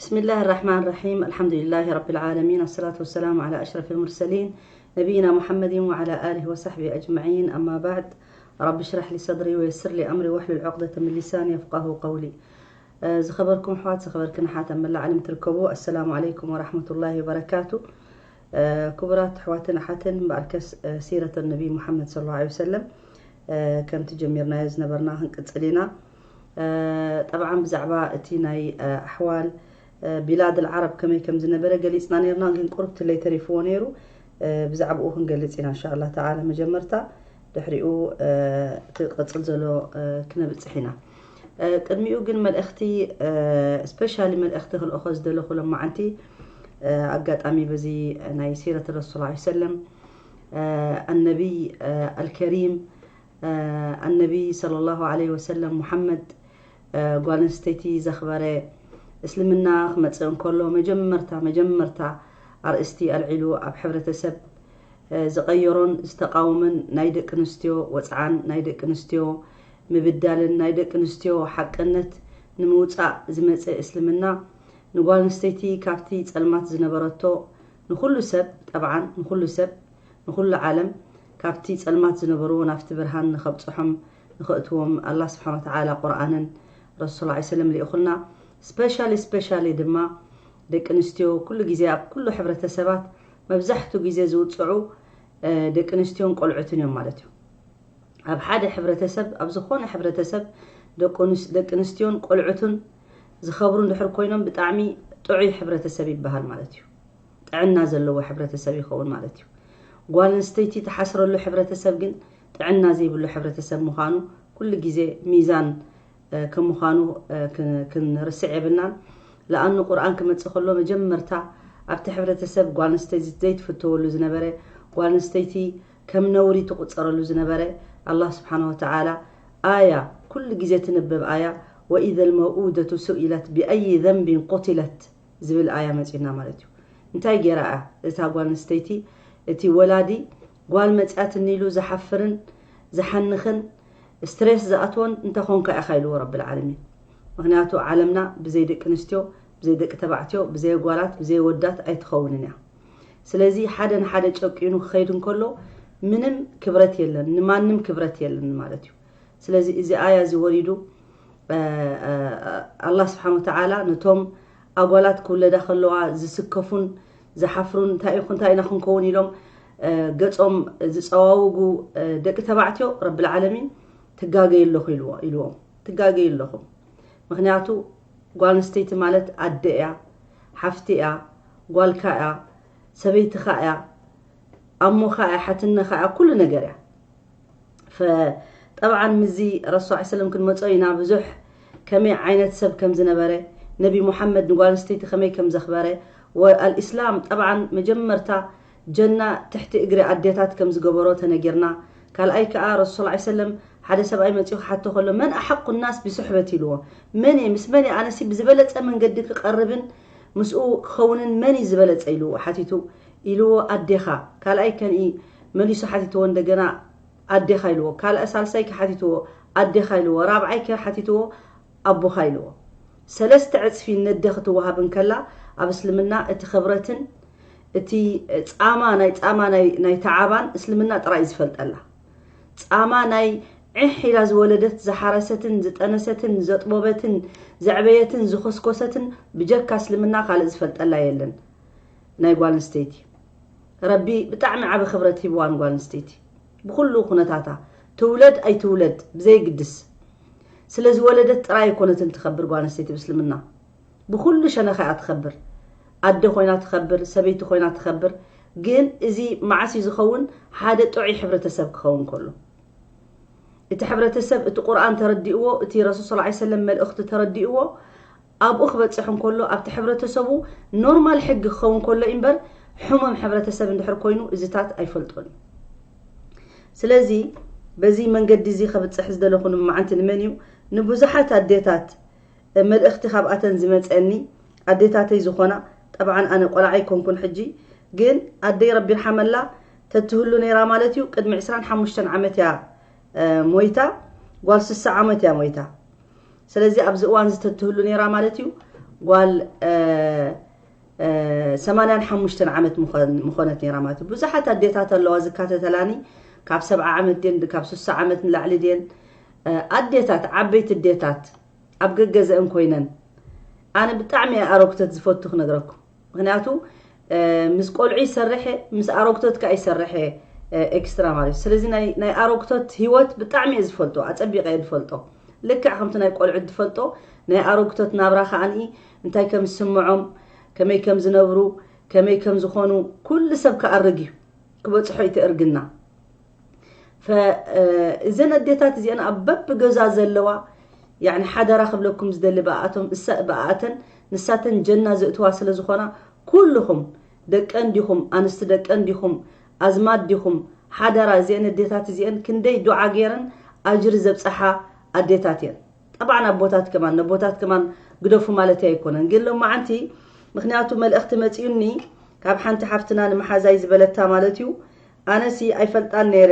بسم الله الرحمن الرحيم. الحمد لله رب العالمين. الصلاة والسلام على أشرف المرسلين نبينا محمد وعلى آله وصحبه أجمعين. أما بعد. رب اشرح لي صدري ويسر لي أمري واحلل عقدة من لساني يفقهوا قولي. ዝኸበርኩም ኣሕዋት፣ ዝኸበርክን ኣሓት ኣብ መላእ ዓለም ትርከቡ፣ ኣሰላሙ ዓለይኩም ወራሕመቱላሂ ወበረካቱ። ክቡራት ኣሕዋትን ኣሓትን፣ እምበኣርከስ ሲረት ነቢ ሙሓመድ ሰለላሁ ዓለይሂ ወሰለም ከምቲ ጀሚርናዮ ዝነበርና ክንቅጽል ኢና። ጠብዓን ብዛዕባ እቲ ናይ ኣሕዋል ቢላድ ኣልዓረብ ከመይ ከም ዝነበረ ገሊጽና ነርና፣ ግን ቁሩብ ትለይ ተሪፍዎ ነይሩ። ብዛዕባኡ ክንገልጽ ኢና እንሻ ኣላህ ተዓላ። መጀመርታ ድሕሪኡ እቲ ቅጽል ዘሎ ክነብጽሕ ኢና። ቅድሚኡ ግን መልእኽቲ፣ ስፔሻሊ መልእኽቲ ክልእኾ ዝደለኹ ለማዓንቲ፣ ኣጋጣሚ በዚ ናይ ሲረት ረሱል ላ ሰለም ኣነቢይ ኣልከሪም ኣነቢይ ሰለላሁ ዓለይሂ ወሰለም ሙሓመድ ጓል ኣንስተይቲ ዘኽበረ፣ እስልምና ክመጽእ እንከሎ መጀመርታ መጀመርታ ኣርእስቲ ኣልዒሉ ኣብ ሕብረተሰብ ዝቐየሮን ዝተቃወመን ናይ ደቂ ኣንስትዮ ወጽዓን ናይ ደቂ ኣንስትዮ ምብዳልን ናይ ደቂ ኣንስትዮ ሓቅነት ንምውጻእ ዝመጸ እስልምና ንጓል ኣንስተይቲ ካብቲ ጸልማት ዝነበረቶ ንኹሉ ሰብ፣ ጠብዓን ንኹሉ ሰብ፣ ንኹሉ ዓለም ካብቲ ጸልማት ዝነበርዎ ናብቲ ብርሃን ንኸብጽሖም ንኸእትዎም ኣላህ ስብሓን ወተዓላ ቁርኣንን ረሱል ላ ሰለም ልኢኹልና። ስፔሻሊ ስፔሻሊ ድማ ደቂ ኣንስትዮ ኩሉ ግዜ ኣብ ኩሉ ሕብረተሰባት መብዛሕትኡ ግዜ ዝውፅዑ ደቂ ኣንስትዮን ቆልዑትን እዮም ማለት እዩ። ኣብ ሓደ ሕብረተሰብ፣ ኣብ ዝኾነ ሕብረተሰብ ደቂ ኣንስትዮን ቆልዑትን ዝኸብሩ እንድሕር ኮይኖም ብጣዕሚ ጥዑይ ሕብረተሰብ ይበሃል ማለት እዩ። ጥዕና ዘለዎ ሕብረተሰብ ይኸውን ማለት እዩ። ጓል ኣንስተይቲ ትሓስረሉ ሕብረተሰብ ግን ጥዕና ዘይብሉ ሕብረተሰብ ምዃኑ ኩሉ ግዜ ሚዛን ከም ምዃኑ ክንርስዕ የብልናን። ለኣኑ ቁርኣን ክመጽእ ከሎ መጀመርታ ኣብቲ ሕብረተሰብ ጓል ኣንስተይቲ ዘይትፍተወሉ ዝነበረ፣ ጓል ኣንስተይቲ ከም ነውሪ ትቑጸረሉ ዝነበረ ኣላህ ስብሓን ወተዓላ ኣያ ኩሉ ግዜ ትንበብ ኣያ ወኢዘ ልመውኡደቱ ሱኢለት ብኣይ ዘንቢን ቁትለት ዝብል ኣያ መጺና ማለት እዩ። እንታይ ገይራ እያ እታ ጓል ኣንስተይቲ እቲ ወላዲ ጓል መጽያትኒ ኢሉ ዝሓፍርን ዝሓንኽን ስትሬስ ዝኣትዎን እንተኾንካ ኢኻ ኢልዎ ረብል ዓለሚን። ምኽንያቱ ዓለምና ብዘይ ደቂ ኣንስትዮ ብዘይ ደቂ ተባዕትዮ ብዘይ ጓላት ብዘይ ወዳት ኣይትኸውንን እያ። ስለዚ ሓደ ንሓደ ጨቂኑ ክኸይድ እንከሎ ምንም ክብረት የለን፣ ንማንም ክብረት የለን ማለት እዩ። ስለዚ እዚ ኣያ እዚ ወሪዱ ኣላህ ስብሓን ወተዓላ ነቶም ኣጓላት ክውለዳ ከለዋ ዝስከፉን ዝሓፍሩን እንታይ ኢኹ እንታይ ኢና ክንከውን ኢሎም ገጾም ዝፀዋውጉ ደቂ ተባዕትዮ ረብል ዓለሚን ትጋገዩ ኣለኹ ኢልዎም። ትጋገዩ ኣለኹም። ምክንያቱ ጓል ኣንስተይቲ ማለት ኣደ እያ፣ ሓፍቲ እያ፣ ጓልካ እያ፣ ሰበይትኻ እያ፣ ኣሞኻ እያ፣ ሓትነኻ እያ፣ ኩሉ ነገር እያ። ጠብዓን ምዚ ረሱል ላ ሰለም ክንመጾ ኢና። ብዙሕ ከመይ ዓይነት ሰብ ከም ዝነበረ፣ ነቢ ሙሓመድ ንጓል ኣንስተይቲ ከመይ ከም ዘኽበረ፣ ወኣልእስላም ጠብዓን መጀመርታ ጀና ትሕቲ እግሪ ኣዴታት ከም ዝገበሮ ተነጊርና። ካልኣይ ከኣ ረሱል ላ ሰለም ሓደ ሰብኣይ መጺኡ ክሓቶ ከሎ መን ኣሓቁ ናስ ብስሕበት ኢልዎ። መን እየ ምስ መን እየ ኣነሲ ብዝበለጸ መንገዲ ክቐርብን ምስኡ ክኸውንን መን እዩ ዝበለጸ ኢልዎ ሓቲቱ ኢልዎ ኣዴኻ። ካልኣይ ከንኢ መሊሱ ሓቲትዎ እንደገና ኣዴኻ ኢልዎ። ካልኣይ ሳልሳይ ክሓቲትዎ ኣዴኻ ኢልዎ። ራብዓይ ክሓቲትዎ ኣቦኻ ኢልዎ። ሰለስተ ዕፅፊ ነደ ክትወሃብ እንከላ ኣብ እስልምና እቲ ክብረትን እቲ ፃማ ናይ ፃማ ናይ ተዓባን እስልምና ጥራይ ዝፈልጠላ። ፃማ ናይ ዕሕ ኢላ ዝወለደት ዝሓረሰትን ዝጠነሰትን ዘጥቦበትን ዘዕበየትን ዝኮስኮሰትን ብጀካ እስልምና ካልእ ዝፈልጠላ የለን። ናይ ጓል ኣንስተይቲ ረቢ ብጣዕሚ ዓቢ ክብረት ሂብዋ ንጓል ኣንስተይቲ ብኩሉ ኩነታታ ትውለድ ኣይትውለድ ብዘይግድስ ስለ ዝወለደት ጥራይ ኣይኮነትን ትኸብር ጓል ኣንስተይቲ ብእስልምና ብኩሉ ሸነኻ እያ ትኸብር። ኣደ ኮይና ትኸብር፣ ሰበይቲ ኮይና ትኸብር። ግን እዚ መዓስ እዩ ዝኸውን? ሓደ ጥዑይ ሕብረተሰብ ክኸውን ከሎ እቲ ሕብረተሰብ እቲ ቁርኣን ተረዲእዎ፣ እቲ ረሱል ስ ሰለም መልእኽቲ ተረዲእዎ ኣብኡ ክበፅሕ እንከሎ ኣብቲ ሕብረተሰቡ ኖርማል ሕጊ ክኸውን ከሎ እምበር ሕሙም ሕብረተሰብ እንድሕር ኮይኑ እዚታት ኣይፈልጦን እዩ። ስለዚ በዚ መንገዲ እዚ ከብፅሕ ዝደለኹ ንመዓንቲ ንመን እዩ? ንብዙሓት ኣዴታት መልእኽቲ ካብኣተን ዝመፀኒ ኣዴታተይ ዝኾና፣ ጠብዓን ኣነ ቆልዓ ኣይኮንኩን ሕጂ፣ ግን ኣደይ ረቢ ይርሓመላ ተትህሉ ነይራ ማለት እዩ። ቅድሚ ዕስራን ሓሙሽተን ዓመት እያ ሞይታ፣ ጓል ስሳ ዓመት እያ ሞይታ። ስለዚ ኣብዚ እዋን እዚ ተትህሉ ነይራ ማለት እዩ። ጓል ሰማንያን ሓሙሽተን ዓመት ምኾነት ነራ ማለት እዩ። ብዙሓት ኣዴታት ኣለዋ ዝካተተላኒ፣ ካብ ሰብዓ ዓመት ድን ካብ ሱሳ ዓመት ንላዕሊ ድን፣ ኣዴታት፣ ዓበይቲ ኣዴታት ኣብ ገገዘእን ኮይነን። ኣነ ብጣዕሚ ኣሮክተት ዝፈቱ ክነግረኩም። ምክንያቱ ምስ ቆልዑ ይሰርሐ፣ ምስ ኣሮክቶት ከዓ ይሰርሐ፣ ኤክስትራ ማለት እዩ። ስለዚ ናይ ኣሮክቶት ህይወት ብጣዕሚ እየ ዝፈልጦ፣ ኣፀቢቀ እየ ዝፈልጦ። ልክዕ ከምቲ ናይ ቆልዑ ዝፈልጦ፣ ናይ ኣሮክቶት ናብራ ከዓኒ እንታይ ከም ዝስምዖም፣ ከመይ ከም ዝነብሩ፣ ከመይ ከም ዝኾኑ ኩሉ ሰብ ክኣርግ እዩ፣ ክበፅሖ እዩ እቲ እርግና። እዘን ኣዴታት እዚአን ኣብ በብገዛ ዘለዋ፣ ያኒ ሓደራ ክብለኩም ዝደሊ ብኣቶም፣ እሳ ብኣተን ንሳተን ጀና ዘእትዋ ስለ ዝኾና፣ ኩልኹም ደቀን ዲኹም፣ ኣንስቲ ደቀን ዲኹም፣ ኣዝማድ ዲኹም፣ ሓደራ። እዚአን ኣዴታት እዚአን ክንደይ ዱዓ ገይረን ኣጅሪ ዘብፀሓ ኣዴታት እየን። ጠብዓን ኣቦታት ከማን፣ ነቦታት ከማን ግደፉ ማለት ኣይኮነን። ግን ሎማዓንቲ ምክንያቱ መልእኽቲ መፂኡኒ ካብ ሓንቲ ሓፍትና ንመሓዛይ ዝበለታ ማለት እዩ። ኣነሲ ኣይፈልጣን ነይረ፣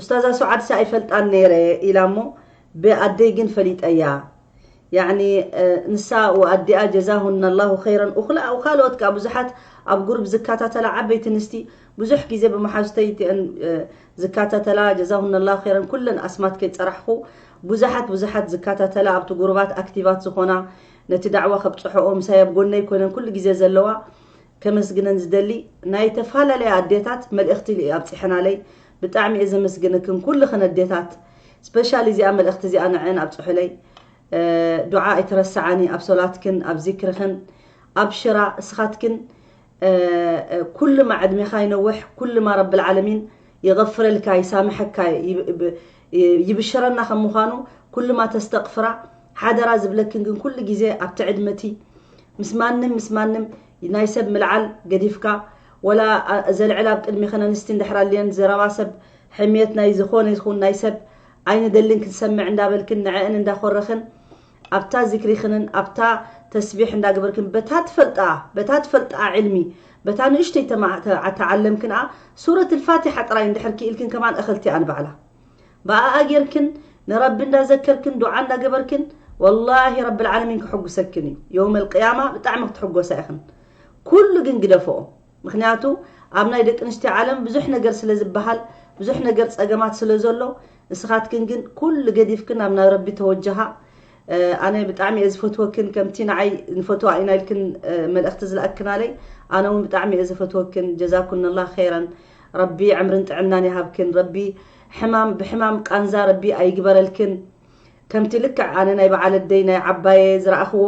ኡስታዛ ሱዓድሲ ኣይፈልጣን ነይረ ኢላ እሞ ብኣደይ ግን ፈሊጠያ። ያኒ ንሳ ወኣዲኣ ጀዛሁና ላሁ ኸይረን። ካልኦት ከዓ ብዙሓት ኣብ ጉሩብ ዝከታተላ ዓበይቲ ኣንስቲ ብዙሕ ግዜ ብመሓዙተይ እቲአን ዝከታተላ ጀዛሁና ላሁ ኸይረን። ኩለን ኣስማት ከይፀራሕኹ ብዙሓት ብዙሓት ዝከታተላ ኣብቲ ጉሩባት ኣክቲቫት ዝኾና ነቲ ዳዕዋ ከብፅሖኦ ምሳይ ኣብ ጎነይ ኮይነን ኩሉ ግዜ ዘለዋ ከመስግነን ዝደሊ ናይ ተፈላለያ ኣዴታት መልእኽቲ ኣብፅሐናለይ። ብጣዕሚ እየ ዘመስግነክን ኩልኽን ኣዴታት። ስፔሻሊ እዚኣ መልእኽቲ እዚኣ ንዐን ኣብፅሑለይ። ዱዓ ኣይትረስዓኒ ኣብ ሶላትክን ኣብ ዚክርኽን። ኣብሽራ እስኻትክን ኩልማ ዕድሜኻ ይነውሕ፣ ኩልማ ረብል ዓለሚን ይغፍረልካ፣ ይሳምሐካ፣ ይብሽረና ከም ምዃኑ ኩልማ ተስተቕፍራ። ሓደራ ዝብለክን ግን ኩሉ ግዜ ኣብቲ ዕድመቲ ምስ ማንም ምስ ማንም ናይ ሰብ ምልዓል ገዲፍካ፣ ወላ ዘልዕል ኣብ ቅድሚ ከነንስቲ እንድሕር ኣልየን ዘረባ ሰብ ሕምየት ናይ ዝኾነ ይኹን ናይ ሰብ ኣይንደልን ክንሰምዕ እንዳበልክን ንዐአን እንዳኾረኽን ኣብታ ዝክሪኽንን ኣብታ ተስቢሕ እንዳገበርክን በታ ትፈልጣ በታ ትፈልጣ ዕልሚ በታ ንእሽተይ ተዓለምክንኣ ሱረት ልፋቲሓ ጥራይ እንድሕር ክኢልክን ከማን እኽልቲ ኣንባዕላ ብኣኣ ጌርክን ንረቢ እንዳዘከርክን ዱዓ እንዳገበርክን ወላሂ ረቢ ልዓለሚን ክሕጉሰክን እዩ። የውም ልቅያማ ብጣዕሚ ክትሕጎሳ ኢኽን። ኩሉ ግን ግደፈኦ። ምክንያቱ ኣብ ናይ ደቂ ኣንስትዮ ዓለም ብዙሕ ነገር ስለ ዝበሃል ብዙሕ ነገር ፀገማት ስለ ዘሎ ንስኻትክን ግን ኩሉ ገዲፍክን ናብ ናይ ረቢ ተወጀሃ። ኣነ ብጣዕሚ እየ ዝፈትወክን ከምቲ ንዓይ ንፈትዋ ኢና ኢልክን መልእክቲ ዝለኣክናለይ ኣነ እውን ብጣዕሚ እየ ዝፈትወክን ጀዛኩንላ ኸይረን። ረቢ ዕምርን ጥዕናን ይሃብክን። ረቢ ሕማም ብሕማም ቃንዛ ረቢ ኣይግበረልክን። ከምቲ ልክዕ ኣነ ናይ በዓል ኣደይ ናይ ዓባየ ዝረኣኽዎ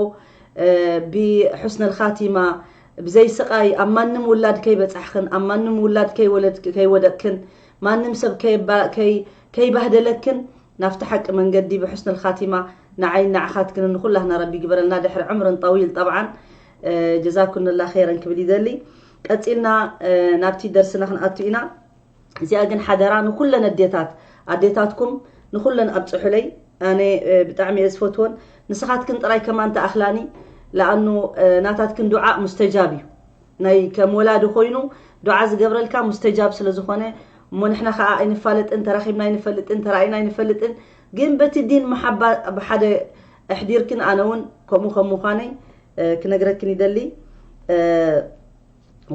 ብሑስነል ኻቲማ ብዘይ ስቓይ ኣብ ማንም ውላድ ከይበጻሕኽን ኣብ ማንም ውላድ ከይወደቅክን ማንም ሰብ ከይባህደለክን ናብቲ ሓቂ መንገዲ ብሑስነል ኻቲማ ንዓይን ንዓኻትክንን ንኹላህና ረቢ ይግበረልና ድሕሪ ዕምርን ጠዊል ጠብዓን ጀዛኩንላ ኸይረን ክብል ይደሊ። ቀጺልና ናብቲ ደርስና ክንኣቱ ኢና። እዚኣ ግን ሓደራ ንኩለን ኣዴታት ኣዴታትኩም ንኩለን ኣብፅሑለይ። ኣነ ብጣዕሚ እየ ዝፈትወን። ንስኻትክን ጥራይ ከማን ተኣኽላኒ ለኣኑ ናታትክን ዱዓ ሙስተጃብ እዩ። ናይ ከም ወላዲ ኮይኑ ዱዓ ዝገብረልካ ሙስተጃብ ስለ ዝኾነ እሞ ንሕና ከዓ ኣይንፋለጥን ተራኺብና ኣይንፈልጥን ተራኢና ኣይንፈልጥን ግን በቲ ዲን መሓባ ብሓደ ኣሕዲርክን ኣነ እውን ከምኡ ከም ምዃነይ ክነግረክን ይደሊ።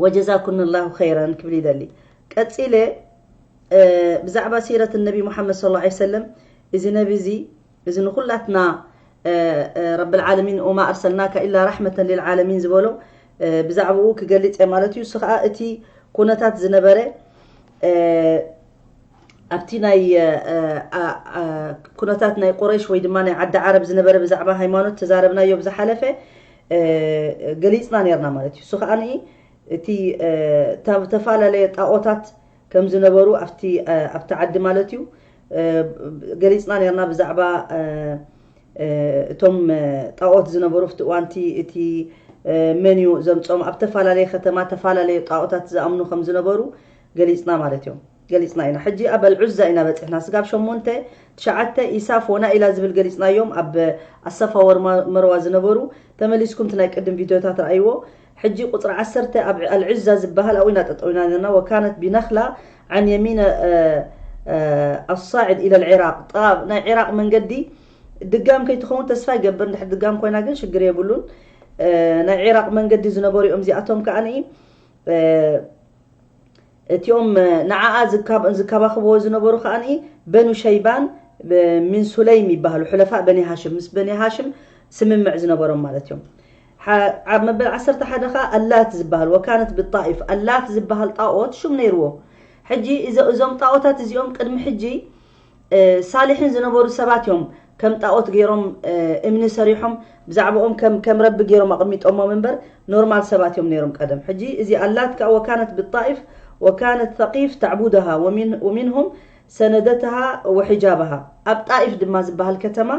ወጀዛኩን ላሁ ኸይረን ክብል ይደሊ። ቀፂለ ብዛዕባ ሲረት ነቢ ሙሓመድ صلى الله عليه وسلم እዚ ነቢ እዚ እዚ ንኩላትና ረብ ልዓለሚን وما أرسلناك إلا رحمة للعالمين ዝበሎ ብዛዕባኡ ክገልፅ እየ ማለት እዩ። እሱ ከዓ እቲ ኩነታት ዝነበረ ኣብቲ ናይ ኩነታት ናይ ቁረይሽ ወይ ድማ ናይ ዓዲ ዓረብ ዝነበረ ብዛዕባ ሃይማኖት ተዛረብናዮ ብዝሓለፈ ገሊፅና ነርና ማለት እዩ። እሱ ከዓ እቲ ተፈላለየ ጣኦታት ከም ዝነበሩ ኣብቲ ኣብቲ ዓዲ ማለት እዩ ገሊፅና ነርና ብዛዕባ እቶም ጣኦት ዝነበሩ ኣብቲ እዋንቲ እቲ መን እዩ ዘምፆም ኣብ ተፈላለየ ከተማ ተፈላለየ ጣኦታት ዝኣምኑ ከም ዝነበሩ ገሊፅና ማለት እዮም። ገሊፅና ኢና። ሕጂ ኣብ ኣልዑዛ ኢና በፂሕና። ስጋብ ሸሞንተ ትሽዓተ ኢሳፍ ወናኢላ ዝብል ገሊፅናዮም ኣብ ኣሰፋ ወር መርዋ ዝነበሩ ተመሊስኩም እቲ ናይ ቅድም ቪድዮታት ረኣይዎ። ሕጂ ቁፅሪ ዓሰርተ ኣብ ኣልዕዛ ዝበሃል ኣብኡ ኢና ጠጠው ኢና ነርና። ወካነት ቢነኽላ ዓን የሚነ ኣሳዕድ ኢለ ልዕራቅ ጣብ ናይ ዒራቅ መንገዲ ድጋም ከይትኸውን ተስፋ ይገብር። እንድሕር ድጋም ኮይና ግን ሽግር የብሉን። እ፣ ናይ ዒራቕ መንገዲ ዝነበሩ እዮም እዚኣቶም ከኣ። እ፣ እቲኦም፣ እ፣ ንዓኣ ዝካብ-፣ ዝከባኽብዎ ዝነበሩ ከኣ በኑ ሸይባን፣ እ፣ ሚን ሱለይም ይበሃሉ። ሑለፋእ በኒ ሃሽም፣ ምስ በኒ ሃሽም ስምምዕ ዝነበሮም ማለት እዮም። ሓ-፣ ኣብ መበል ዓሰርተ ሓደ ከኣ ኣላት ዝበሃል፣ ወካነት ብጣኢፍ፣ ኣላት ዝበሃል ጣኦት ሹም ነይርዎ። ሕጂ እዞ-፣ እዞም ጣኦታት እዚኦም ቅድሚ ሕጂ፣ እ፣ ሳሊሒን ዝነበሩ ሰባት እዮም ከም ጣኦት ገይሮም፣ እ፣ እምኒ ሰሪሖም ብዛዕባኦም ከም፣ ከም ረቢ ገይሮም ኣቕሚጦሞም እምበር ኖርማል ሰባት እዮም ነይሮም ቀደም። ሕጂ እዚ ኣላት ከኣ ወካነት ብጣኢፍ ወካነት ተቂፍ ተዕቡድሃ ወሚን-፣ ወሚንሁም ሰነደትሃ ወሒጃብሃ። ኣብ ጣኢፍ ድማ ዝበሃል ከተማ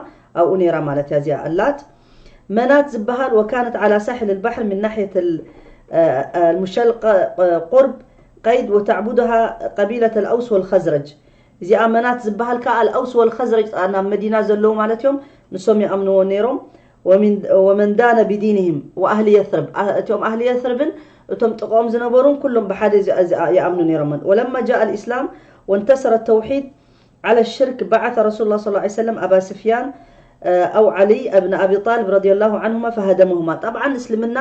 ኣብኡ ነይራ ማለት እያ እዚኣ ኣላት። መናት ዝበሃል ወካነት ዓላ ሳሕል ልባሕር ምን ናሕየት ል-፣ እ፣ እ፣ ልሙሸልቀ፣ እ፣ ቁርብ ቀይድ ወተዕቡድሃ ቀቢለት ኣልኣውስ ወልኸዝረጅ። እዚኣ መናት ዝበሃል ከኣ ኣልኣውስ ወልኸዝረጅ፣ ኣብ መዲና ዘለዉ ማለት እዮም፣ ንሶም ይኣምንዎ ነይሮም። ወሚን-፣ ወመን ዳነ ቢዲንህም ወኣህሊ የስርብ፣ ኣ-፣ እቲኦም ኣህሊ የስርብን እቶም ጥቕኦም ዝነበሩን ኩሎም ብሓደ እዚ-፣ እዚ-፣ ይኣምኑ ነይሮም። ወለማ ጃእ ኣልኢስላም ወንተሰረ ተውሒድ ዓለ ሽርክ በዓተ ረሱሉላህ ሰለላሁ ዐለይሂ ወሰለም ኣባ ስፍያን፣ እ፣ ኣው ዓሊ እብን ኣቢ ጣልብ ረዲየላሁ ዐንሁማ ፈሃደመሁማ። ጠብዓን እስልምና፣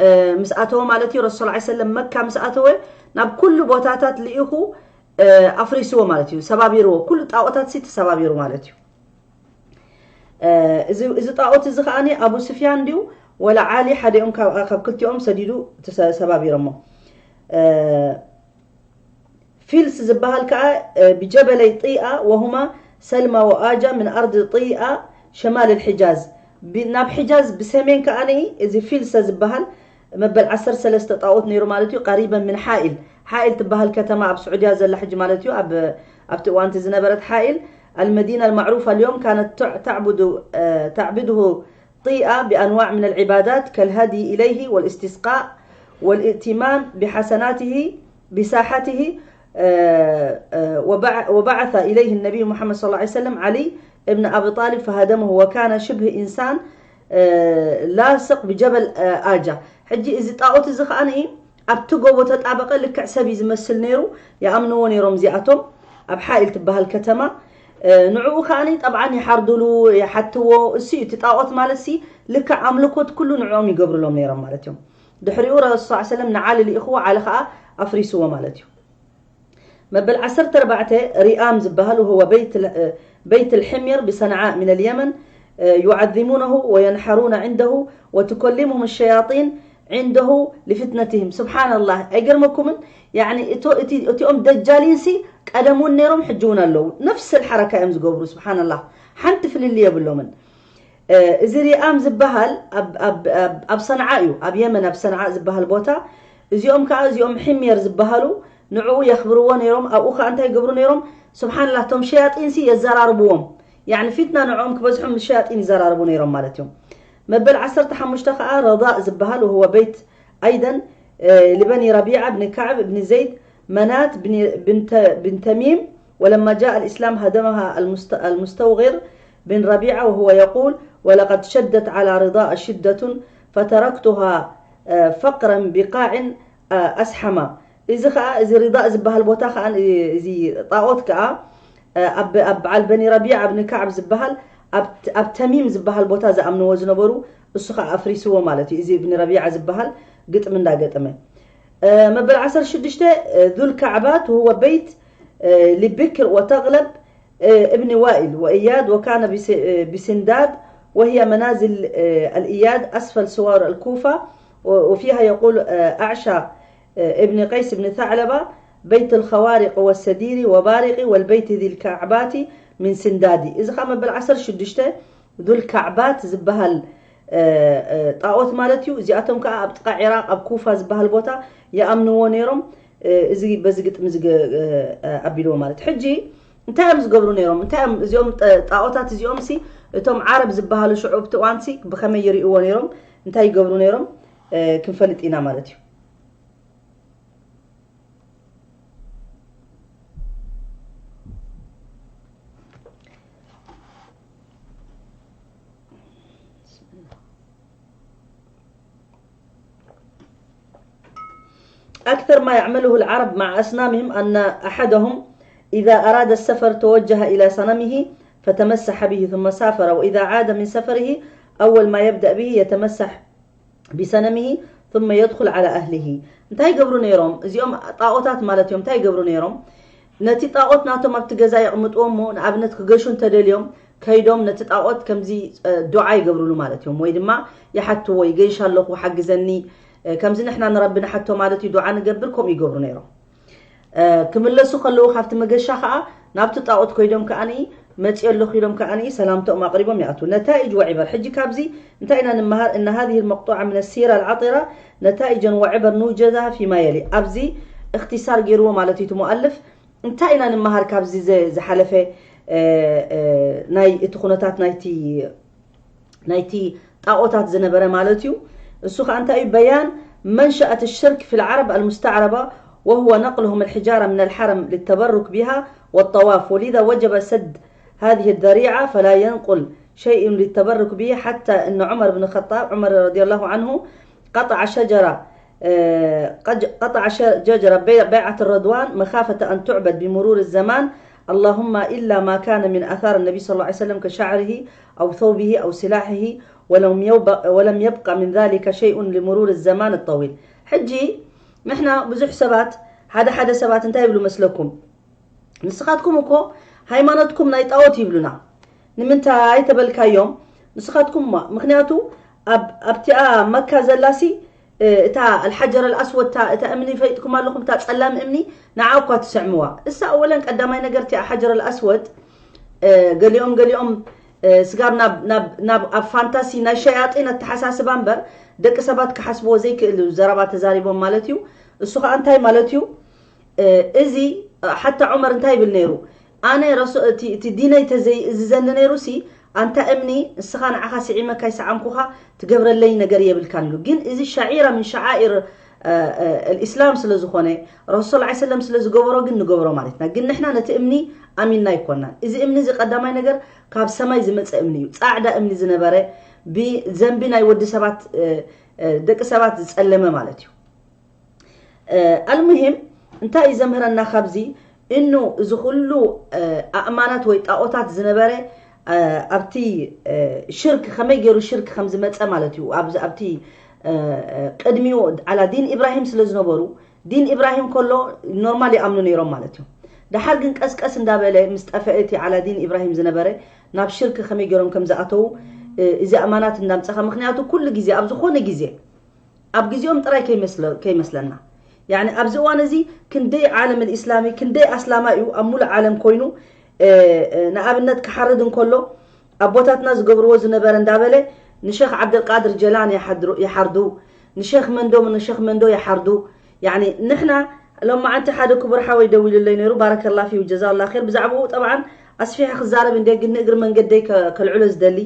እ፣ ምስ ኣተወ ማለት እዩ፣ ረሱል ሰለላሁ ዐለይሂ ወሰለም መካ ምስ ኣተወ ናብ ኩሉ ቦታታት ልኢኹ፣ እ፣ ኣፍሪስዎ ማለት እዩ፣ ሰባቢርዎ። ኩሉ ጣኦታት ሲ ተሰባቢሩ ማለት እዩ። እ፣ እዚ፣ እዚ ጣኦት እዚ ከኣ ኣቡ ስፍያን ድዩ ወላ ዓሊ ሓደኦም ካብ፣ ካብ ክልቲኦም ሰዲዱ ተሰ-፣ ሰባቢሮሞ። እ፣ ፊልስ ዝበሃል ከኣ፣ እ፣ ብጀበለይ ጢኣ ወሁማ ሰልማ ወኣጃ ምን ኣርድ ጢኣ ሸማል ልሒጃዝ። ብ-፣ ናብ ሒጃዝ ብሰሜን ከኣ እዚ ፊልሰ ዝበሃል መበል ዓሰርተ ሰለስተ ጣኦት ነይሩ ማለት እዩ። ቀሪበን ምን ሓኢል፣ ሓኢል ትበሃል ከተማ ኣብ ስዑድያ ዘላ ሕጂ ማለት እዩ። ኣብ፣ ኣብቲ እዋንቲ ዝነበረት ሓኢል፣ ኣልመዲና ልማዕሩፋ ልዮም ካነት ተዕ-፣ ተዕቡዱ፣ እ፣ ተዕቡድሁ ጢኣ ብኣንዋዕ ምን ልዕባዳት ከልሃዲ ኢለይሂ ወልእስትስቃእ ወልእእትማም ብሓሰናትሂ ብሳሓትሂ፣ እ፣ እ፣ ወበዓ-፣ ወበዓተ ኢለይሂ ነቢዩ ሙሓመድ ሰለላሁ ዐለይሂ ወሰለም ዓሊ እብን ኣቢ ጣሊብ ፈሃደመሁ ወካነ ሽብህ ኢንሳን እ፣ ላስቕ ብጀበል፣ እ፣ ኣጃ። ሕጂ እዚ ጣኦት እዚ ከኣ ኣብቲ ጎቦ ተጣበቐ፣ ልክዕ ሰብ እዩ ዝመስል ነይሩ። ይኣምንዎ ነይሮም እዚኣቶም ኣብ ሓኢል ትበሃል ከተማ። እ፣ ንዕኡ ከኣ ጠብዓን ይሓርዱሉ፣ ይሓትዎ። እሱ እዩ እቲ ጣኦት ማለት ሲ ልክዕ ኣምልኮት ኩሉ ንዕኦም ይገብሩሎም ነይሮም ማለት እዮም። ድሕሪኡ ረሱል ሰለላሁ ዐለይሂ ወሰለም ንዓሊ ልኢኽዎ፣ ዓሊ ከኣ ኣፍሪስዎ ማለት እዩ። መበል ዓሰርተ ኣርባዕተ ሪኣም ዝበሃል፣ وهو بيت ال-، بيت الحمير بصنعاء من اليمن، يعظمونه وينحرون عنده وتكلمهم الشياطين عنده لفتنتهم። ስብሓንላህ፣ ኣይገርመኩምን? ያዕኒ እቶ-፣ እቲ-፣ እቲኦም ደጃሊንሲ ቀደም እውን ነይሮም፣ ሕጂ እውን ኣለዉ። ነፍስ ልሓረካ እዮም ዝገብሩ። ስብሓንላህ፣ ሓንቲ ፍልልይ የብሎምን። እ፣ እዚ ሪኣም ዝበሃል ኣብ፣ ኣብ፣ ኣብ፣ ኣብ ሰንዓ እዩ፣ ኣብ የመን ኣብ ሰንዓ ዝበሃል ቦታ። እዚኦም ከዓ እዚኦም ሒምየር ዝበሃሉ ንዕኡ የኽብርዎ ነይሮም። ኣብኡ ከዓ እንታይ ይገብሩ ነይሮም? ስብሓንላህ፣ እቶም ሸያጢንሲ የዘራርብዎም። ያዕኒ ፊትና ንዕኦም ክበዝሖም ምስ ሸያጢን ይዘራርቡ ነይሮም ማለት እዮም። መበል ዓሰርተ ሓሙሽተ ከዓ ረዳእ ዝበሃል፣ وهو بيت أيضا، እ፣ لبني ربيعة بن كعب بن زيد منات بن، بن ت-، بن تميم، ولما جاء الإسلام هدمها المست-، المستوغر بن ربيعة وهو يقول: ولقد شدت على رضاء شدة فتركتها، آه، فقرا بقاع، آه، أسحما. እዚ ኸዓ፣ እዚ ሪዳእ ዝበሃል ቦታ ኸዓ፣ እዚ ጣኦት ከዓ፣ ኣብ፣ ኣብ በዓል በኒ ረቢዓ እብኒ ከዕብ ዝበሃል፣ ኣብ፣ ኣብ ተሚም ዝበሃል ቦታ ዝኣምንዎ ዝነበሩ፣ እሱ ኸዓ ኣፍሪስዎ ማለት እዩ። እዚ እብኒ ረቢዓ ዝበሃል ግጥሚ እንዳገጠመ። መበል ዓሰርተ ሽዱሽተ ذو الكعبات وهو بيت لبكر وتغلب ابن وائل وإياد وكان بسنداد وهي منازل الإياد أسفل سوار الكوفة وفيها يقول أعشى ابن قيس بن ثعلبة بيت الخوارق والسدير وبارق والبيت ذي الكعبات من سنداد. እዚ ኸዓ መበል ዓሰርተ ሽዱሽተ ذو الكعبات ዝበሃል ጣኦት ማለት እዩ። እዚኣቶም ከዓ ኣብ ጥቓ ዒራቕ ኣብ ኩፋ ዝበሃል ቦታ ይኣምንዎ ነይሮም። እዚ በዚ ግጥሚ እዚ ኣቢልዎ ማለት። ሕጂ እንታይ እዮም ዝገብሩ ነይሮም? እንታይ እዮም እዚኦም ጣ-፣ ጣኦታት እዚኦም ሲ እቶም ዓረብ ዝበሃሉ ሽዑብ እቲ እዋን ሲ ብኸመይ ይርእይዎ ነይሮም? እንታይ ይገብሩ ነይሮም? ክንፈልጥ ኢና ማለት እዩ። أكثر ما يعمله العرب مع أصنامهم أن أحدهم إذا أراد السفر توجه إلى صنمه فتمسح به ثم سافر، وإذا عاد من سفره أول ما يبدأ به يتمسح بصنمه ثم يدخل على أهله. እንታይ ይገብሩ ነይሮም እዚኦም ጣዖታት ማለት እዮም? እንታይ ይገብሩ ነይሮም? ነቲ ጣዖት ናቶም ኣብቲ ገዛ የቕምጥዎ እሞ፣ ንኣብነት ክገሹ እንተደልዮም ከይዶም ነቲ ጣዖት ከምዚ እ፣ ዱዓ ይገብሩሉ ማለት እዮም። ወይ ድማ ይሓትዎ፣ ይገይሽ ኣለኹ ሓግዘኒ፣ እ፣ ከምዚ ንሕና ንረቢ ንሓቶ ማለት እዩ፣ ዱዓ ንገብር፣ ከምኡ ይገብሩ ነይሮም። እ፣ ክምለሱ ከለዉ ካብቲ መገሻ ከዓ ናብቲ ጣዖት ኮይዶም ከዓኒ መፅእ ኣለኹ ኢሎም ከዓኒ ሰላምተኦም ኣቕሪቦም ይኣትዉ። ነታኢጅ ወዕበር። ሕጂ ካብዚ እንታይ ኢና ንመሃር? እነ ሃዚህ المقطوعة من السيرة العطرة نتائجا وعبر نوجدها فيما يلي። ኣብዚ እክትሳር ገይርዎ ማለት እዩ እቲ ሙኣልፍ። እንታይ ኢና ንመሃር ካብዚ ዘ- ዝሓለፈ እ፣ እ፣ ናይ እቲ ኩነታት ናይቲ ናይቲ ጣዖታት ዝነበረ ማለት እዩ። እሱ ከዓ እንታይ እዩ? بيان منشأة الشرك في العرب المستعربة، وهو نقلهم الحجارة من الحرم للتبرك بها والطواف، ولذا وجب سد هذه الذريعة فلا ينقل شيء للتبرك به، حتى أن عمر بن الخطاب، عمر رضي الله عنه، قطع شجرة، آه، قج- قطع شجرة بيعة الرضوان مخافة أن تعبد بمرور الزمان، اللهم إلا ما كان من آثار النبي صلى الله عليه وسلم كشعره أو ثوبه أو سلاحه، ولم يبق، ولم يبق من ذلك شيء لمرور الزمان الطويل. ሕጂ ንሕና ብዙሕ ሰባት፣ ሓደ ሓደ ሰባት እንታይ ይብሉ መስለኩም? ንስኻትኩም እኮ ሃይማኖትኩም ናይ ጣዖት ይብሉና። ንምንታይ ተበልካዮም? ንስኻትኩም እማ፣ ምክንያቱ ኣብ ኣብቲኣ መካ ዘላሲ እ፣ እታ ኣልሓጀር ኣልኣስወድ፣ እታ እታ እምኒ ፈይጥኩም ኣለኹም፣ እታ ጸላም እምኒ፣ ንዓ እኳ ትስዕምዋ። እሳ ኣወለን ቀዳማይ ነገር እቲኣ ሓጀር ኣልኣስወድ፣ እ፣ ገሊኦም ገሊኦም እ፣ ስጋብ ናብ ናብ ናብ ኣብ ፋንታሲ ናይ ሸያጢን ኣተሓሳስባ እምበር ደቂ ሰባት ክሓስብዎ ዘይክእል ዘረባ ተዛሪቦም ማለት እዩ። እሱ ከዓ እንታይ ማለት እዩ? እዚ ሓታ ዑመር እንታይ ይብል ነይሩ? ኣነ ረሱ እቲ እቲ ዲነይ ተዘይ እዚ ዘኒ ነይሩ ሲ ኣንታ እምኒ ንስኻ ንዓኻ ስዒመካ ይሰዓምኩኻ ትገብረለይ ነገር የብልካን ኢሉ። ግን እዚ ሸዒራ ምን ሸዓኢር ኣልኢስላም ስለ ዝኾነ ረሱል ሰለላሁ ዐለይሂ ወሰለም ስለ ዝገበሮ ግን ንገብሮ ማለትና። ግን ንሕና ነቲ እምኒ ኣሚንና ኣይኮናን። እዚ እምኒ እዚ ቀዳማይ ነገር ካብ ሰማይ ዝመፀ እምኒ እዩ። ፃዕዳ እምኒ ዝነበረ ብዘንቢ ናይ ወዲ ሰባት ደቂ ሰባት ዝፀለመ ማለት እዩ። ኣልሙሂም እንታይ እዩ ዘምህረና ካብዚ እኑ እዚ ኩሉ ኣእማናት ወይ ጣዖታት ዝነበረ ኣብቲ ሽርክ ከመይ ገይሩ ሽርክ ከም ዝመፀ ማለት እዩ። ኣብዚ ኣብቲ ቅድሚኡ ዓላ ዲን ኢብራሂም ስለ ዝነበሩ ዲን ኢብራሂም ከሎ ኖርማል ይኣምኑ ነይሮም ማለት እዩ። ደሓር ግን ቀስቀስ እንዳበለ ምስ ጠፈአ እቲ ዓላ ዲን ኢብራሂም ዝነበረ ናብ ሽርክ ከመይ ገይሮም ከም ዝኣተዉ እዚ ኣእማናት እንዳምፀኻ። ምክንያቱ ኩሉ ግዜ ኣብ ዝኾነ ግዜ ኣብ ግዜኦም ጥራይ ከይመስለ- ከይመስለና ያኒ ኣብዚ እዋን እዚ ክንደይ ዓለም ልእስላሚ ክንደይ ኣስላማ እዩ ኣብ ሙሉእ ዓለም ኮይኑ ንኣብነት ክሓርድ እንከሎ ኣቦታትና ዝገብርዎ ዝነበረ እንዳበለ ንሸኽ ዓብደልቃድር ጀላን ይሓድሩ- ይሓርዱ ንሸኽ መንዶ ንሸኽ መንዶ ይሓርዱ ያኒ ንሕና ሎማዓንቲ ሓደ ክቡር ሓወይ ደዊሉለይ ነይሩ ባረከላ ፊሁ ጀዛላ ር ብዛዕባኡ ጠብዓን ኣስፊሐ ክዛረብ እንደ ግን ንእግሪ መንገደይ ከ- ከልዕሎ ዝደሊ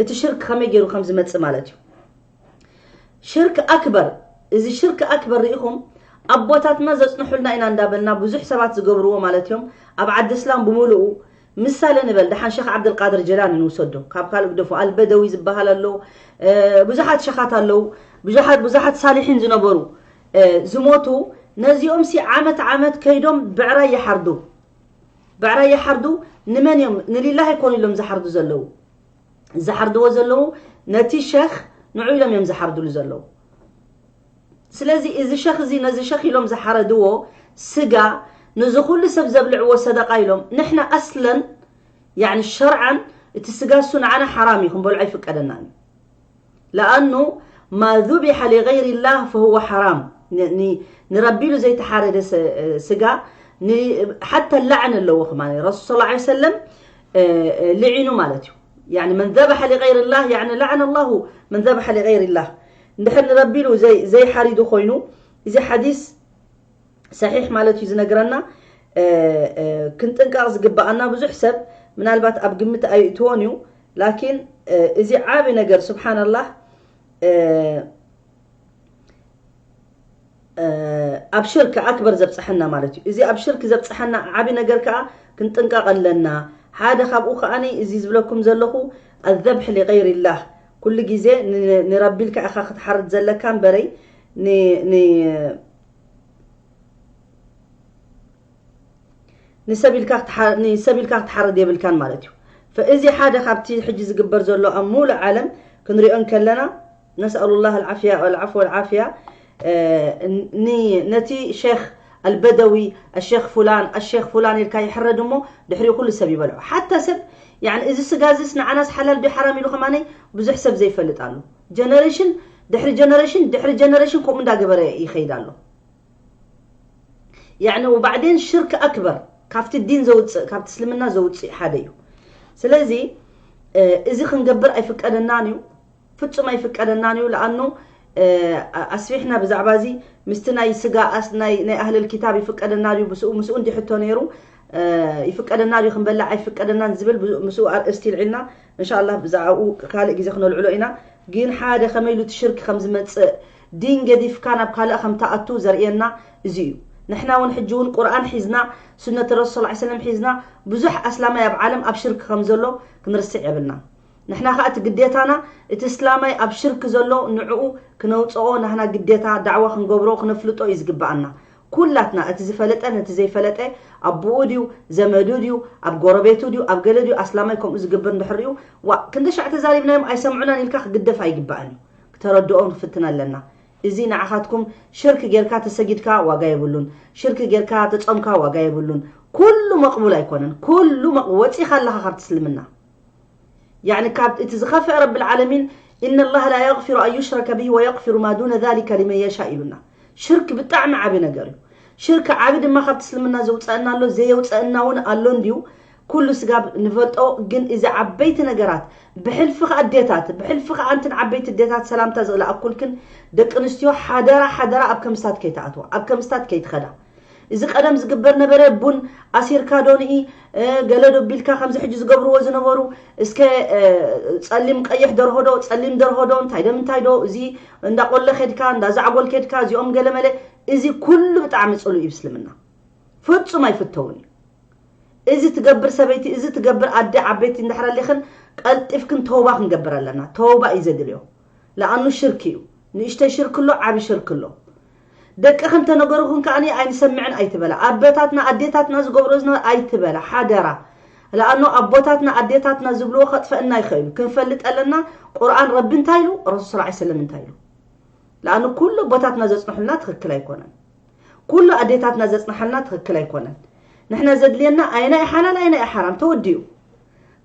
እቲ ሽርክ ከመይ ገይሩ ከም ዝመፅእ ማለት እዩ ሽርክ ኣክበር እዚ ሽርክ ኣክበር ርኢኹም ኣቦታትና ዘፅንሑልና ኢና እንዳበልና ብዙሕ ሰባት ዝገብርዎ ማለት እዮም ኣብ ዓዲ እስላም ብምሉኡ ምሳሌ ንበል ደሓን ሸኽ ዓብደልቃድር ጀላኒ ንውሰዶ ካብ ካልእ ግደፎ ኣልበደዊ ዝበሃል ኣሎ ብዙሓት ሸኻት ኣለዉ ብዙሓት ብዙሓት ሳሊሒን ዝነበሩ ዝሞቱ ነዚኦም ሲ ዓመት ዓመት ከይዶም ብዕራይ ይሓርዱ ብዕራይ ይሓርዱ ንመን እዮም ንሊላህ ኣይኮኑ ኢሎም ዝሓርዱ ዘለዉ ዝሓርድዎ ዘለዉ ነቲ ሸኽ ንዑ ኢሎም እዮም ዝሓርድሉ ዘለዉ ስለዚ እዚ ሸኽ እዚ ነዚ ሸኽ ኢሎም ዝሓረድዎ ስጋ ንዚ ኩሉ ሰብ ዘብልዕዎ ሰደቃ ኢሎም ንሕና ኣስለን ያኒ ሸርዓን እቲ ስጋ እሱ ንዓና ሓራም እዩ ክንበልዖ ኣይፍቀደናን እዩ ለኣኑ ማ ذبح لغير الله فهو حرام ንረቢ ኢሉ ዘይተሓረደ ስጋ ሓተ ላዕን ኣለዎ ከማ ረሱል ስ ሰለም ልዒኑ ማለት እዩ يعني من ذبح لغير الله يعني لعن الله من ذبح لغير الله እንድሕር ንረቢ ኢሉ ዘይሓሪዱ ኮይኑ እዚ ሓዲስ ሰሒሕ ማለት እዩ ዝነግረና ክንጥንቀቕ ዝግበኣና ብዙሕ ሰብ ምናልባት ኣብ ግምት ኣይእትዎን እዩ ላኪን እዚ ዓቢ ነገር ስብሓንላህ ኣብ ሽርክ ኣክበር ዘብፅሐና ማለት እዩ እዚ ኣብ ሽርክ ዘብፅሐና ዓቢ ነገር ከዓ ክንጥንቀቕ ኣለና ሓደ ካብኡ ከዓ እዚ ዝብለኩም ዘለኹ ኣዘብሒ ሊቀይርላህ ኩሉ ግዜ ንረቢ ኢልካ ኢኻ ክትሓርድ ዘለካ እምበረይ ንሰብ ኢልካ ክትሓርድ የብልካን ማለት እዩ እዚ ሓደ ካብቲ ሕጂ ዝግበር ዘሎ ኣብ ሙሉእ ዓለም ክንሪኦ እንከለና፣ ነስኣሉ ላህ ኣልዓፍያ ወልዓፍወ ወልዓፍያ፣ እ፣ ን-፣ ነቲ ሼኽ ኣልበደዊ፣ ኣሼኽ ፉላን፣ ኣሼኽ ፉላን ኢልካ ይሕረድ እሞ ድሕሪኡ ኩሉ ሰብ ይበልዖ። ሓታ ሰብ፣ ያኒ፣ እዚ ስጋ እዚስ ንዓናስ ሓላል ድዩ ሓራም ኢሉ ከማነይ ብዙሕ ሰብ ዘይፈልጥ ኣሎ። ጀነሬሽን ድሕሪ ጀነሬሽን ድሕሪ ጀነሬሽን ከምኡ እንዳገበረ ይኸይድ ኣሎ። ያኒ፣ ወባዕዴን ሽርክ ኣክበር ካብቲ ዲን ዘውፅእ፣ ካብቲ እስልምና ዘውፅእ ሓደ እዩ። ስለዚ፣ እ፣ እዚ ክንገብር ኣይፍቀደናን እዩ። ፍጹም ኣይፍቀደናን እዩ። ለኣኑ፣ እ፣ ኣስፊሕና ብዛዕባ እዚ ምስቲ ናይ ስጋ ኣስ-፣ ናይ፣ ናይ ኣህለል ኪታብ ይፍቀደና ድዩ? ብስኡ፣ ምስኡ እንዲ ሕቶ ነይሩ፣ እ፣ ይፍቀደና ድዩ ክንበልዕ ኣይፍቀደናን ዝብል ብ-፣ ምስኡ ኣርእስቲ ይልዒልና። እንሻ ኣላህ ብዛዕባኡ ካልእ ግዜ ክነልዕሎ ኢና። ግን ሓደ ከመይ ኢሉ እቲ ሽርክ ከም ዝመጽእ፣ ዲን ገዲፍካ ናብ ካልእ ከም ትኣቱ ዘርእየና እዚ እዩ። ንሕና እውን ሕጂ እውን ቁርኣን ሒዝና፣ ሱነት ረሱል ሰለላሁ ዐለይሂ ወሰለም ሒዝና፣ ብዙሕ ኣስላማይ ኣብ ዓለም ኣብ ሽርክ ከም ዘሎ ክንርስዕ የብልና። ንሕና ኸኣ እቲ ግዴታና፣ እቲ እስላማይ ኣብ ሽርክ ዘሎ ንዕኡ ክነውጽኦ ናህና ግዴታ፣ ዳዕዋ ክንገብሮ፣ ክነፍልጦ እዩ ዝግብኣና። ኩላትና፣ እቲ ዝፈለጠ ነቲ ዘይፈለጠ፣ ኣቦኡ ድዩ፣ ዘመዱ ድዩ፣ ኣብ ጎረቤቱ ድዩ፣ ኣብ ገለ ድዩ፣ ኣስላማይ ከምኡ ዝገብር እንድሕር ሪኡ፣ ዋእ፣ ክንደይ ሻዕ ተዛሪብናዮም ኣይሰምዑናን ኢልካ ክግደፍ ኣይግባእን እዩ። ክተረድኦ ክንፍትን ኣለና። እዚ ንዓኻትኩም ሽርክ ጌርካ ተሰጊድካ ዋጋ የብሉን፣ ሽርክ ጌርካ ተጾምካ ዋጋ የብሉን። ኩሉ መቕቡል ኣይኮነን። ኩሉ መቕ-፣ ወጺኻ ኣለኻ ካብቲ እስልምና። ያኒ ካብ እቲ ዝኸፍአ ረብል ዓለሚን፣ "ኢነ ላህ ላ የግፊሩ ኣን ዩሽረከ ቢሂ ወየግፊሩ ማ ዱነ ዛሊከ ሊመን የሻእ" ኢሉና። ሽርክ ብጣዕሚ ዓቢ ነገር እዩ። ሽርክ ዓቢ ድማ ካብቲ እስልምና ዘውጸአና ኣሎ፣ ዘየውጸአና እውን ኣሎ እንድዩ። ኩሉ ስጋብ ንፈልጦ፣ ግን እዚ ዓበይቲ ነገራት፣ ብሕልፊ ከኣ ኣዴታት፣ ብሕልፊ ከኣ ኣንትን ዓበይቲ ኣዴታት ሰላምታ ዝለኣኩልክን ደቂ ኣንስትዮ፣ ሓደራ፣ ሓደራ ኣብ ከምስታት ከይትኣትዋ፣ ኣብ ከምስታት ከይትኸዳ። እዚ ቀደም ዝግበር ነበረ፣ ቡን ኣሲርካ ዶ ንኢ፣ እ፣ ገለ ዶ ቢልካ ከምዚ ሕጂ ዝገብርዎ ዝነበሩ፣ እስከ፣ እ፣ ጸሊም ቀይሕ ደርሆ ዶ፣ ጸሊም ደርሆ ዶ፣ እንታይ ዶ፣ ምንታይ ዶ፣ እዚ እንዳቆለ ከድካ፣ እንዳዛዕጎል ከድካ፣ እዚኦም ገለ መለ፣ እዚ ኩሉ ብጣዕሚ ጽሉእ እዩ ብእስልምና። ፍጹም ኣይፍተውን እዩ። እዚ ትገብር ሰበይቲ፣ እዚ ትገብር ኣደ ዓበይቲ እንድሕር ኣሊኽን፣ ቀልጢፍክን ተውባ ክንገብር ኣለና። ተውባ እዩ ዘድልዮ። ለኣኑ ሽርክ እዩ። ንእሽተይ ሽርክ ኣሎ፣ ዓቢ ሽርክ ኣሎ። ደቅኽን ተነገሩኽን ከኣኒ ኣይንሰምዕን ኣይትበላ። ኣቦታትና፣ ኣዴታትና ዝገብሮ ዝነበረ ኣይትበላ፣ ሓደራ። ለኣኑ ኣቦታትና፣ ኣዴታትና ዝብልዎ ከጥፈእና ይኽእል እዩ። ክንፈልጥ ኣለና፣ ቁርኣን ረቢ እንታይ ኢሉ፣ ረሱል ሰለላሁ ዐለይሂ ወሰለም እንታይ ኢሉ። ለኣኑ ኩሉ ኣቦታትና ዘጽንሑልና ትኽክል ኣይኮነን። ኩሉ ኣዴታትና ዘጽንሓልና ትኽክል ኣይኮነን። ንሕና ዘድልየና ኣይናይ ሓላል ኣይናይ ሓራም ተወዲኡ።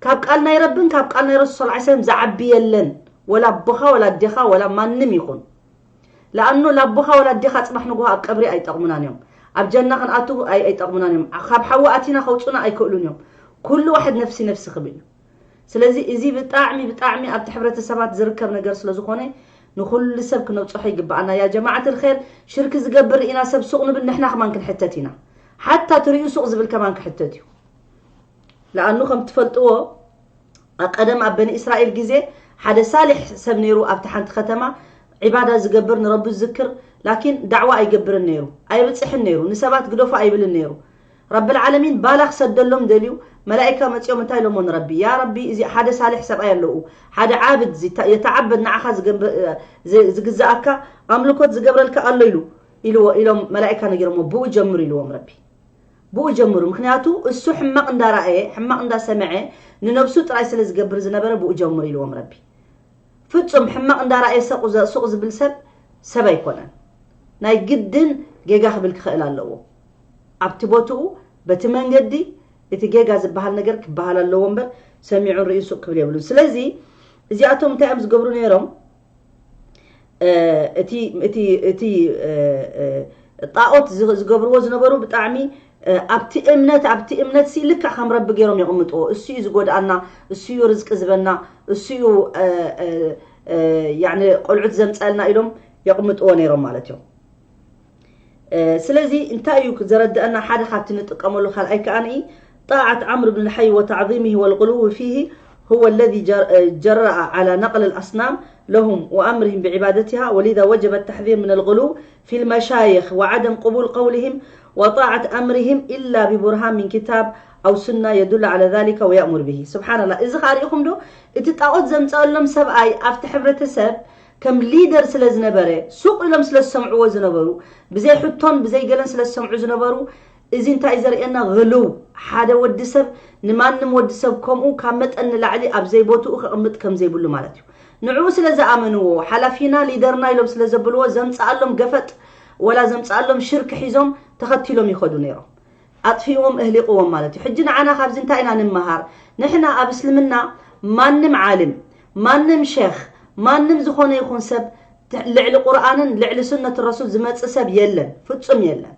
ካብ ቃል ናይ ረብን ካብ ቃል ናይ ረሱል ሰለላሁ ዐለይሂ ወሰለም ዝዓቢ የለን። ወላ ኣቦኻ ወላ ኣዴኻ ወላ ማንም ይኹን። ለኣኑ ላቦኻ ወላ ኣዴኻ ጽባሕ ንግሆ ኣብ ቀብሪ ኣይጠቕሙናን እዮም። ኣብ ጀና ክንኣቱ ኣይ-፣ ኣይጠቕሙናን እዮም። ካብ ሓዊ ኣቲና ከውጹና ኣይክእሉን እዮም። ኩሉ ዋሕድ ነፍሲ ነፍሲ ክብል እዩ። ስለዚ እዚ ብጣዕሚ፣ ብጣዕሚ ኣብቲ ሕብረተሰባት ዝርከብ ነገር ስለ ዝኾነ ንኹሉ ሰብ ክነብጽሖ ይግብኣና። ያ ጀማዓት ልኸይር፣ ሽርክ ዝገብር ርኢና ሰብ ሱቕ ንብል፣ ንሕና ከማን ክንሕተት ኢና። ሓታ ትርእዩ ሱቕ ዝብል ከማን ክሕተት እዩ። ለኣኑ ከም ትፈልጥዎ፣ ኣ-፣ ቀደም ኣብ በኒ እስራኤል ግዜ ሓደ ሳሊሕ ሰብ ነይሩ ኣብቲ ሓንቲ ከተማ ዒባዳ ዝገብር፣ ንረቢ ዝዝክር፣ ላኪን ዳዕዋ ኣይገብርን ነይሩ፣ ኣይብጽሕን ነይሩ፣ ንሰባት ግደፉ ኣይብልን ነይሩ። ረብል ዓለሚን ባላ ክሰደሎም ደልዩ፣ መላኢካ መጺኦም እንታይ ኢሎሞ ንረቢ? "ያ ረቢ፣ እዚ ሓደ ሳሊሕ ሰብኣይ ኣለዉ፣ ሓደ ዓብድ፣ ዝታ-፣ የተዓበድ ንዓኻ ዝገንበ-፣ ዝ-፣ ዝግዝኣካ፣ ኣምልኮት ዝገብረልካ ኣሎ" ኢሉ፣ ኢልዎ፣ ኢሎም መላኢካ ነጊሮሞ፣ "ብኡ ጀምር" ኢልዎም ረቢ። ብኡ ጀምሩ፣ ምኽንያቱ እሱ ሕማቕ እንዳረኣየ፣ ሕማቕ እንዳሰምዐ፣ ንነብሱ ጥራይ ስለ ዝገብር ዝነበረ ብኡ ጀምር ኢልዎም ረቢ። ፍጹም ሕማቕ እንዳረኣየ ሰቑ ዘ-፣ ሱቕ ዝብል ሰብ፣ ሰብ ኣይኮነን። ናይ ግድን ጌጋ ክብል ክኽእል ኣለዎ። ኣብቲ ቦትኡ፣ በቲ መንገዲ፣ እቲ ጌጋ ዝበሃል ነገር ክበሃል ኣለዎ እምበር፣ ሰሚዑን ርእዩ ሱቕ ክብል የብሉን። ስለዚ፣ እዚኣቶም እንታይ እዮም ዝገብሩ ነይሮም? እ፣ እቲ፣ እቲ፣ እቲ፣ እ፣ እ፣ ጣኦት ዝ-፣ ዝገብርዎ ዝነበሩ ብጣዕሚ፣ እ፣ ኣብቲ እምነት፣ ኣብቲ እምነት ሲ ልክዕ ከም ረቢ ገይሮም የቕምጥዎ። እሱ እዩ ዝጎድኣና፣ እሱ እዩ ርዝቂ ዝበና፣ እሱ እዩ፣ እ፣ እ፣ እ፣ ያኒ ቆልዑት ዘምፀልና ኢሎም የቕምጥዎ ነይሮም ማለት እዮም። እ፣ ስለዚ እንታይ እዩ ዘረድአና? ሓደ ካብቲ ንጥቀመሉ ካልኣይ ከኣ ንኢ ጣዓት ዓምር ብን ልሓይ ወተዕዚምሂ ወልጉሉው ፊሂ ሁወ ለዚ ጀር-፣ እ፣ ጀረአ ዓላ ነቅል ልኣስናም ለሁም ወኣምርሂም ብዒባደቲሃ ወሊዛ ወጀበ ተሕዚር ምን ልጉሉው ፊ ልመሻይኽ ወዓደም ቅቡል ቀውልሂም ወጣዓት ኣምርሂም ኢላ ብቡርሃን ምን ኪታብ ኣው ሱና የዱሉ ዓላ ዛሊከ ወየእሙር ብሂ። ስብሓንላህ፣ እዚ ከኣ ርኢኹም ዶ? እቲ ጣዖት ዘምፀአሎም ሰብኣይ ኣብቲ ሕብረተሰብ ከም ሊደር ስለ ዝነበረ፣ ሱቕ ኢሎም ስለ ዝሰምዕዎ ዝነበሩ፣ ብዘይ ሕቶን ብዘይ ገለን ስለ ዝሰምዑ ዝነበሩ፣ እዚ እንታይ እዩ ዘርእየና? ግሉው፣ ሓደ ወዲ ሰብ ንማንም ወዲ ሰብ ከምኡ ካብ መጠን ንላዕሊ ኣብ ዘይቦትኡ ከቕምጥ ከም ዘይብሉ ማለት እዩ። ንዕኡ ስለ ዝኣመንዎ፣ ሓላፊና ሊደርና ኢሎም ስለ ዘብልዎ፣ ዘምጽኣሎም ገፈጥ ወላ ዘምጽኣሎም ሽርክ ሒዞም ተኸቲሎም ይኸዱ ነይሮም። ኣጥፊእዎም፣ እህሊቕዎም ማለት እዩ። ሕጂ ንዓና ካብዚ እንታይ ኢና ንምሃር? ንሕና ኣብ እስልምና ማንም ዓልም፣ ማንም ሸኽ፣ ማንም ዝኾነ ይኹን ሰብ ልዕሊ ቁርኣንን ልዕሊ ሱነት ረሱል ዝመጽእ ሰብ የለን፣ ፍጹም የለን።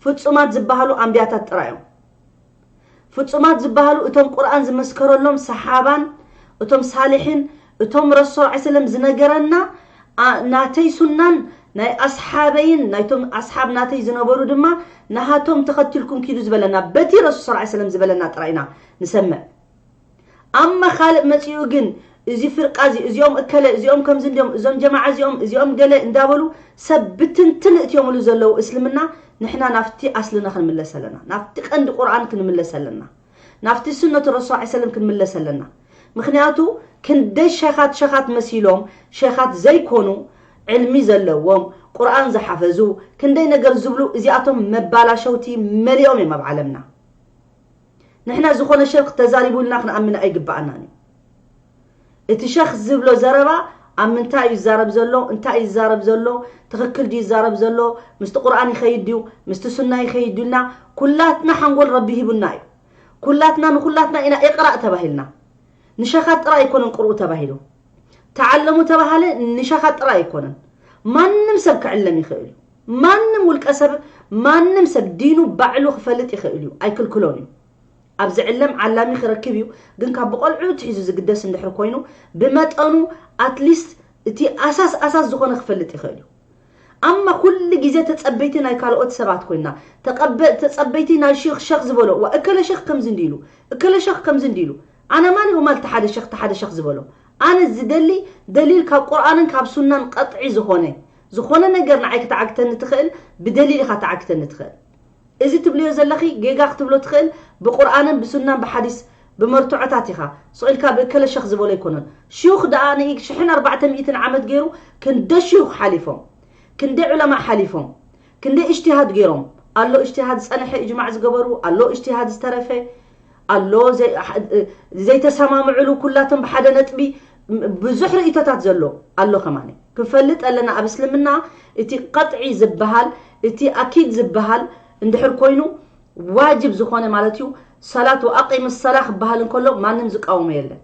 ፍጹማት ዝበሃሉ ኣንብያታት ጥራይ እዮም። ፍጹማት ዝበሃሉ እቶም ቁርኣን ዝመስከረሎም ሰሓባን እቶም ሳሊሒን፣ እቶም ረሱል ሰለላሁ ዐለይሂ ወሰለም ዝነገረና፣ ኣ-፣ ናተይ ሱናን ናይ ኣስሓበይን ናይቶም ኣስሓብ ናተይ ዝነበሩ ድማ ናሃቶም ተኸትልኩም ኪዱ ዝበለና፣ በቲ ረሱል ሰለላሁ ዐለይሂ ወሰለም ዝበለና ጥራይ ኢና ንሰምዕ። ኣማ ካልእ መጺኡ ግን እዚ ፍርቃ እዚ፣ እዚኦም እከለ፣ እዚኦም ከምዚ እንዲዮም፣ እዞም ጀማዓ እዚኦም፣ እዚኦም ገለ እንዳበሉ ሰብ ብትንትን እትዮምሉ ዘለዉ እስልምና፣ ንሕና ናብቲ ኣስልና ክንምለስ ኣለና። ናብቲ ቀንዲ ቁርኣን ክንምለስ ኣለና። ናብቲ ሱነቱ ረሱል ሰለላሁ ዐለይሂ ወሰለም ክንምለስ ኣለና። ምኽንያቱ ክንደይ ሸኻት ሸኻት መሲሎም፣ ሸኻት ዘይኮኑ፣ ዕልሚ ዘለዎም፣ ቁርኣን ዝሓፈዙ፣ ክንደይ ነገር ዝብሉ፣ እዚኣቶም መባላሸውቲ መሊኦም እዮም ኣብ ዓለምና። ንሕና ዝኾነ ሸኽ ተዛሪቡ ኢልና ክንኣምን ኣይግባኣናን እዩ። እቲ ሸኽ ዝብሎ ዘረባ ኣብ ምንታይ እዩ ዝዛረብ ዘሎ፣ እንታይ እዩ ዝዛረብ ዘሎ፣ ትኽክል ድዩ ዝዛረብ ዘሎ፣ ምስቲ ቁርኣን ይኸይድ ድዩ፣ ምስቲ ሱና ይኸይድ ድዩ ኢልና፣ ኩላትና ሓንጎል ረቢ ሂቡና እዩ። ኩላትና ንኹላትና ኢና ኢቕራእ ተባሂልና። ንሸኻት ጥራይ ኣይኮነን ቅርኡ ተባሂሉ። ተዓለሙ ተባሃለ ንሸኻት ጥራይ ኣይኮነን። ማንም ሰብ ክዕለም ይኽእል እዩ። ማንም ውልቀ ሰብ፣ ማንም ሰብ ዲኑ ባዕሉ ክፈልጥ ይኽእል እዩ። ኣይክልክሎን እዩ። ኣብ ዝዕለም ዓላሚ ክረክብ እዩ፣ ግን ካብ ብቆልዑ ትሒዙ ዝግደስ እንድሕር ኮይኑ፣ ብመጠኑ ኣትሊስት እቲ ኣሳስ ኣሳስ ዝኾነ ክፈልጥ ይኽእል እዩ። ኣማ ኩሉ ግዜ ተጸበይቲ ናይ ካልኦት ሰባት ኮይና፣ ተቐበ-፣ ተጸበይቲ ናይ ሸኽ ሸኽ ዝበሎ፣ ዋ፣ እከለ ሸኽ ከምዚ እንዲ ኢሉ፣ እከለ ሸኽ ከምዚ እንዲ ኢሉ። ኣነ ማን እየ ማልቲ ሓደ ሸኽ፣ ሓደ ሸኽ ዝበሎ? ኣነ ዝደሊ ደሊል ካብ ቁርኣንን ካብ ሱናን ቀጥዒ ዝኾነ፣ ዝኾነ ነገር ንዓይ ክትዓግተኒ ትኽእል፣ ብደሊል ኢኻ ትዓግተኒ ትኽእል። እዚ ትብልዮ ዘለኺ ጌጋ ክትብሎ ትኽእል፣ ብቁርኣንን ብሱናን ብሓዲስ ብመርትዖታት ኢኻ ስቕ ኢልካ ብእከለ ሸኽ ዝበሎ ኣይኮነን። ሽዩኽ ደኣ ንኢ ሽሕን ኣርባዕተ ሚእትን ዓመት ገይሩ ክንደ ሽዩኽ ሓሊፎም፣ ክንደ ዑለማ ሓሊፎም፣ ክንደ እጅትሃድ ገይሮም። ኣሎ እጅትሃድ ዝጸንሐ እጅማዕ ዝገበሩ፣ ኣሎ እጅትሃድ ዝተረፈ፣ ኣሎ ዘይ-፣ ዘይተሰማምዕሉ ኩላቶም ብሓደ ነጥቢ ብዙሕ ርእይቶታት ዘሎ ኣሎ። ከማን ክንፈልጥ ኣለና ኣብ እስልምና እቲ ቀጥዒ ዝበሃል፣ እቲ ኣኪድ ዝበሃል እንድሕር ኮይኑ ዋጅብ ዝኾነ ማለት እዩ። ሰላት ወኣቂም ሰላ ክበሃል እንከሎ ማንም ዝቃወሞ የለን።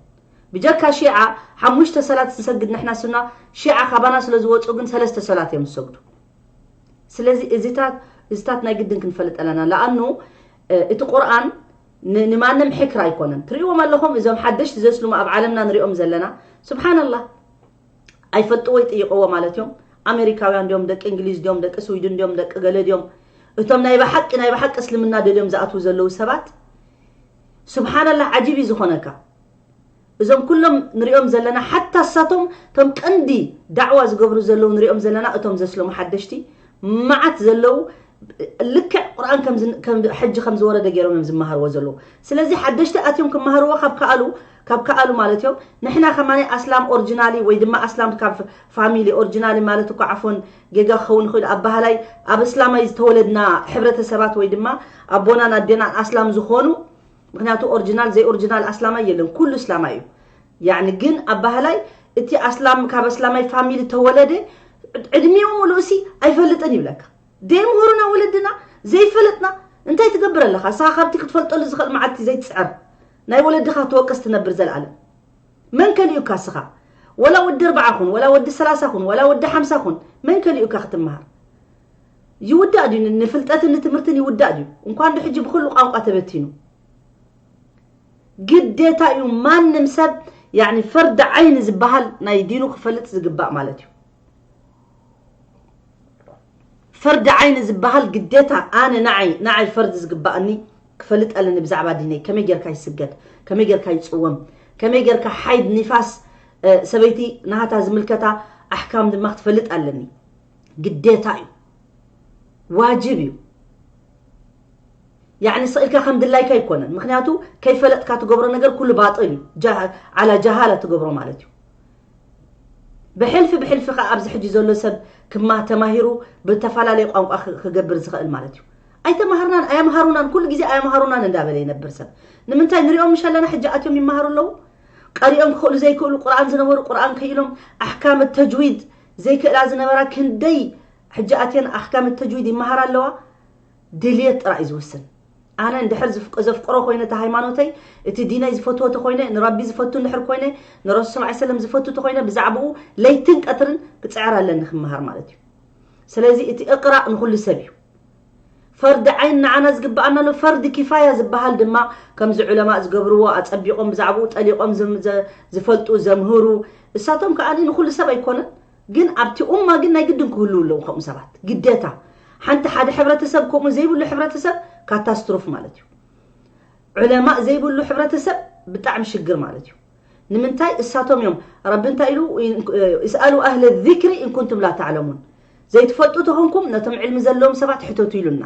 ብጀካ ሺዓ ሓሙሽተ ሰላት ንሰግድ ንሕና ሱና፣ ሺዓ ካባና ስለ ዝወፁ ግን ሰለስተ ሰላት እዮም ዝሰግዱ። ስለዚ እዚታት፣ እዚታት ናይ ግድን ክንፈልጥ ኣለና። ለኣኑ፣ እ፣ እቲ ቁርኣን ን-፣ ንማንም ሕክር ኣይኮነን። ትርእይዎም ኣለኹም እዞም ሓደሽቲ ዘስልሙ ኣብ ዓለምና ንሪኦም ዘለና። ስብሓንላህ። ኣይፈልጥዎ ይጥይቕዎ ማለት እዮም። ኣሜሪካውያን ድዮም፣ ደቂ እንግሊዝ ድዮም፣ ደቂ ስዊድን ድዮም፣ ደቂ ገለ ድዮም? እቶም ናይ ብሓቂ፣ ናይ ብሓቂ እስልምና ደልዮም ዝኣትዉ ዘለዉ ሰባት፣ ስብሓንላህ፣ ዓጂብ እዩ ዝኾነካ። እዞም ኩሎም ንሪኦም ዘለና፣ ሓታ እሳቶም እቶም ቀንዲ ዳዕዋ ዝገብሩ ዘለዉ ንሪኦም ዘለና፣ እቶም ዘስለሙ ሓደሽቲ መዓት ዘለዉ፣ ልክዕ ቁርኣን ከም ዝን-፣ ከም ሕጂ ከም ዝወረደ ገይሮም እዮም ዝመሃርዎ ዘለዉ። ስለዚ ሓደሽቲ ኣትዮም ክመሃርዎ ካብ ከኣሉ፣ ካብ ከኣሉ ማለት እዮም። ንሕና ከማኒ ኣስላም ኦሪጂናሊ ወይ ድማ ኣስላም ካብ ፋሚሊ ኦሪጂናሊ ማለት እኮ ዓፎን ጌጋ ክኸውን ይኽእል። ኣባህላይ ኣብ እስላማይ ዝተወለድና ሕብረተሰባት ወይ ድማ ኣቦናን ኣዴናን ኣስላም ዝኾኑ፣ ምኽንያቱ ኦሪጂናል ዘይ ኦሪጂናል ኣስላማይ የለን፣ ኩሉ እስላማይ እዩ። ያዕኒ ግን ኣባህላይ እቲ ኣስላም ካብ ኣስላማይ ፋሚሊ ተወለደ ዕድሚኡ ሙሉእሲ ኣይፈልጥን ይብለካ። ደይምሁሩና ወለድና ዘይፈለጥና እንታይ ትገብር ኣለኻ? ንስኻ ካብቲ ክትፈልጠሉ ዝኽእል መዓልቲ ዘይትስዕር ናይ ወለድኻ ትወቅስ ትነብር ዘልኣለም። መን ከሊኡካ እስኻ? ወላ ወዲ ኣርባዓ ኩን፣ ወላ ወዲ ሰላሳ ኩን፣ ወላ ወዲ ሓምሳ ኩን፣ መን ከሊኡካ ክትመሃር? ይውዳእ ድዩ? ን-፣ ንፍልጠትን ንትምህርትን ይውዳእ ድዩ? እንኳን ዶ ሕጂ ብኹሉ ቋንቋ ተበቲኑ። ግዴታ እዩ ማንም ሰብ፣ ያዕኒ፣ ፈርዲ ዓይኒ ዝበሃል ናይ ዲኑ ክፈልጥ ዝግባእ ማለት እዩ። ፈርዲ ዓይኒ ዝበሃል ግዴታ ኣነ ንዓይ፣ ንዓይ ፈርዲ ዝግባኣኒ ክፈልጥ ኣለኒ ብዛዕባ ዲነይ። ከመይ ጌርካ ይስገድ፣ ከመይ ጌርካ ይጽወም፣ ከመይ ጌርካ ሓይድ ኒፋስ፣ እ፣ ሰበይቲ ናሃታ ዝምልከታ ኣሕካም ድማ ክትፈልጥ ኣለኒ። ግዴታ እዩ። ዋጅብ እዩ። ያዕኒ ስቕ ኢልካ ከም ድላይካ ኣይኮነን። ምኽንያቱ ከይፈለጥካ ትገብሮ ነገር ኩሉ ባጥል እዩ። ጃህ-፣ ዓላ ጃሃላ ትገብሮ ማለት እዩ። ብሕልፊ ብሕልፊ ኸዓ ኣብዚ ሕጂ ዘሎ ሰብ ክማ ተማሂሩ ብተፈላለየ ቋንቋ ክ-፣ ክገብር ዝኽእል ማለት እዩ። ኣይተማሃርናን ኣየምሃሩናን፣ ኩሉ ግዜ ኣየምሃሩናን እንዳበለ ይነብር ሰብ። ንምንታይ ንሪኦም ምሽ ኣለና? ሕጂ ኣትዮም ይመሃሩ ኣለዉ። ቀሪኦም ክኽእሉ ዘይክእሉ፣ ቁርኣን ዝነበሩ ቁርኣን ክኢሎም፣ ኣሕካም ተጅዊድ ዘይክእላ ዝነበራ ክንደይ ሕጂ ኣትየን ኣሕካም ተጅዊድ ይመሃራ ኣለዋ። ድልየት ጥራይ እዩ ዝውስን። ኣነ እንድሕር ዘፍቅሮ ኮይነ እቲ ሃይማኖተይ፣ እቲ ዲነይ ዝፈትዎ ተኮይነ፣ ንረቢ ዝፈቱ እንድሕር ኮይነ፣ ንረሱል ሰለላሁ ዐለይሂ ወሰለም ዝፈቱ ተኮይነ፣ ብዛዕባኡ ለይትን ቀትርን ክፅዕር ኣለኒ ክመሃር ማለት እዩ። ስለዚ እቲ እቅራእ ንኩሉ ሰብ እዩ። ፈርዲ ዓይን ንዓና ዝግብኣና ኣሎ። ፈርዲ ኪፋያ ዝበሃል ድማ ከምዚ ዑለማእ ዝገብርዎ፣ ኣጸቢቖም ብዛዕባኡ ጠሊቖም ዝም- ዘ- ዝፈልጡ ዘምህሩ፣ እሳቶም ከኣ ንኹሉ ሰብ ኣይኮነን፣ ግን ኣብቲ ኡማ ግን ናይ ግድን ክህልዉ ኣለዉ ከምኡ ሰባት ግዴታ። ሓንቲ ሓደ ሕብረተሰብ ከምኡ ዘይብሉ ሕብረተሰብ ካታስትሮፍ ማለት እዩ። ዑለማእ ዘይብሉ ሕብረተሰብ ብጣዕሚ ሽግር ማለት እዩ። ንምንታይ? እሳቶም እዮም። ረቢ እንታይ ኢሉ? እስኣሉ ኣህለ ዚክሪ ኢን ኩንቱም ላ ተዕለሙን። ዘይትፈልጡ ተኾንኩም ነቶም ዕልሚ ዘለዎም ሰባት ሕተቱ ኢሉና።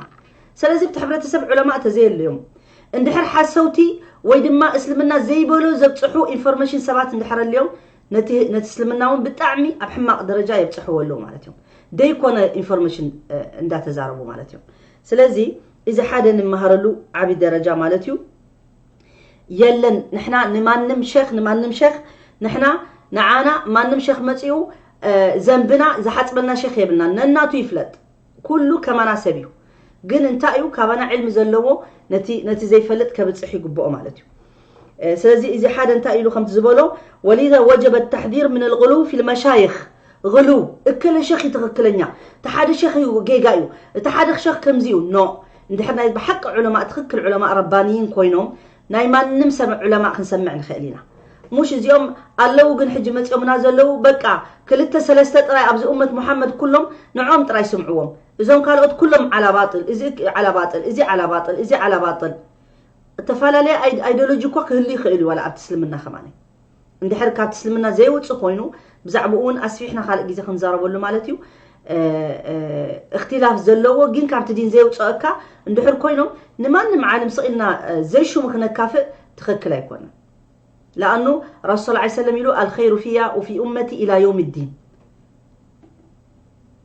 ስለዚ ብቲ ሕብረተሰብ ዑለማእ ተዘየለዮም፣ እንድሕር ሓሰውቲ ወይ ድማ እስልምና ዘይበሎ ዘብፅሑ ኢንፎርሜሽን ሰባት እንድሕር ኣልዮም፣ ነቲ ነቲ እስልምና እውን ብጣዕሚ ኣብ ሕማቕ ደረጃ የብፅሕዎ ኣለዉ ማለት እዮም። ደይኮነ ኢንፎርሜሽን እንዳተዛረቡ ማለት እዮም። ስለዚ እዚ ሓደ ንመሃረሉ ዓብዪ ደረጃ ማለት እዩ። የለን ንሕና ንማንም ሸኽ ንማንም ሸኽ ንሕና ንዓና ማንም ሸኽ መፂኡ ዘንብና ዝሓፅበና ሸኽ የብልና። ነናቱ ይፍለጥ። ኩሉ ከማና ሰብ እዩ። ግን እንታይ እዩ ካባና ዕልሚ ዘለዎ ነቲ ነቲ ዘይፈልጥ ከብፅሕ ይግብኦ ማለት እዩ። ስለዚ እዚ ሓደ እንታይ ኢሉ ከምቲ ዝበሎ ወሊዛ ወጀበ ተሕዚር ምን ልغሉው ፊ ልመሻይኽ غሉው እከለ ሸኽ እዩ ትኽክለኛ፣ እቲ ሓደ ሸኽ እዩ ጌጋ እዩ፣ እቲ ሓደ ሸኽ ከምዚ እዩ ኖ። እንድሕር ናይ ብሓቂ ዑለማእ ትኽክል ዑለማእ ረባንይን ኮይኖም ናይ ማንም ሰብ ዑለማእ ክንሰምዕ ንኽእል ኢና። ሙሽ እዚኦም ኣለዉ ግን ሕጂ መፂኦምና ዘለዉ በቃ ክልተ ሰለስተ ጥራይ ኣብዚ እመት ሙሓመድ ኩሎም ንዕኦም ጥራይ ስምዕዎም። እዞም ካልኦት ኩሎም ዓላ ባጥል፣ እዚ ዓላ ባጥል፣ እዚ ዓላ ባጥል፣ እዚ ዓላ ባጥል። እተፈላለየ ኣይዲዮሎጂ እኳ ክህሉ ይኽእል እዩ ዋላ ኣብቲ እስልምና ከማን። እንድሕር ካብቲ እስልምና ዘይውፅእ ኮይኑ ብዛዕባኡ እውን ኣስፊሕና ካልእ ግዜ ክንዛረበሉ ማለት እዩ። እክትላፍ ዘለዎ ግን ካብቲ ዲን ዘየውፅአካ እንድሕር ኮይኖም ንማንም ዓለም ስቕ ኢልና ዘይሽሙ ክነካፍእ ትኽክል ኣይኮነን። ለኣኑ ረሱል ላ ሰለም ኢሉ ኣልኸይሩ ፊያ ወፊ ኡመቲ ኢላ የውም ዲን።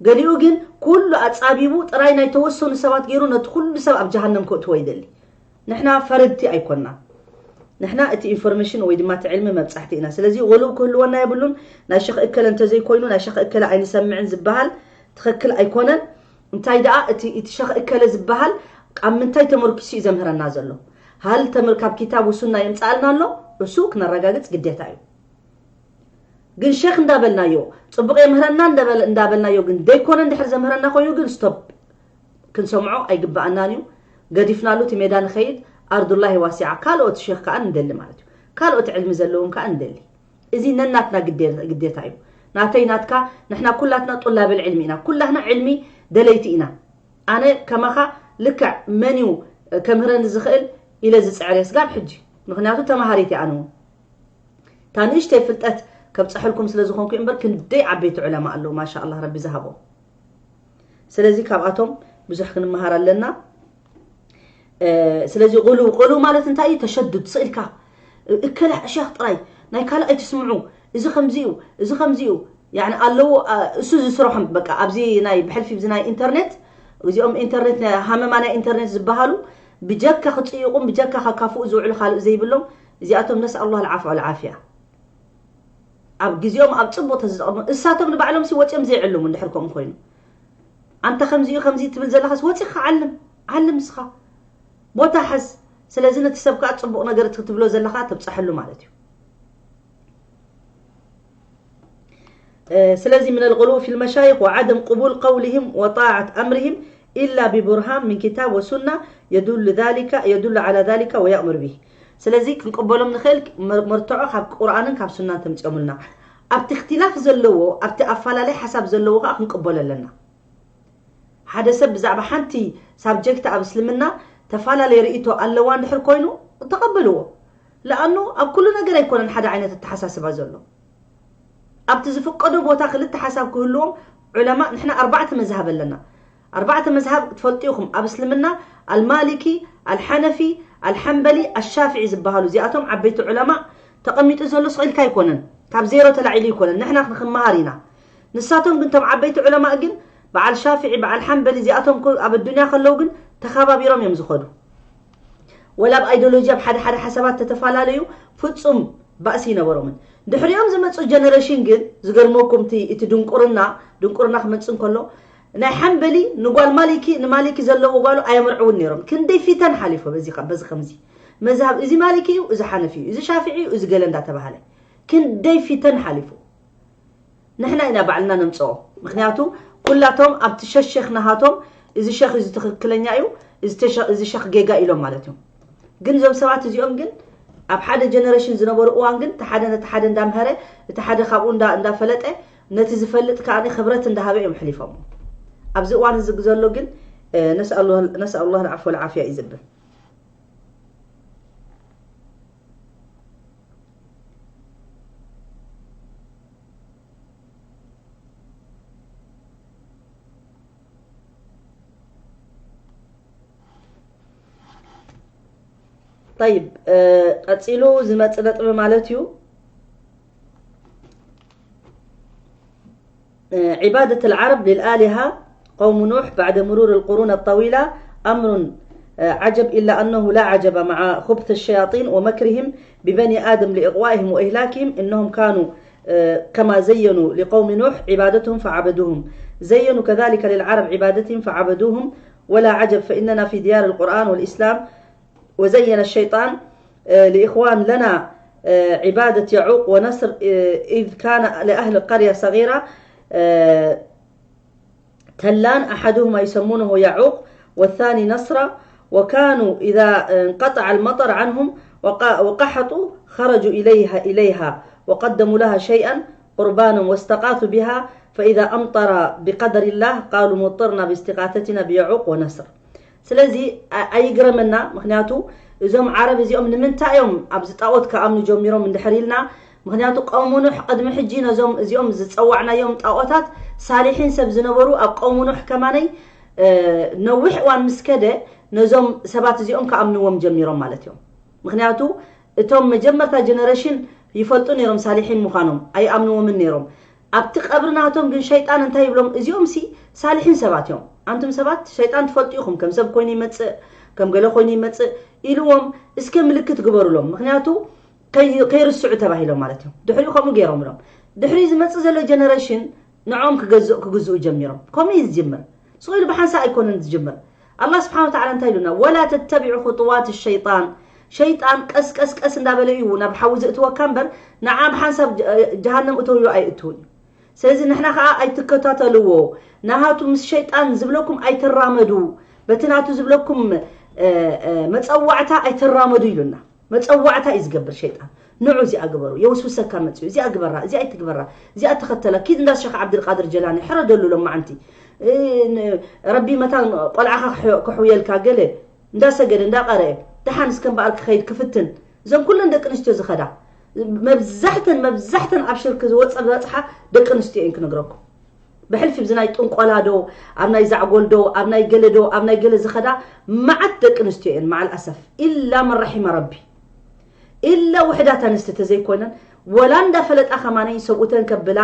ገሊኡ ግን ኩሉ ኣፃቢቡ ጥራይ ናይ ተወሰኑ ሰባት ገይሩ ነቲ ኩሉ ሰብ ኣብ ጀሃነም ከእትዎ ይደሊ። ንሕና ፈረድቲ ኣይኮንና። ንሕና እቲ ኢንፎርሜሽን ወይ ድማ እቲ ዕልሚ መብፃሕቲ ኢና። ስለዚ ወልው ክህልወና የብሉን። ናይ ሸኽ እከለ እንተዘይኮይኑ ናይ ሸኽ እከለ ኣይንሰምዕን ዝበሃል ትኽክል ኣይኮነን። እንታይ ደኣ እቲ እቲ ሸኽ እከለ ዝበሃል ኣብ ምንታይ ተመርኪሱ እዩ ዘምህረና ዘሎ? ሃል ተምር ካብ ኪታብ ወሱና የምፅኣልና ኣሎ? እሱ ክነረጋግፅ ግዴታ እዩ። ግን ሸኽ እንዳበልናዮ ፅቡቕ የምህረና እንዳበልናዮ ግን ደይኮነ እንድሕር ዘምህረና ኮይኑ ግን ስቶፕ ክንሰምዖ ኣይግባኣናን እዩ። ገዲፍናሉ እቲ ሜዳ ንኸይድ። ኣርዱላሂ ዋሲዓ። ካልኦት ሸኽ ከዓ ንደሊ ማለት እዩ። ካልኦት ዕልሚ ዘለዎም ከዓ ንደሊ። እዚ ነናትና ግዴታ እዩ። ናተይ ናትካ ንሕና ኩላትና ጡላብል ዕልሚ ኢና። ኩላትና ዕልሚ ደለይቲ ኢና። ኣነ ከማኻ ልክዕ መን እዩ ከምህረኒ ዝኽእል ኢለ ዝፅዕር እየ ስጋብ ሕጂ። ምኽንያቱ ተምሃሪት እየ ኣነ እውን። እታ ንእሽተይ ፍልጠት ከብፀሐልኩም ስለ ዝኾንኩ እምበር ክንደይ ዓበይቲ ዑለማ ኣለዉ ማሻ ኣላህ ረቢ ዝሃቦም። ስለዚ ካብኣቶም ብዙሕ ክንመሃር ኣለና። ስለዚ ቁሉ ቁሉ ማለት እንታይ እዩ? ተሸዱድ ስኢልካ እከለ ሸኽ ጥራይ ናይ ካልእ ኣይትስምዑ። እዚ ከምዚ እዩ፣ እዚ ከምዚ እዩ። ያኒ ኣለዉ እሱ ዝስርሖም በቃ ኣብዚ ናይ ብሕልፊ እዚ ናይ ኢንተርኔት እዚኦም ኢንተርኔት ሃመማ ናይ ኢንተርኔት ዝበሃሉ ብጀካ ክፅይቑም ብጀካ ከካፍኡ ዝውዕሉ ካልእ ዘይብሎም እዚኣቶም ነስኣሉ ኣልዓፍ ኣልዓፍያ። ኣብ ግዜኦም ኣብ ፅቡቅ ተዝጠቕሙ እሳቶም ንባዕሎም ሲ ወፂኦም ዘይዕልሙ እንድሕር ከምኡ ኮይኑ ኣንተ ከምዚ እዩ ከምዚ ትብል ዘለኻስ ወፂኻ ዓልም ዓልም እስኻ ቦታ ሓዝ። ስለዚ ነቲ ሰብ ከዓ ፅቡቅ ነገር እቲ ክትብሎ ዘለኻ ተብፀሐሉ ማለት እዩ። ስለዚ من الغلو في المشايخ وعدم قبول قولهم وطاعة أمرهم إلا ببرهان من كتاب وسنة يدل ذلك يدل على ذلك ويأمر به. ስለዚ ክንቅበሎም ንኽእል መርትዖ ካብ ቁርኣንን ካብ ሱናን ተምፅኦምልና። ኣብቲ እክትላፍ ዘለዎ ኣብቲ ኣፈላለይ ሓሳብ ዘለዎ ከዓ ክንቅበሎ ኣለና። ሓደ ሰብ ብዛዕባ ሓንቲ ሳብጀክት ኣብ እስልምና ተፈላለየ ርእይቶ ኣለዋ እንድሕር ኮይኑ ተቐበልዎ። ለኣኑ ኣብ ኩሉ ነገር ኣይኮነን ሓደ ዓይነት ኣተሓሳስባ ዘሎ። ኣብቲ ዝፍቀዶ ቦታ ክልተ ሓሳብ ክህልዎም ዑለማ ንሕና ኣርባዕተ መዝሃብ ኣለና። ኣርባዕተ መዝሃብ ትፈልጡ ኢኹም ኣብ እስልምና ኣልማሊኪ፣ ኣልሓነፊ፣ ኣልሓንበሊ፣ ኣሻፍዒ ዝበሃሉ እዚኣቶም ዓበይቲ ዑለማ ተቐሚጡ ዘሎ ስቕ ኢልካ ኣይኮነን ካብ ዜሮ ተላዒሉ ኣይኮነን ንሕና ክንመሃር ኢና። ንሳቶም ግን ቶም ዓበይቲ ዑለማእ ግን በዓል ሻፍዒ በዓል ሓንበሊ እዚኣቶም ኣብ ኣዱንያ ከለዉ ግን ተኸባቢሮም እዮም ዝኸዱ። ወላ ኣብ ኣይዲዮሎጂ ኣብ ሓደ ሓደ ሓሳባት ተተፈላለዩ ፍጹም ባእሲ ይነበሮምን። ድሕሪኦም ዝመጹ ጀነሬሽን ግን ዝገርመኩም እቲ እቲ ድንቁርና ድንቁርና ክመጽእ እንከሎ ናይ ሓንበሊ ንጓል ማሊኪ ንማሊኪ ዘለዎ ጓሉ ኣየምርዕውን ነይሮም። ክንደይ ፊተን ሓሊፎ በዚ በዚ ከምዚ መዝሃብ እዚ ማሊኪ እዩ፣ እዚ ሓነፊ እዩ፣ እዚ ሻፍዒ እዩ፣ እዚ ገለ እንዳተባሃለ ክንደይ ፊተን ሓሊፉ። ንሕና ኢና ባዕልና ነምጽኦ። ምክንያቱ ኩላቶም ኣብቲ ሸሼክ ናሃቶም እዚ ሸክ እዚ ትክክለኛ እዩ፣ እዚ ተሸ- እዚ ሸክ ጌጋ ኢሎም ማለት እዮም። ግን እዞም ሰባት እዚኦም ግን ኣብ ሓደ ጀነሬሽን ዝነበሩ እዋን ግን እቲ ሓደ ነቲ ሓደ እንዳምሀረ እቲ ሓደ ካብኡ እንዳ- እንዳፈለጠ ነቲ ዝፈልጥ ከዓ ክብረት እንዳሃበ እዮም ሕሊፎም። ኣብዚ እዋን እዚ ዘሎ ግን ነስኣሉ ላህ ልዓፍ ወልዓፍያ እዩ ዝብል። طيب، ቀፂሉ ዝመፅእ ነጥቢ ማለት እዩ። عبادة العرب للآلهة قوم نوح بعد مرور القرون الطويلة أمر عجب، إلا أنه لا عجب مع خبث الشياطين ومكرهم ببني آدم لإغوائهم وإهلاكهم، إنهم كانوا كما زينوا لقوم نوح عبادتهم فعبدوهم، زينوا كذلك للعرب عبادتهم فعبدوهم، ولا عجب فإننا في ديار القرآن والإسلام، وزين الشيطان لإخوان لنا عبادة يعوق ونسر، إذ كان لأهل قرية صغيرة تلان أحدهما يسمونه يعوق والثاني نصرة، وكانوا إذا انقطع المطر عنهم وقحطوا خرجوا إليها إليها وقدموا لها شيئا قربانا واستغاثوا بها، فإذا أمطر بقدر الله قالوا مطرنا باستغاثتنا بيعوق ونسر. ስለዚ ኣይግረመና። ምክንያቱ እዞም ዓረብ እዚኦም ንምንታይ እዮም ኣብዚ ጣዖት ክኣምኑ ጀሚሮም እንድሕር ኢልና፣ ምክንያቱ ቀውሙ ኑሕ ቅድሚ ሕጂ ነዞም እዚኦም ዝፀዋዕናዮም ጣዖታት ሳሊሒን ሰብ ዝነበሩ ኣብ ቀውሙ ኑሕ ከማነይ ነዊሕ እዋን ምስ ከደ ነዞም ሰባት እዚኦም ክኣምንዎም ጀሚሮም ማለት እዮም። ምክንያቱ እቶም መጀመርታ ጀነሬሽን ይፈልጡ ነይሮም ሳሊሒን ምዃኖም፣ ኣይኣምንዎምን ነይሮም። ኣብቲ ቀብሪ ናቶም ግን ሸይጣን እንታይ ይብሎም? እዚኦም ሲ ሳሊሒን ሰባት እዮም። ኣንቱም ሰባት ሸይጣን ትፈልጡ ኢኹም፣ ከም ሰብ ኮይኑ ይመጽእ፣ ከም ገለ ኮይኑ ይመጽእ ኢልዎም፣ እስከ ምልክት ግበሩሎም። ምክንያቱ ከይ- ከይርስዑ ተባሂሎም ማለት እዮም። ድሕሪኡ ከምኡ ገይሮምሎም። ድሕሪ ዝመጽእ ዘሎ ጀነሬሽን ንዖም ክገዝእ ክግዝኡ ጀሚሮም። ከምኡ እዩ ዝጅምር። ስቕ ኢሉ ብሓንሳእ ኣይኮነን ዝጅምር። ኣላህ ስብሓን ወተዓላ እንታይ ኢሉና? ወላ ተተቢዑ ኹጥዋት ሸይጣን። ሸይጣን ቀስ ቀስ ቀስ እንዳበለ እዩ ናብ ሓዊ ዝእትወካ እምበር ንዓ ብሓንሳብ ጀሃነም እተውዮ ኣይእትውን እዩ። ስለዚ ንሕና ከዓ ኣይትከታተልዎ። ናሃቱ ምስ ሸይጣን ዝብለኩም ኣይትራመዱ። በቲ ናቱ ዝብለኩም መፀዋዕታ ኣይትራመዱ ኢሉና። መፀዋዕታ እዩ ዝገብር ሸይጣን። ንዑ እዚኣ ግበሩ፣ የውስውሰካ መፅኡ፣ እዚኣ ግበራ፣ እዚኣ ኣይትግበራ፣ እዚኣ ተኸተላ፣ ኪድ እንዳ ሸኽ ዓብድልቃድር ጀላኒ ሕረደሉ ሎማዓንቲ። ረቢ መታን ቆልዓኻ ክሕውየልካ ገለ እንዳሰገደ እንዳቐረአ ደሓን እስከ እምበኣር ክኸይድ ክፍትን። እዞም ኩለን ደቂ ኣንስትዮ ዝኸዳ መብዛሕተን መብዛሕተን ኣብ ሽርክ ዝወፀ ዝበፅሓ ደቂ ኣንስትዮ እየን ክነግረኩም። ብሕልፊ ብዚ ናይ ጥንቆላ ዶ ኣብ ናይ ዛዕጎል ዶ ኣብ ናይ ገለ ዶ ኣብ ናይ ገለ ዝኸዳ መዓት ደቂ ኣንስትዮ እየን። መዓል ኣሰፍ ኢላ መን ረሒመ ረቢ። ኢላ ውሕዳት ኣንስቲ ተዘይኮይነን ወላ እንዳፈለጣ ከማነይ ሰብኡተን ከብላ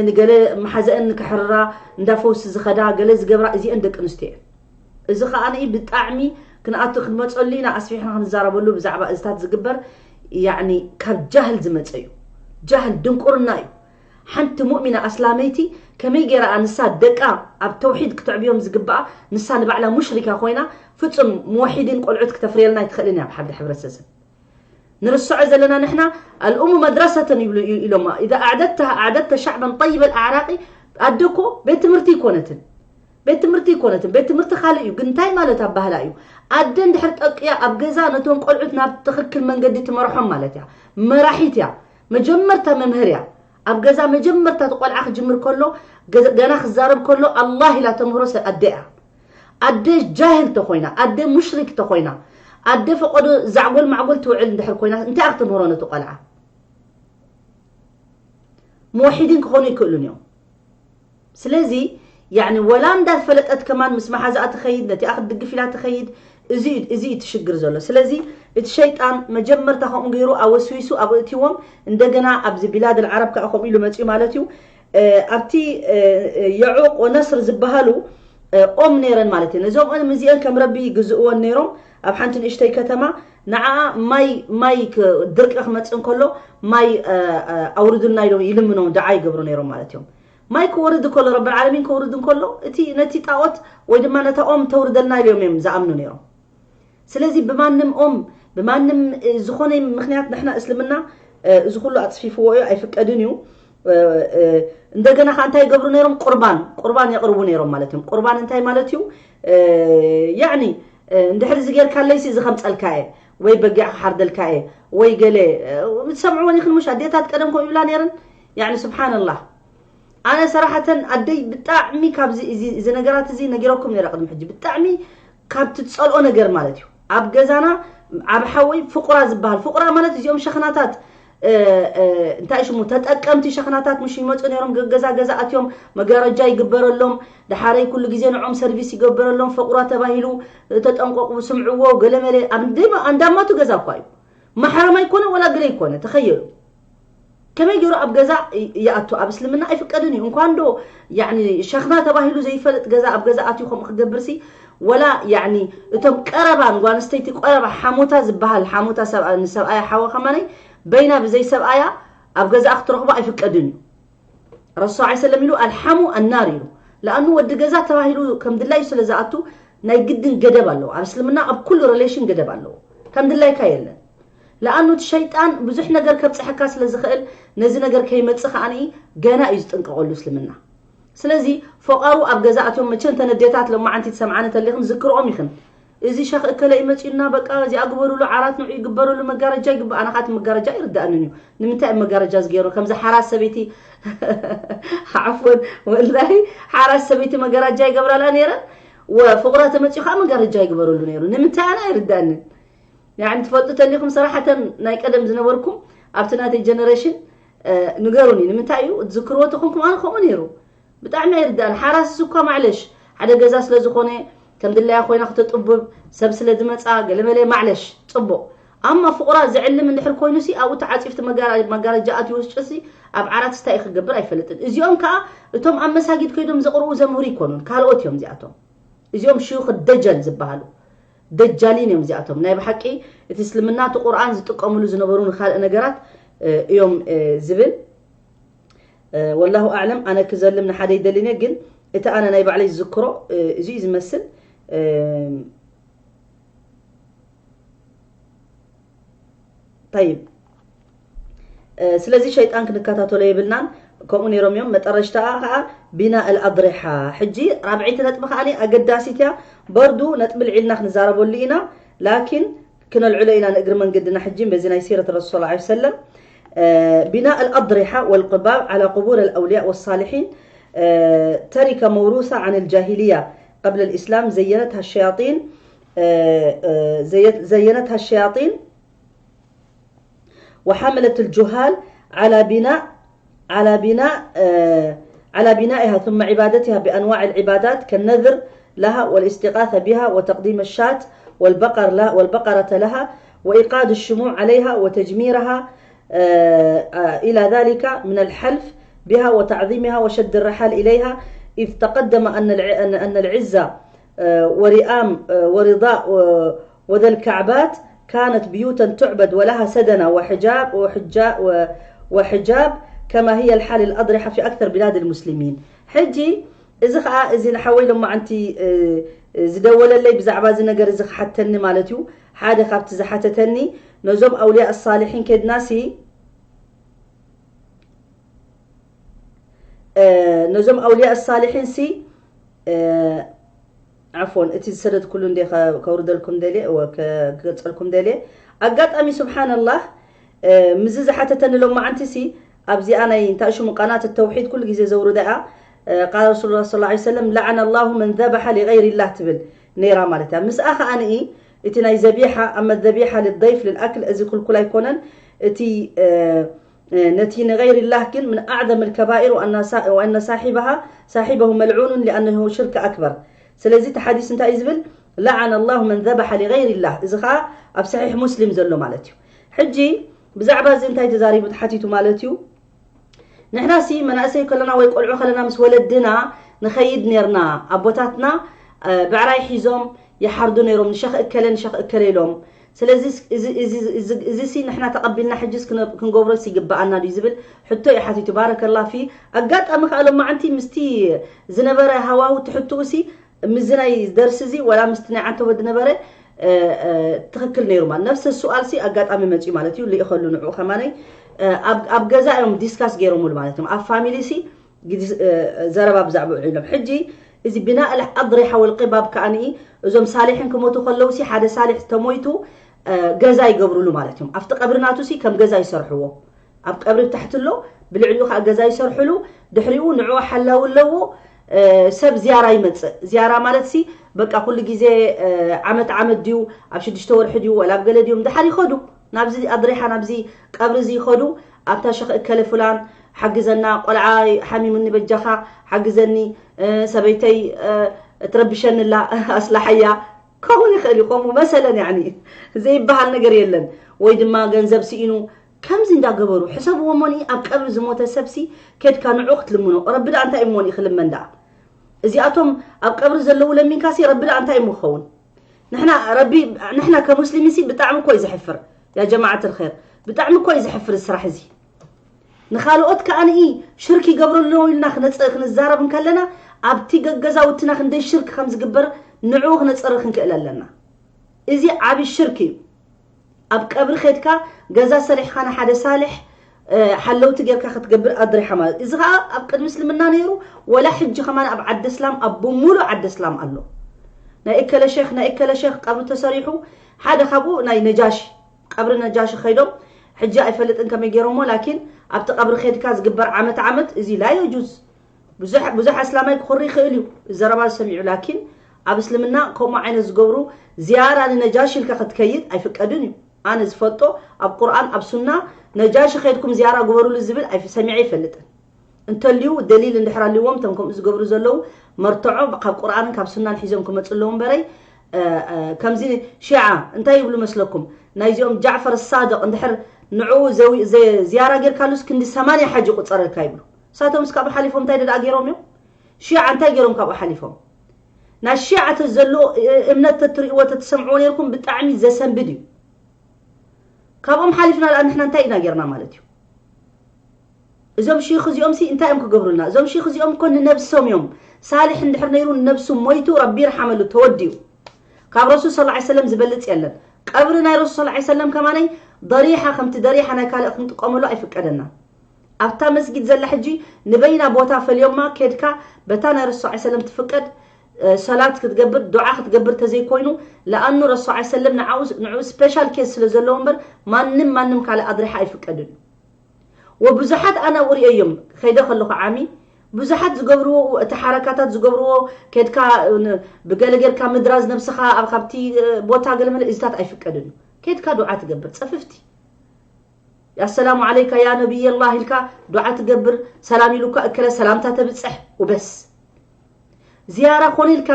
ንገለ መሓዘአን ንክሕርራ እንዳፈውሲ ዝኸዳ ገለ ዝገብራ እዚአን ደቂ ኣንስትዮ እየን። እዚ ከዓ ብጣዕሚ ክንኣቱ ክንመፀሉ ኢና ኣስፊሕና ክንዛረበሉ ብዛዕባ እዝታት ዝግበር ያኒ ካብ ጃህል ዝመፀ እዩ። ጃህል ድንቁርና እዩ። ሓንቲ ሙእሚና ኣስላመይቲ ከመይ ገይራ ንሳ ደቃ ኣብ ተውሒድ ክተዕብዮም ዝግባኣ ንሳ ንባዕላ ሙሽሪካ ኮይና ፍፁም ሙወሒድን ቆልዑት ክተፍርየልና ኣይትኽእልን እያ ኣብ ሓደ ሕብረተሰብ። ንርስዖ ዘለና ንሕና ኣልኡሙ መድረሰተን ይብሉ ኢሎማ ኢዛ ኣዕደድተሃ ኣዕደድተ ሻዕበን ጠይበ ኣዕራቂ ኣደ እኮ ቤት ትምህርቲ ይኮነትን ቤት ትምህርቲ ይኮነትን ቤት ትምህርቲ ካልእ እዩ ግን እንታይ ማለት ኣባህላ እዩ ኣደ እንድሕር ጠቅያ ኣብ ገዛ ነቶም ቆልዑት ናብ ትኽክል መንገዲ ትመርሖም ማለት እያ መራሒት እያ መጀመርታ መምህር እያ ኣብ ገዛ መጀመርታ እቲ ቆልዓ ክጅምር ከሎ ገና ክዛረብ ከሎ ኣላህ ኢላ ተምህሮ ሰብ ኣደ እያ ኣደ ጃህል ተኮይና ኣደ ሙሽሪክ ተኮይና ኣደ ፈቆዶ ዛዕጎል ማዕጎል ትውዕል እንድሕር ኮይና እንታይ ክትምህሮ ነቲ ቆልዓ ሙወሒዲን ክኾኑ ይክእሉን እዮም ስለዚ ያኒ ወላ እንዳፈለጠት ከማን ምስ መሓዛኣ ትኸይድ ነቲኣ ክትድግፍ ኢላ ትኸይድ እዚ እዩ እቲ ሽግር ዘሎ ስለዚ እቲ ሸይጣን መጀመርታ ከምኡ ገይሩ ኣወስዊሱ ኣብኡ እትዎም እንደገና ኣብዚ ቢላድ ልዓረብ ከዓ ከምኡ ኢሉ መፅኡ ማለት እዩ ኣብቲ የዑቅ ወነስር ዝበሃሉ ኦም ነይረን ማለት እዩ። ነዞም ኦም እዚአን ከም ረቢ ይግዝእወን ነይሮም። ኣብ ሓንቲ ንእሽተይ ከተማ ንዓኣ ማይ ማይ ድርቂ ክመፅእ እንከሎ ማይ ኣውርዱልና ኢሎም ይልምኖም፣ ደዓ ይገብሩ ነይሮም ማለት እዮም። ማይ ክወርድ እንከሎ፣ ረብል ዓለሚን ክወርድ እንከሎ፣ እቲ ነቲ ጣዖት ወይ ድማ ነታ ኦም ተውርደልና ኢሎም እዮም ዝኣምኑ ነይሮም። ስለዚ ብማንም ኦም ብማንም ዝኾነ ምክንያት ንሕና እስልምና እዚ ኩሉ ኣፅፊፍዎ እዩ፣ ኣይፍቀድን እዩ። እንደገና ከዓ እንታይ ይገብሩ ነይሮም? ቁርባን ቁርባን የቕርቡ ነይሮም ማለት እዮም። ቁርባን እንታይ ማለት እዩ? ያዕኒ እንድሕር እዚ ጌርካለይሲ እዚ ከምፀልካ እየ፣ ወይ በጊዕ ክሓርደልካ እየ፣ ወይ ገለ ትሰምዕወን ይኽን ምሽ ኣዴታት ቀደም ከምኡ ይብላ ነይረን። ያዕኒ ስብሓንላህ። ኣነ ሰራሕተን ኣደይ ብጣዕሚ ካብዚ እዚ ነገራት እዚ ነጊረኩም ነይረ ቅድሚ ሕጂ። ብጣዕሚ ካብ ትጸልኦ ነገር ማለት እዩ። ኣብ ገዛና ኣብ ሓወይ ፍቁራ ዝበሃል፣ ፍቁራ ማለት እዚኦም ሸኽናታት እንታይ ሽሙ ተጠቀምቲ ሸኽናታት ምሽ ይመፁ ነይሮም። ገዛ ገዛ ኣትዮም መጋረጃ ይግበረሎም። ደሓረይ ኩሉ ግዜ ንዖም ሰርቪስ ይገበረሎም። ፍቁራ ተባሂሉ ተጠንቀቁ፣ ስምዕዎ፣ ገለመለ። ኣብ እንዳማቱ ገዛ እኳ እዩ። ማሕረም ኣይኮነ ወላ ግለ ኣይኮነ ተኸየሉ። ከመይ ገይሩ ኣብ ገዛ ይኣቱ? ኣብ እስልምና ኣይፍቀድን እዩ። እንኳን ዶ ያኒ ሸኽና ተባሂሉ ዘይፈልጥ ገዛ ኣብ ገዛ ኣትዩ ከምኡ ክገብርሲ፣ ወላ ያኒ እቶም ቀረባ ንጓንስተይቲ ቀረባ ሓሞታ ዝበሃል ሓሞታ ሰብኣ ንሰብኣያ ሓወ ከማነይ በይና ብዘይ ሰብኣያ ኣብ ገዛ ክትረኽቦ ኣይፍቀድን እዩ። ረሱል ሰለላሁ ዐለይሂ ወሰለም ኢሉ ኣልሓሙ ኣናር ኢሉ። ለኣኑ ወዲ ገዛ ተባሂሉ ከም ድላዩ ስለ ዝኣቱ ናይ ግድን ገደብ ኣለዎ። ኣብ እስልምና ኣብ ኩሉ ሪሌሽን ገደብ ኣለዎ። ከም ድላይካ የለን። ለኣኑ እቲ ሸይጣን ብዙሕ ነገር ከብፅሐካ ስለ ዝኽእል ነዚ ነገር ከይመፅእ ከዓኒ ገና እዩ ዝጥንቀቐሉ እስልምና። ስለዚ ፈቃሩ ኣብ ገዛ ኣትዮም መቸ እንተነዴታት ለማዓንቲ ትሰምዓኒ ተሊኽን ዝክርኦም ይኽን እዚ ሸኽ እከለ ይመፅኡና በቃ እዚኣ ግበሩሉ ዓራት ንዑ ይግበሩሉ መጋረጃ ይግበ ኣነ ካት መጋረጃ ይርዳእንን እዩ። ንምንታይ መጋረጃ ዝገይሩ ከምዚ ሓራስ ሰበይቲ ዓፎን ወላይ ሓራስ ሰበይቲ መጋረጃ ይገብራላ ነይረ። ወፍቁራ ተመፅኡ ከዓ መጋረጃ ይግበረሉ ነይሩ። ንምንታይ ኣነ ኣይርዳእንን። ያኒ ትፈልጡ ተሊኹም ሰራሕተን ናይ ቀደም ዝነበርኩም ኣብቲ ናተይ ጀነሬሽን ንገሩኒ። ንምንታይ እዩ ዝክርዎ ተኾንኩም ኣነ ከምኡ ነይሩ። ብጣዕሚ ኣይርዳእን። ሓራስ እኳ ማዕለሽ ሓደ ገዛ ስለ ዝኾነ ከም ድላያ ኮይና ክተጥብብ ሰብ ስለ ዝመፃ ገለመለ ማዕለሽ ፅቡቕ። ኣማ ፍቑራ ዝዕልም እንድሕር ኮይኑ ሲ ኣብኡ ተዓፂፍቲ መጋረጃ ኣትዩ ውሽጢ ሲ ኣብ ዓራት ስታይ ክገብር ኣይፈልጥን። እዚኦም ከዓ እቶም ኣብ መሳጊድ ከይዶም ዘቕርኡ ዘምህሩ ይኮኑን ካልኦት እዮም እዚኣቶም። እዚኦም ሽዩኽ ደጀል ዝበሃሉ ደጃሊን እዮም እዚኣቶም። ናይ ብሓቂ እቲ እስልምና እቲ ቁርኣን ዝጥቀምሉ ዝነበሩ ንካልእ ነገራት እዮም ዝብል ወላሁ ኣዕለም። ኣነ ክዘልም ንሓደ ይደልን እየ ግን እቲ ኣነ ናይ ባዕለይ ዝዝክሮ እዚ እዩ ዝመስል። طيب ስለዚ ሸይጣን ክንከታተሎ የብልናን። ከምኡ ነይሮም እዮም። መጠረሽታኣ ከዓ ቢና ኣልኣድሪሓ። ሕጂ ራብዐይቲ ነጥቢ ከዓ ኣገዳሲት እያ። በርዱ ነጥቢ ልዒልና ክንዛረበሉ ኢና ላኪን ክነልዕሎ ኢና ንእግሪ መንገድና። ሕጂ በዚ ናይ ሲረት ረሱል ላ ሰለም ቢና ኣልኣድሪሓ ወልቁባብ ዓላ ቁቡር ኣልኣውልያ ወሳልሒን ተሪከ መውሩሳ ዓን ልጃሂልያ ቀብለ ልእስላም ዘየነትሃ ሸያጢን زينتها الشياطين وحملت الجهال على بناء على بناء على بنائها ثم عبادتها بأنواع العبادات كالنذر لها والاستغاثة بها وتقديم الشاة والبقر لها والبقرة لها وإيقاد الشموع عليها وتجميرها إلى ذلك من الحلف بها وتعظيمها وشد الرحال إليها إذ تقدم أن أن العزة ورئام ورضاء وذا الكعبات كانت بيوتا تعبد ولها سدنة وحجاب وحجاب وحجاب كما هي الحال الأضرحة في أكثر بلاد المسلمين. ሕጂ እዚ ኸዓ እዚ ንሓወይ ሎማዓንቲ ዝደወለለይ ብዛዕባ እዚ ነገር እዚ ክሓተኒ ማለት እዩ። ሓደ ካብቲ ዝሓተተኒ ነዞም ኣውልያ ሳልሒን ከድናሲ ነዞም ኣውልያ ሳልሒን ሲ ዓፎን እቲ ዝሰደድኩሉ እንደ ከውርደልኩም ደልየ እወ ክገልፀልኩም ደልየ። ኣጋጣሚ ስብሓንላህ ምዚ ዝሓተተኒ ሎማዓንቲ ሲ ኣብዚኣ ናይ እንታይ ሽሙ ቃናት ተውሒድ ኩሉ ግዜ ዘውርዳ እያ። ቃል ረሱል ላ ስ ሰለም ለዓነ ላሁ መን ዘበሐ ሊገይር ላህ ትብል ነይራ ማለት እያ። ምስኣ ከዓ ንኢ እቲ ናይ ዘቢሓ ኣመ ዘቢሓ ልደይፍ ልልኣክል እዚ ክልኩል ኣይኮነን። እቲ ነቲ ንገይር ላህ ግን ምን ኣዕዘም ልከባኢር ወኣነ ሳሒበሃ ሳሒበሁ መልዑኑን ሊኣነሁ ሽርክ ኣክበር። ስለዚ እቲ ሓዲስ እንታይ እዩ ዝብል? ለዓነ ላሁ መን ዘበሐ ሊገይር ላህ። እዚ ከዓ ኣብ ሰሒሕ ሙስሊም ዘሎ ማለት እዩ። ሕጂ ብዛዕባ እዚ እንታይ ተዛሪቡ ተሓቲቱ ማለት እዩ። ንሕና ሲ መናእሰይ ከለና ወይ ቆልዑ ከለና ምስ ወለድና ንኸይድ ነርና። ኣቦታትና ብዕራይ ሒዞም ይሓርዱ ነይሮም፣ ንሸኽ እከለ ንሸኽ እከለ ኢሎም። ስለዚ እዚ ሲ ንሕና ተቐቢልና ሕጅስ ክንገብሮ ይግብኣና ድዩ ዝብል ሕቶ እዩ ሓቲቱ። ባረከላ ፊ ኣጋጣሚ ከዓ ሎማዓንቲ ምስቲ ዝነበረ ሃዋሁ ትሕትኡ ሲ ምስዚ ናይ ደርሲ እዚ ወላ ምስቲ ናይ ዓንተቦ ዝነበረ ትኽክል ነይሩ ማለት ነፍሰ ሱኣል ሲ ኣጋጣሚ መፅኡ ማለት እዩ። ልኢኸሉ ንዕኡ ከማነይ ኣብ ገዛ እዮም ዲስካስ ገይሮምሉ ማለት እዮም። ኣብ ፋሚሊ ሲ ዘረባ ብዛዕባ ውዒሎም። ሕጂ እዚ ብናእ ኣድሪሓ ወልቂባብ ከኣኒ እዞም ሳሊሕን ክሞቱ ከለውሲ ሓደ ሳሊሕ ተሞይቱ ገዛ ይገብሩሉ ማለት እዮም። ኣብቲ ቀብሪ ናቱሲ ከም ገዛ ይሰርሕዎ። ኣብ ቀብሪ ታሕቲ ኣሎ፣ ብልዕሊኡ ከዓ ገዛ ይሰርሕሉ። ድሕሪኡ ንዕኡ ሓላዊ ኣለዎ። ሰብ ዝያራ ይመፅእ። ዝያራ ማለት ሲ በቃ ኩሉ ግዜ ዓመት ዓመት ድዩ ኣብ ሽዱሽተ ወርሒ ድዩ ወላ ኣብ ገለ ድዮም ድሓር ይኸዱ ናብዚ ኣድሪሓ ናብዚ ቀብሪ እዚ ይኸዱ። ኣብታ ሸኽ እከለ ፍላን ሓግዘና፣ ቆልዓ ሓሚሙኒ በጃኻ ሓግዘኒ፣ ሰበይተይ ትረብሸንላ ኣስላሓያ። ከውን ይኽእል እዩ። ከምኡ መሰለን ያኒ ዘይበሃል ነገር የለን። ወይ ድማ ገንዘብ ስኢኑ ከምዚ እንዳገበሩ ሕሰብዎ። ሞኒ ኣብ ቀብሪ ዝሞተ ሰብሲ ከድካ ንዑ ክትልምኖ ረቢ ደኣ እንታይ እሞኒ ክልመን ደኣ እዚኣቶም ኣብ ቀብሪ ዘለዉ ለሚንካሲ ረቢ ደኣ እንታይ እሞ ክኸውን? ንሕና ረቢ ንሕና ከሙስሊምሲ ብጣዕሚ እኮ እዩ ዘሕፍር። ያ ጀማዓት الخير ብጣዕሚ እኮ እዩ ዘሕፍር ስራሕ እዚ። ንኻልኦት ከኣ ንኢ ሽርክ ይገብሩ ኣለዉ ኢልና ክንዛረብ እንከለና ኣብቲ ገገዛውትና ክንደይ ሽርክ ከም ዝግበር ንዕኡ ክነፅሪ ክንክእል ኣለና። እዚ ዓብዪ ሽርክ እዩ። ኣብ ቀብሪ ኸድካ ገዛ ሰሪሕኻ ንሓደ ሳልሕ ሓለውቲ ጌርካ ክትገብር ኣድሪሓ ማለት እዚ ከዓ ኣብ ቅድሚ እስልምና ነይሩ። ወላ ሕጂ ከማን ኣብ ዓዲ እስላም ኣብ ብምሉእ ዓዲ እስላም ኣሎ። ናይ እከለ ሸክ ናይ እከለ ሸክ ቀብሪ ተሰሪሑ ሓደ ካብኡ ናይ ነጃሺ ቀብሪ ነጃሺ ኸይዶም ሕጂ ኣይፈልጥን ከመይ ገይሮሞ ላኪን ኣብቲ ቀብሪ ኸድካ ዝግበር ዓመት ዓመት እዚ ላ የጁዝ። ብዙሕ ብዙሕ ኣስላማይ ክኾሪ ይኽእል እዩ ዘረባ ዝሰሚዑ ላኪን ኣብ እስልምና ከምኡ ዓይነት ዝገብሩ ዝያራ ንነጃሺ ኢልካ ክትከይድ ኣይፍቀድን እዩ። ኣነ ዝፈልጦ ኣብ ቁርኣን ኣብ ሱና ነጃሺ ኸድኩም ዝያራ ግበሩሉ ዝብል ኣይሰሚዐ ይፈልጥን። እንተልዩ ደሊል እንድሕር ኣልዎም እቶም ከምኡ ዝገብሩ ዘለዉ መርትዖ ካብ ቁርኣንን ካብ ሱናን ሒዞም ክመፁ ኣለዉ እምበረይ ከምዚ ሺዓ እንታይ ይብሉ መስለኩም? ናይዚኦም ጃዕፈር ሳድቅ እንድሕር ንዕኡ ዝያራ ጌርካሉስ ክንዲ ሰማንያ ሓጅ ይቁፀረልካ ይብሉ። እሳቶም እስካብ ሓሊፎም እንታይ ደኣ ገይሮም እዮም? ሺዓ እንታይ ገይሮም ካብኡ ሓሊፎም? ናይ ሺዓ ተዘሎ እምነት ተትርእይዎ ተትሰምዕዎ ነይርኩም ብጣዕሚ ዘሰንብድ እዩ። ካብኦም ሓሊፍና ደኣ ንሕና እንታይ ኢና ጌርና ማለት እዩ? እዞም ሺኽ እዚኦም ሲ እንታይ እዮም ክገብሩልና? እዞም ሺኽ እዚኦም እኮ ንነብሶም እዮም። ሳልሕ እንድሕር ነይሩ ንነብሱ ሞይቱ ረቢ ይርሓመሉ ተወዲኡ። ካብ ረሱል صلى الله عليه وسلم ዝበልፅ የለን። ቀብሪ ናይ ረሱል صلى الله عليه وسلم ከማነይ ضريحة ከምቲ ضريحة ናይ ካልእ ክንጥቀመሉ ኣይፍቀደና። ኣብታ መስጊድ ዘላ ሕጂ ንበይና ቦታ ፈልዮማ ኬድካ በታ ናይ ረሱል صلى الله عليه وسلم ትፍቀድ ሰላት ክትገብር ዱዓ ክትገብር ተዘይኮይኑ ለኣኑ ረሱል صلى الله عليه وسلم ንኡ special case ስለ ዘለዎ እምበር ማንም ማንም ካልእ ኣድሪሓ ኣይፍቀድን እዩ። ወብዙሓት ኣነ ኣብኡ ርእየዮም ከይደ ከለኹ ዓሚ ብዙሓት ዝገብርዎ እቲ ሓረካታት ዝገብርዎ ኬድካ ብገለ ጌርካ ምድራዝ ነብስኻ ኣብ ካብቲ ቦታ ገለመለ እዚታት ኣይፍቀድን እዩ። ኬድካ ዱዓ ትገብር ፀፍፍቲ ኣሰላሙ ዓለይካ ያ ነብይ ኣላህ ኢልካ ዱዓ ትገብር ሰላም ኢሉካ እከለ ሰላምታ ተብፅሕ ውበስ። ዝያራ ኮነ ኢልካ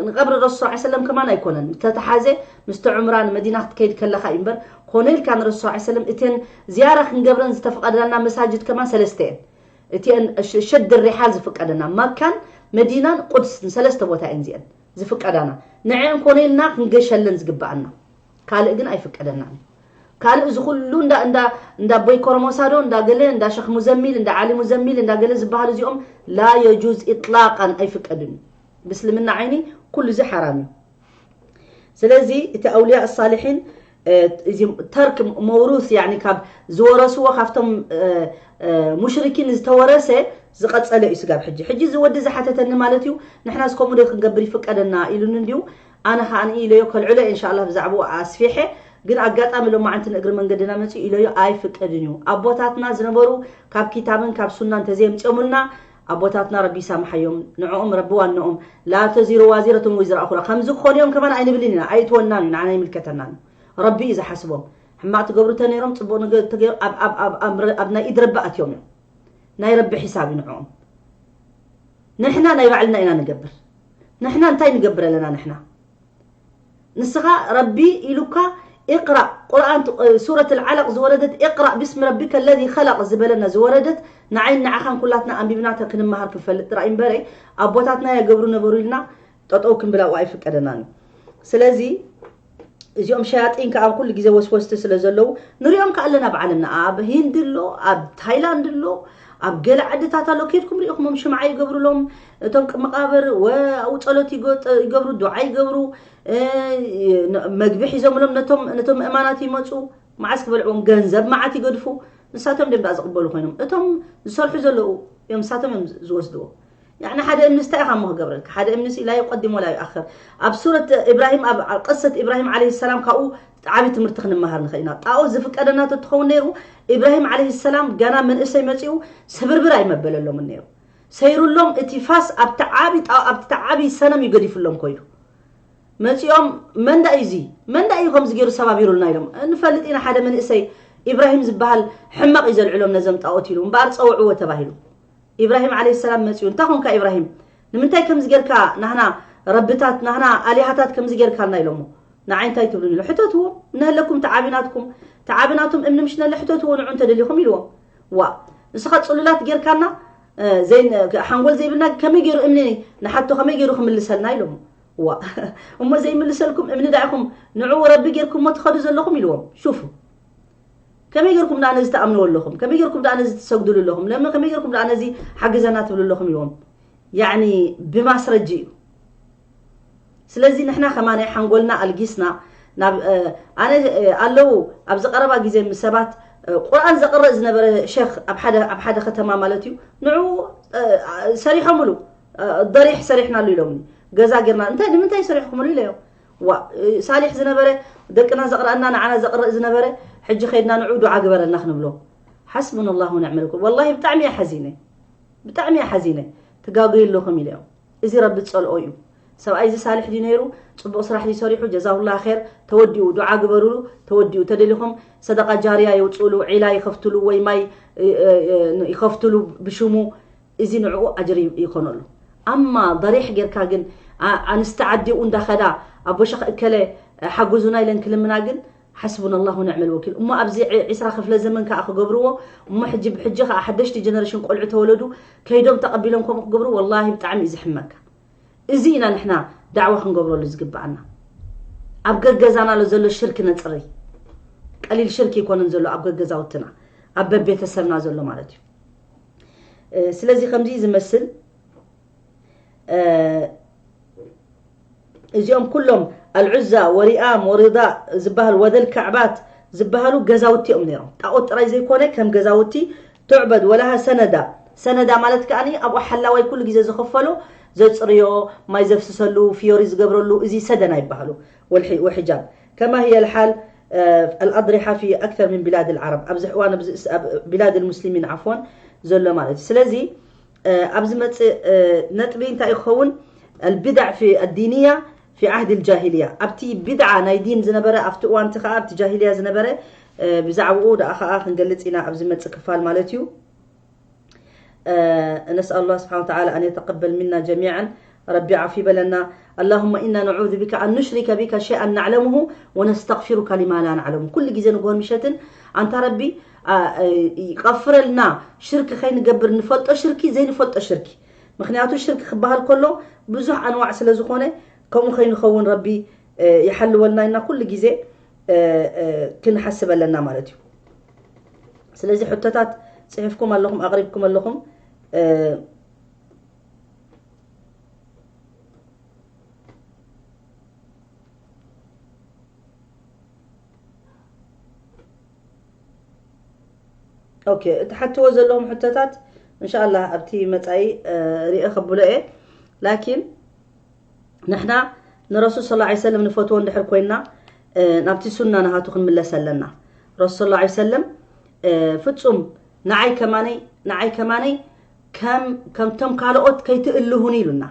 ንቐብሪ ረሱል صلى الله عليه وسلم ከማን ኣይኮነን ዝተተሓዘ ምስቲ ዑምራ ንመዲና ክትከይድ ከለኻ እዩ እምበር ኮነ ኢልካ ንረሱል صلى الله عليه وسلم እተን ዝያራ ክንገብረን ዝተፈቐደና መሳጅድ ከማን ሰለስተ እየን። እቲአን ሸድ ሪሓል ዝፍቀደና መካን መዲናን ቁድስ ንሰለስተ ቦታ እየን እዚአን ዝፍቀዳና ንዐን ኮነ ኢልና ክንገሸለን ዝግበኣና ካልእ ግን ኣይፍቀደናን። ካልእ እዚ ኩሉ እንዳ እንዳ እንዳ ቦይ ኮረሞሳዶ እንዳ ገለ እንዳ ሸኽ ሙዘሚል እንዳ ዓሊ ሙዘሚል እንዳ ገለ ዝበሃሉ እዚኦም ላ የጁዝ ኢጥላቃን ኣይፍቀድን እዩ። ብእስልምና ዓይኒ ኩሉ እዚ ሓራም እዩ። ስለዚ እቲ ኣውልያ ሳሊሒን እዚ ተርክ መውሩስ ያኒ ካብ ዝወረስዎ ካብቶም ሙሽሪኪን ዝተወረሰ ዝቐጸለ እዩ ስጋብ ሕጂ። ሕጂ እዚ ወዲ ዝሓተተኒ ማለት እዩ ንሕናስ ከምኡ ዶ ክንገብር ይፍቀደና ኢሉኒ እንድዩ ኣነ ከዓ ንኢ ኢለዮ ከልዕሎ እየ እንሻላ ብዛዕባኡ ኣስፊሐ ግን ኣጋጣሚ ሎማዓንቲ ንእግሪ መንገድና መፅኡ ኢለዮ ኣይፍቀድን እዩ ኣቦታትና ዝነበሩ ካብ ኪታብን ካብ ሱናን ተዘየምፅኦምልና ኣቦታትና ረቢ ይሳምሓዮም ንዕኦም ረቢ ዋንኦም ላ ተዚሩ ዋዚረቱን ወይዝራ ኣኹራ ከምዚ ክኾኑ እዮም ከማን ኣይንብልን ኢና ኣይእትወናን እዩ ንዓና ይምልከተናን እዩ ረቢ እዩ ዝሓስቦም ሕማቕ ትገብሩ ተነይሮም ፅቡቕ ነገር ተገይሩ ኣብ ኣብ ኣብ ኣብ ኣብ ናይ ኢድ ረቢ ኣትዮም እዮም ናይ ረቢ ሒሳብ እዩ ንዕኦም ንሕና ናይ ባዕልና ኢና ንገብር ንሕና እንታይ ንገብር ኣለና ንሕና ንስኻ ረቢ ኢሉካ اقرأ ቁርኣን ሱረት العلق ዝወረደት اقرأ باسم ربك الذي خلق ዝበለና ዝወረደት ንዓይን ንዓኻን ኩላትና ኣንቢብና ክንመሃር ክንፈልጥ ጥራይ እምበረ ኣቦታትና የገብሩ ነበሩ ኢልና ጠጠው ክንብል ኣብኡ ኣይፍቀደናን እዩ። ስለዚ እዚኦም ሸያጢን ከኣ ኣብ ኩሉ ግዜ ወስወስቲ ስለ ዘለዉ ንሪኦም ከኣ ኣለና ኣብ ዓለምና ኣብ ሂንድ ኣሎ ኣብ ታይላንድ ኣሎ ኣብ ገለ ዓድታት ኣሎ ኬድኩም ሪኢኹሞም ሽምዓ ይገብሩሎም እቶም መቃብር ወ ኣብኡ ጸሎት ይገ- ይገብሩ ዱዓ ይገብሩ እ፣ ን- መግቢ ሒዞምሎም ነቶም ነቶም ምእማናት ይመጹ መዓስ ክበልዕዎም ገንዘብ መዓት ይገድፉ ንሳቶም ደም ደኣ ዝቕበሉ ኮይኖም እቶም ዝሰርሑ ዘለዉ እዮም ንሳቶም እዮም ዝወስድዎ ያዕኒ ሓደ እምንስ እንታይ ኢኻ እሞ ክገብረልካ ሓደ እምንስ ላ ይቀድም ወላ ይኣኽር ኣብ ሱረት ኢብራሂም ኣብ ኣብ ቅሰት ኢብራሂም ዓለይሂ ሰላም ካብኡ ዓብዪ ትምህርቲ ክንመሃር ንኽእል ኢና ጣኦት ዝፍቀደና ተትኸውን ነይሩ ኢብራሂም ዓለይሂ ሰላም ገና መንእሰይ መፂኡ ስብርብር ኣይመበለሎምን ነይሩ ሰይሩሎም እቲ ፋስ ኣብቲ ዓብዪ ጣ- ኣብቲ ዓብዪ ሰነም እዩ ገዲፉሎም ኮይዱ መፂኦም መንዳ እዩ እዚ መንዳ እዩ ከምዚ ገይሩ ሰባቢሩልና ኢሎም ንፈልጥ ኢና ሓደ መንእሰይ ኢብራሂም ዝበሃል ሕማቕ እዩ ዘልዕሎም ነዘም ጣኦት ኢሉ እምበኣር ፀውዕዎ ተባሂሉ ኢብራሂም ዓለይሂ ሰላም መፂኡ እንታይ ኮንካ ኢብራሂም ንምንታይ ከምዚ ጌርካ ናህና ረብታት ናህና ኣሊሃታት ከምዚ ጌርካልና ኢሎሞ ንዓይ እንታይ ትብሉኒ ኢሎ ሕተትዎም እነህለኩም ተዓቢናትኩም ተዓቢናቶም እምኒ ምሽ ነለ ሕተትዎ ንዑ እንተደሊኹም ኢልዎም ዋ ንስኻ ፅሉላት ጌርካና ሓንጎል ዘይብልና ከመይ ገይሩ እምኒ ንሓቶ ከመይ ገይሩ ክምልሰልና ኢሎም ዋ እሞ ዘይምልሰልኩም እምኒ ዳኢኹም ንዕኡ ረቢ ጌርኩሞ ትኸዱ ዘለኹም ኢልዎም ሹፉ ከመይ ጌርኩም ደኣ ነዚ ትኣምንዎ ኣለኹም ከመይ ጌርኩም ደኣ ነዚ ትሰግድሉ ኣለኹም ለምን ከመይ ጌርኩም ደኣ ነዚ ሓግዘና ትብሉ ኣለኹም ኢልዎም ያዕኒ ብማስረጂ እዩ ስለዚ ንሕና ከማናይ ሓንጎልና ኣልጊስና ናብ ኣነ ኣለዉ ኣብዚ ቀረባ ግዜ ምስ ሰባት ቁርኣን ዘቕርእ ዝነበረ ሸኽ ኣብ ሓደ ኣብ ሓደ ከተማ ማለት እዩ ንዑ ሰሪሖምሉ ضريح ሰሪሕናሉ ኢሎምኒ ገዛ ጌርና እንታይ ንምንታይ ሰሪሕኩምሉ ኢለዮ ዋ ሳሊሕ ዝነበረ ደቅና ዘቕርኣና ንዓና ዘቕርእ ዝነበረ ሕጂ ከይድና ንዑ ዱዓ ግበረልና ክንብሎ ሓስቡን ኣላሁ ነዕመል ወኪል ወላሂ ብጣዕሚ እየ ሓዚነ ብጣዕሚ እየ ሓዚነ ትጋገዩ ኣለኹም ኢለዮም እዚ ረቢ ዝጸልኦ እዩ። ሰብኣይ እዚ ሳልሕ ድዩ ነይሩ? ጽቡቕ ስራሕ ድዩ ሰሪሑ? ጀዛሁላህ ኸይር። ተወዲኡ፣ ዱዓ ግበሩሉ። ተወዲኡ፣ ተደሊኹም ሰደቃ ጃርያ የውጽኡሉ፣ ዒላ ይኸፍትሉ ወይ ማይ ይኸፍትሉ ብሽሙ፣ እዚ ንዕኡ ኣጅሪ ይኾነሉ። ኣማ ضريح ጌርካ ግን ኣንስቲ ዓዲ እንዳኸዳ ኣቦ ሸኽ እከለ ሓግዙና ኢለን ክልምና ግን ሓስቡና ኣላህ ወንዕመል ወኪል እሞ ኣብዚ ዒስራ ክፍለ ዘመን ከዓ ክገብርዎ እሞ ሕጂ ብሕጂ ከዓ ሓደሽቲ ጀነሬሽን ቆልዑ ተወለዱ ከይዶም ተቐቢሎም ከምኡ ክገብሩ ወላሂ ብጣዕሚ እዩ ዝሕመካ እዚ ኢና ንሕና ዳዕዋ ክንገብረሉ ዝግብኣና ኣብ ገገዛና ዘሎ ሽርክ ነፅሪ ቀሊል ሽርክ ይኮነን ዘሎ ኣብ ገገዛውትና ኣብ በቤተሰብና ዘሎ ማለት እዩ ስለዚ ከምዚ ዝመስል እዚኦም ኩሎም ኣልዑዛ ወሪኣም ወሪዳ ዝበሃል ወደል ካዕባት ዝበሃሉ ገዛውቲ እዮም ነይሮም። ጣዖት ጥራይ ዘይኮነ ከም ገዛውቲ ትዕበድ ወላሃ ሰነዳ ሰነዳ ማለት ከኣኒ ኣብኡ ሓላዋይ ኩሉ ግዜ ዝኽፈሎ ዘፅርዮ ማይ ዘፍስሰሉ ፍዮሪ ዝገብረሉ እዚ ሰደና ይበሃሉ ወልሒ- ወሕጃብ ከማ ህየ ልሓል ኣልኣድሪሓ ፊ ኣክተር ምን ቢላድ ልዓረብ ኣብዚ ሕዋን ኣብዚ እስ- ኣብ ቢላድ ልሙስሊሚን ዓፍወን ዘሎ ማለት እዩ ስለዚ ኣብዚ መፅእ ነጥቢ እንታይ ክኸውን ኣልቢድዕ ፊ ኣዲንያ ፊ ዓህድ ልጃሂልያ ኣብቲ ቢድዓ ናይ ዲን ዝነበረ ኣብቲ እዋንቲ ከዓ ኣብቲ ጃሂልያ ዝነበረ ብዛዕባኡ ደኣ ከዓ ክንገልፅ ኢና ኣብዚ መፅእ ክፋል ማለት እዩ ነስኣል ላህ ስብሓን ተዓላ ኣን የተቀበል ሚና ጀሚዓን ረቢ ዓፊ በለና اللهم إنا نعوذ بك أن نشرك بك شيئا نعلمه ونستغفرك لما لا نعلمه ኩሉ ግዜ ንጎን ምሸትን ኣንታ ረቢ ይቐፍረልና ሽርክ ከይንገብር ንፈልጦ ሽርኪ ዘይንፈልጦ ሽርኪ ምክንያቱ ሽርክ ክበሃል ከሎ ብዙሕ ኣንዋዕ ስለ ዝኾነ ከምኡ ከይንኸውን ረቢ ይሓልወልና ኢና ኩሉ ግዜ ክንሓስብ ኣለና ማለት እዩ ስለዚ ሕቶታት ፅሒፍኩም ኣለኹም ኣቕሪብኩም ኣለኹም ኦኬ፣ እትሓትዎ ዘለኹም ሕቶታት እንሻኣላህ ኣብቲ መጻኢ ሪኤ ከብሎ እየ። ላኪን ንሕና ንረሱል ሰለላሁ ዐለይሂ ወሰለም ንፈትዎ እንድሕር ኮይንና ናብቲ ሱና ናሃቱ ክንምለስ ኣለና። ረሱል ሰለላሁ ዐለይሂ ወሰለም ፍጹም ንዓይ ከማነይ ንዓይ ከማነይ ከም ከምቶም ካልኦት ከይትእልሁኒ ኢሉና።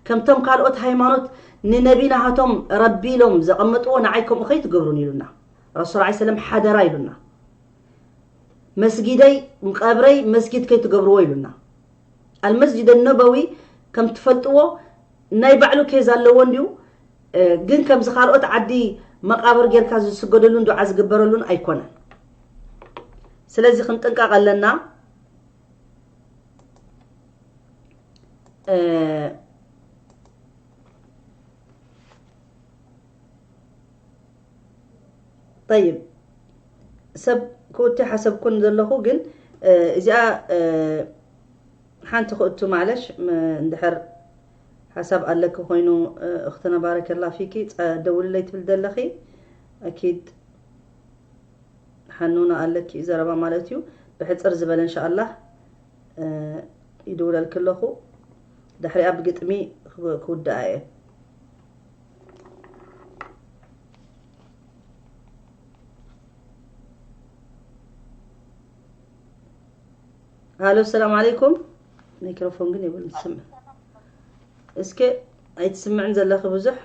ከምቶም ካልኦት ሃይማኖት ንነቢ ናሃቶም ረቢ ኢሎም ዘቐመጥዎ ንዓይ ከምኡ ከይትገብሩኒ ኢሉና። ረሱል ዐለይሂ ሰለም ሓደራ ኢሉና። መስጊደይ ቀብረይ መስጊድ ከይትገብርዎ ኢሉና። ኣልመስጅድ ነበዊ ከም ትፈልጥዎ ናይ ባዕሉ ኬዝ ኣለዎ እንድዩ፣ ግን ከምዚ ካልኦት ዓዲ መቓብር ጌርካ ዝስገደሉን ዱዓ ዝግበረሉን ኣይኮነን። ስለዚ ክንጥንቀቕ ኣለና። እ፣ ጠይብ፣ ሰብ ክእቱ ሓሰብኩን ዘለኹ፣ ግን፣ እ፣ እዚኣ፣ እ፣ ሓንቲ ክእቱ ማለሽ፣ ም-፣ እንድሕር ሓሳብ ኣለኪ ኮይኑ፣ እ፣ እኽትነ ባረከላ ፊኪ፣ ጸ-፣ ደውልለይ ትብል ዘለኺ፣ ኣኪድ ሓኑና ኣለኪ እዩ ዘረባ ማለት እዩ። ብሕጽር ዝበለ እንሻኣላህ፣ እ፣ ይድውለልኪ ኣለኹ። ድሕሪኣ ብግጥሚ ክው-፣ ክውድኣ እየ። ሃሎ፣ ሰላም ዓለይኩም። ማይክሮፎን ግን የብሉን፣ ትስምዕ። እስከ ኣይትስምዕን ዘለኺ ብዙሕ።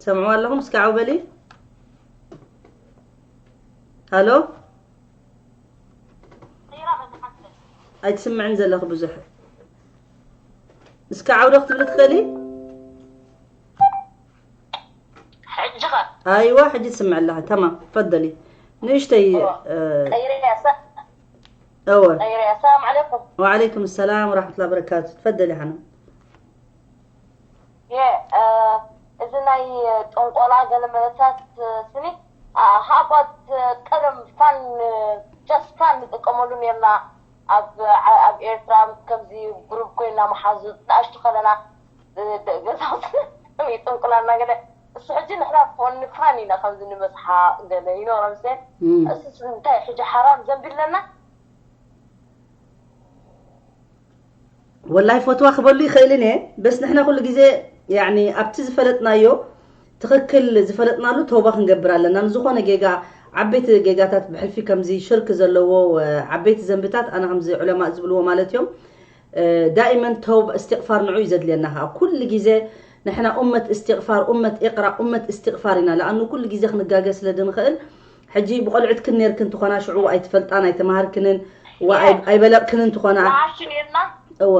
ትሰምዕዋ ኣለኹም? እስከ ዓው በሊ። ሃሎ? ኣይትስምዕን ዘለኺ ብዙሕ። እስከ ዓው ዶ ክትብሊ ትኽእሊ? ሕጂ ኸ? ኣይዋ፣ ሕጂ ትስምዕ ኣለኻ። ተማም፣ ፈደሊ። ንእሽተይ፣ እዋ። እ፣ ቀይረያ፣ ሰ-፣ እወ። ቀይረያ። ሰላም ዓለይኩም። ወዓለይኩም ሰላም ወራሕመቱላሂ ወበረካቱ። ትፈደሊ ሓና። የ፣ እ፣ እዚ ናይ ጥንቆላ ገለ መለታት፣ እ፣ ስኒ፣ አ፣ ሃባት፣ እ፣ ቀደም ፋን፣ እ፣ ጀስት ፋን ንጥቀመሉ ነርና። ኣብ፣ ዓ-፣ ኣብ ኤርትራ ከምዚ ግሩፕ ኮይና መሓዙት ንኣሽቱ ከለና፣ እ፣ ደ-፣ ገዛውቲ ይጥንቁላና ገለ። እሱ ሕጂ ንሕና ፎን ፋን ኢና ከምዚ ንበጽሓ ገለ ይኖረም ሴ። እም። እሱስ እንታይ ሕጂ ሓራም ዘንቢ ኣለና? ወላሂ ፈትዋ ክበሉ ይኽእልን እየ። በስ ንሕና ኩሉ ግዜ፣ ያኒ፣ ኣብቲ ዝፈለጥናዮ፣ ትኽክል ዝፈለጥናሉ ተውባ ክንገብር ኣለና። ንዝኾነ ጌጋ፣ ዓበይቲ ጌጋታት ብሕልፊ ከምዚ ሽርክ ዘለዎ፣ እ፣ ዓበይቲ ዘንብታት፣ ኣነ ከምዚ ዑለማ ዝብልዎ ማለት እዮም። እ፣ ዳኢመን ተውባ፣ እስትቕፋር ንዑ እዩ ዘድልየና። ከዓ ኩሉ ግዜ ንሕና ኡመት እስትቕፋር፣ ኡመት ኢቕራእ፣ ኡመት እስትቕፋር ኢና። ለኣኑ ኩሉ ግዜ ክንጋገ ስለ ድንኽእል፣ ሕጂ ብቆልዑትክን ነርክን ትኾና፣ ሽዑ ኣይትፈልጣን፣ ኣይተማሃርክንን፣ ወ-፣ ኣይ-፣ ኣይበለቕክንን ትኾና። ንኣሽቱ ነርና። እወ።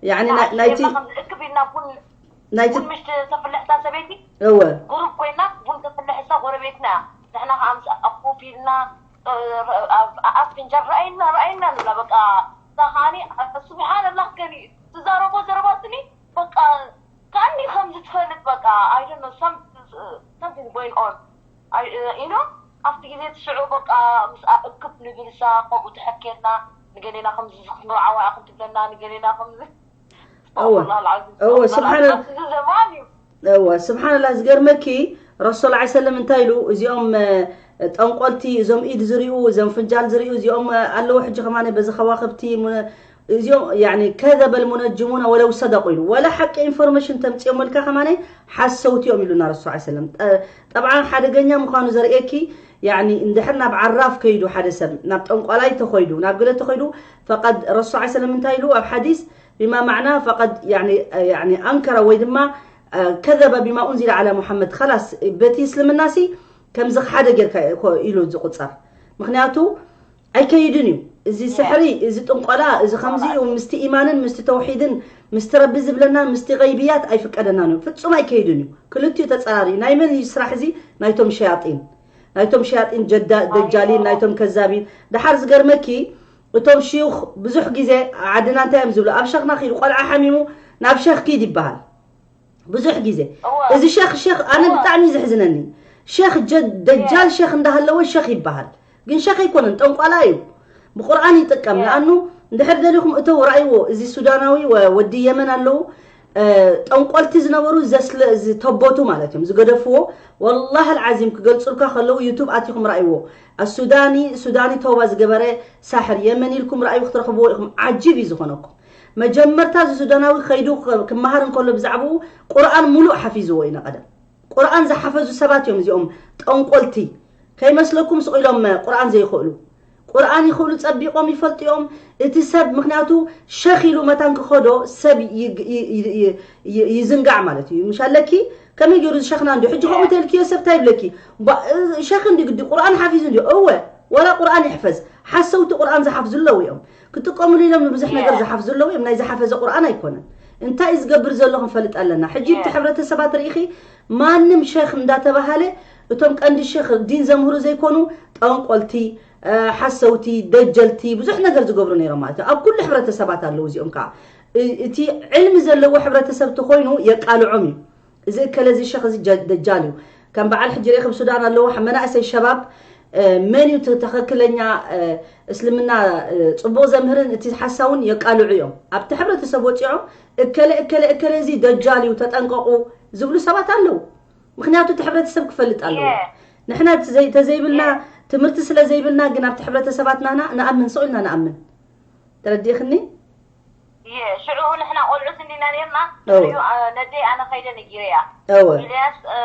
ያኒ ናይ-፣ ንኣሽቱ ናይቲ ነርና፣ ከም እክብ ኢልና ቡን፣ ናይቲ ቡን ምሽ ተፍልሕታ ሰበይቲ፣ እወ። ግሩፕ ኮይና ቡን ተፍልሕ እሳ ጎረቤትና እያ። ንሕና ከዓ ምስ ኣፉፍ ኢልና፣ እ፣ ኣብ ኣፍ ፍንጃል ረኣይና፣ ረኣይና ንብላ። በቃ፣ እሳ ከዓኒ፣ ስብሓንላህ፣ ገሊ ትዛረቦ ዘረባትኒ፣ በቃ፣ ከኣኒ ከምዚ ትፈልጥ፣ በቃ፣ I don't know, some-፣ something going on። ኣይ፣ እ፣ you know፣ ኣብቲ ግዜ እቲ ሽዑ በቃ ምስኣ እክብ ንብል፣ እሳ ከምኡ ትሕኬልና፣ ንገሌና ከምዚ ክትምርዓዋ ኢኹም ትብለና፣ ንገሌና ከምዚ። እወ። ኣስተግፊሩላህ ኣልዓዚም፣ እወ፣ ኣስተግፊሩላህ ስብሓን-፣ ኣልዓዚም፣ እዚ ዘማን እዩ። እወ፣ ስብሓንላህ፣ ዝገርመኪ፣ ረሱል ሰለላሁ ዐለይሂ ወሰለም እንታይ ኢሉ? እዚኦም፣ እ፣ ጠንቆልቲ፣ እዞም ኢድ ዝሪኡ፣ እዞም ፍንጃል ዝሪኡ፣ እዚኦም፣ እ፣ ኣለዉ። ሕጂ ከማን በዚ ከዋኽብቲ፣ ሙነ-፣ እዚኦም፣ ያኒ፣ ከዘበል ሙነጅሙና ወለው ሰደቁ ኢሉ። ወላ ሓቂ ኢንፎርሜሽን ተምፅኦም ወልካ ከማን ሓሰውቲ እዮም ኢሉና ረሱል ሰለላሁ ዐለይሂ ወሰለም። ጠ-፣ ጠብዓን ሓደገኛ ምዃኑ ዘርእየኪ፣ ያኒ፣ እንድሕር ናብ ዓራፍ ከይዱ ሓደ ሰብ፣ ናብ ጠንቋላይ ተኾይዱ፣ ናብ ገለ ተኾይዱ፣ ፈቀድ ረሱል ሰለላሁ ዐለይሂ ወሰለም እንታይ ኢሉ ኣብ ሓዲስ? ቢማ ማዕና ፈቀድ፣ ያኒ፣ ያኒ፣ ኣንከረ ወይ ድማ፣ እ፣ ከዘበ ቢማ ኡንዚለ ዓላ ሙሐመድ። ኸላስ፣ በቲ እስልምናሲ ከምዚ ሓደ ጌርካ እኮ ኢሉ ዝቁጸር። ምኽንያቱ ኣይከይድን እዩ። እዚ ስሕሪ፣ እዚ ጥንቆላ፣ እዚ ከምዚ እዩ፣ ምስቲ ኢማንን ምስቲ ተውሒድን ምስቲ ረቢ ዝብለናን ምስቲ ገይብያት ኣይፍቀደናን እዩ። ፍጹም ኣይከይድን እዩ። ክልቲኡ ተጸራሪ እዩ። ናይ መን እዩ ስራሕ እዚ? ናይቶም ሸያጢን። ናይቶም ሸያጢን ጀዳ-፣ ደጃሊን፣ ናይቶም ከዛቢን። ደሓር ዝገርመኪ፣ እቶም ሽዩኽ ብዙሕ ግዜ ዓድና እንታይ እዮም ዝብሉ? ኣብ ሸኽና ኪዱ፣ ቆልዓ ሓሚሙ ናብ ሸኽ ኪድ ይበሃል። ብዙሕ ግዜ። እወ። እዚ ሸኽ፣ ሸኽ፣ ኣነ እወ። ብጣዕሚ ዘሕዝነኒ። ሸኽ ጀ-፣ ደጃል እወ። ሸኽ እንዳሃለወ ሸኽ ይበሃል። ግን ሸኽ ኣይኮነን፣ ጠንቋላ እዩ። ብቁርኣን ይጥቀም። እወ። ንኣኑ እንድሕር ደሊኹም እተው፣ ረኣይዎ። እዚ ሱዳናዊ ወ-፣ ወዲ የመን ኣለዉ፣ እ፣ ጠንቆልቲ ዝነበሩ ዘስለ-፣ ዝተቦቱ ማለት እዮም፣ ዝገደፍዎ። ወላሂ ኣልዓዚም ክገልጹልካ ከለዉ ዩቱብ ኣቲኹም ረኣይዎ። ኣሱዳኒ፣ ሱዳኒ ተውባ ዝገበረ ሳሕር የመን ኢልኩም ረኣዩ ክትረኽብዎ ኢኹም። ዓጂብ እዩ ዝኾነኩም። መጀመርታ እዚ ሱዳናዊ ከይዱ ክ-፣ ክመሃር እንከሎ ብዛዕባኡ ቁርኣን ሙሉእ ሓፊዝዎ ኢና ቀደም። ቁርኣን ዝሓፈዙ ሰባት እዮም እዚኦም ጠንቆልቲ። ከይመስለኩም ስቕ ኢሎም ቁርኣን ዘይኽእሉ። ቁርኣን ይኽእሉ፣ ጸቢቖም ይፈልጡ እዮም። እቲ ሰብ፣ ምኽንያቱ ሸኽ ኢሉ መታን ክኸዶ ሰብ ይ-፣ ይ-፣ ይ-፣ ይ-፣ ይ-፣ ይዝንጋዕ ማለት እዩ። ምሽ ኣለኪ? ከመይ ገይሩ ዝሸኽና እንዲ? ሕጂ ከምኡ ተልክዮ ሰብ እንታይ ይብለኪ? ባ-፣ እ፣ ሸኽ እንዲ ግዲ ቁርኣን ሓፊዙ እንዲ? እወ፣ ወላ ቁርኣን ይሕፈዝ። ሓሰውቲ ቁርኣን ዝሓፍዙ ኣለዉ እዮም። ክጥቀሙሉ ኢሎም ንብዙሕ ነገር ዝሓፍዙ ኣለዉ እዮም። ናይ ዝሓፈዘ ቁርኣን ኣይኮነን። እንታይ እዩ ዝገብር ዘሎ ክንፈልጥ ኣለና። ሕጂ እቲ ሕብረተሰባት ርኢኺ፣ ማንም ሸኽ እንዳተባሃለ፣ እቶም ቀንዲ ሸኽ ዲን ዘምህሩ ዘይኮኑ፣ ጠንቆልቲ፣ እ፣ ሓሰውቲ፣ ደጀልቲ፣ ብዙሕ ነገር ዝገብሩ ነይሮም ማለት እዩ። ኣብ ኩሉ ሕብረተሰባት ኣለዉ እዚኦም ከዓ። እ-፣ እቲ ዕልሚ ዘለዎ ሕብረተሰብ ተኾይኑ የቃልዖም እዩ። እዚ እከለ እዚ ሸኽ እዚ ጀ-፣ ደጃል እዩ። ከም በዓል ሕጂ ርኢኺ ኣብ ሱዳን ኣለዉ፣ መናእሰይ ሸባብ፣ እ፣ መን እዩ እቲ ትኽክለኛ፣ እ፣ እስልምና፣ እ፣ ጽቡቕ ዘምህርን እቲ ሓሳውን የቃልዑ እዮም። ኣብቲ ሕብረተሰብ ወጺዖም እከለ፣ እከለ፣ እከለ እዚ ደጃል እዩ ተጠንቀቑ ዝብሉ ሰባት ኣለዉ። ምኽንያቱ እቲ ሕብረተሰብ ክፈልጥ ኣለዎ። ንሕና እቲ ዘይ-፣ ተዘይብልና፣ ትምህርቲ ስለ ዘይብልና ግን ኣብቲ ሕብረተሰባት ናህና ንኣምን፣ ስቕ ኢልና ንኣምን። ተረዲእኽኒ? እየ ሽዑ ንሕና ቆልዑት እንዲና ነርና። እወ። ሽዑ፣ አ፣ ነደይ ኣነ ከይደ ነጊረያ። እወ። ኢልያስ፣ አ፣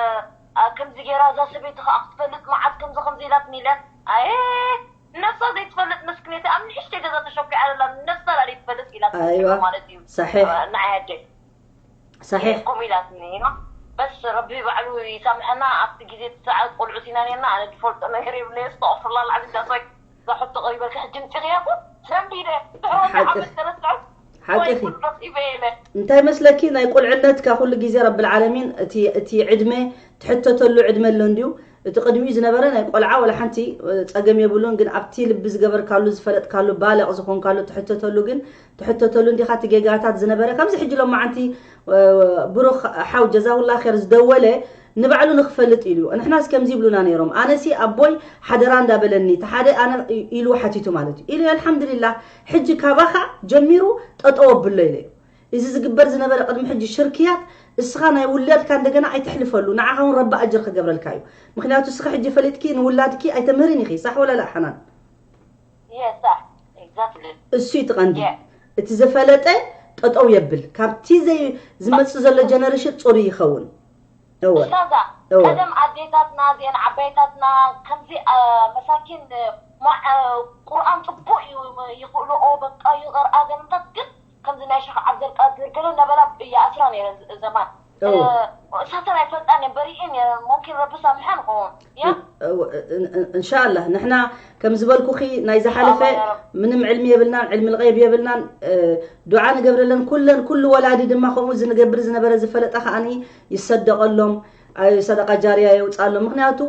አ፣ ከምዚ ገይራ እዛ ሰበይቲ ከዓ ክትፈልጥ መዓት ከምዚ ከምዚ ኢላትኒ ኢልያስ። ኣየ ነብሳ ዘይትፈልጥ መስክነቲ ኣብ ንእሽተይ ገዛ ተሸኪዓ ዘላ ነብሳ ላ ዘይትፈልጥ ኢላትኒ ኣይዋ። ሽዑ ማለት እዩ። ሰሒሕ። አ፣ ንዓይ ኣደይ። ሰሒሕ። ከምኡ ኢላትኒ ኢና። በስ ረቢ ባዕሉ ይሳምሐና። ኣብቲ ግዜ እቲ ሰዓት ቆልዑት ኢና ነርና። ኣነ ዝፈልጦ ነገር የብለይ። ኣስተቕፍርላ ላዕሊ እንዳስዋይ እዛ ሕቶ ቀሪበልካ ሕጂ ምፂኽያ እኮ ሰንቢደ ድሕሪ ሓቂ። ዓመት ተረስዐ ሓቂ ወይ ኢኺ። ጉድ ረኺበ ኢለ። እንታይ መስለኪ ናይ ቁልዕነትካ ኩሉ ግዜ ረብል ዓለሚን እቲ፣ እቲ ዕድመ ትሕተተሉ ዕድመ ኣሎ እንድዩ። እቲ ቅድሚኡ ዝነበረ ናይ ቆልዓ ወላ ሓንቲ፣ እ፣ ጸገም የብሉን፣ ግን ኣብቲ ልቢ ዝገበርካሉ ዝፈለጥካሉ ባለቕ ዝኾንካሉ ትሕተተሉ ግን ትሕተተሉ እንዲኻ እቲ ጌጋታት ዝነበረ ከምዚ ሕጂ ሎማዓንቲ፣ እ፣ ብሩኽ ሓው ጀዛሁላ ኸር ዝደወለ ንባዕሉ ንኽፈልጥ ኢሉ እዩ። ንሕናስ ከምዚ ይብሉና ነይሮም። ኣነሲ ኣቦይ ሓደራ እንዳበለኒ፣ እቲ ሓደ ኣነ ኢሉ ሓቲቱ ማለት እዩ። ኢሉ ኣልሓምዱሊላህ፣ ሕጂ ካባኻ ጀሚሩ ጠጠው ኣብሎ ኢለ እዩ። እዚ ዝግበር ዝነበረ ቅድሚ ሕጂ ሽርክያት፣ እስኻ ናይ ውላድካ እንደገና ኣይተሕልፈሉ፣ ንዓኻ እውን ረቢ ኣጅር ክገብረልካ እዩ። ምኽንያቱ እስኻ ሕጂ ፈሊጥኪ ንውላድኪ ኣይተምህርን ኢኺ፣ ሳሕ ወላ ላእ ሓናን? Yes, ሳሕ። Exactly. እሱ እዩ እቲ ቀንዲ። Yeah. እቲ ዝፈለጠ ጠጠው የብል። ካብቲ ዘይ-፣ ዝመጽእ ዘሎ ጀነሬሽን ጽሩይ ይኸውን። እወ። ኡስታዛ፣ እወ። ቀደም ኣዴታትና እዚአን ዓባይታትና ከምዚ፣ አ፣ መሳኪን፣ ማ-፣ አ፣ ቁርኣን ጽቡቅ እዩ ይኽእልኦ፣ በቃ ይቐርኣ፣ ገለምታት ግን ከምዚ ናይ ሸኽ ዓብደልቃድር ገለ እናበላ ይኣስራ ነይረን ዝ-፣ ዘማን። እወ። እ፣ እሳተን ኣይፈልጣን እየን፣ በሪኤን እየን፣ ሙምኪን ረቢ ሳሚሐን ይኸውን። ያ? እወ፣ እ-፣ እ-፣ እ-፣ እንሻላህ፣ ንሕና ከም ዝበልኩኺ ናይ ዝሓለፈ ኢንሻላህ ያ ረብ። ምንም ዕልሚ የብልናን፣ ዕልሚ ልቀይብ የብልናን፣ እ፣ ዱዓ ንገብረለን ኩለን፣ ኩሉ ወላዲ ድማ ከምኡ ዝንገብር ዝነበረ ዝፈለጠ ከዓኒ ይሰደቐሎም፣ እ፣ ሰደቃ ጃርያ የውፅኣሎም። ምኽንያቱ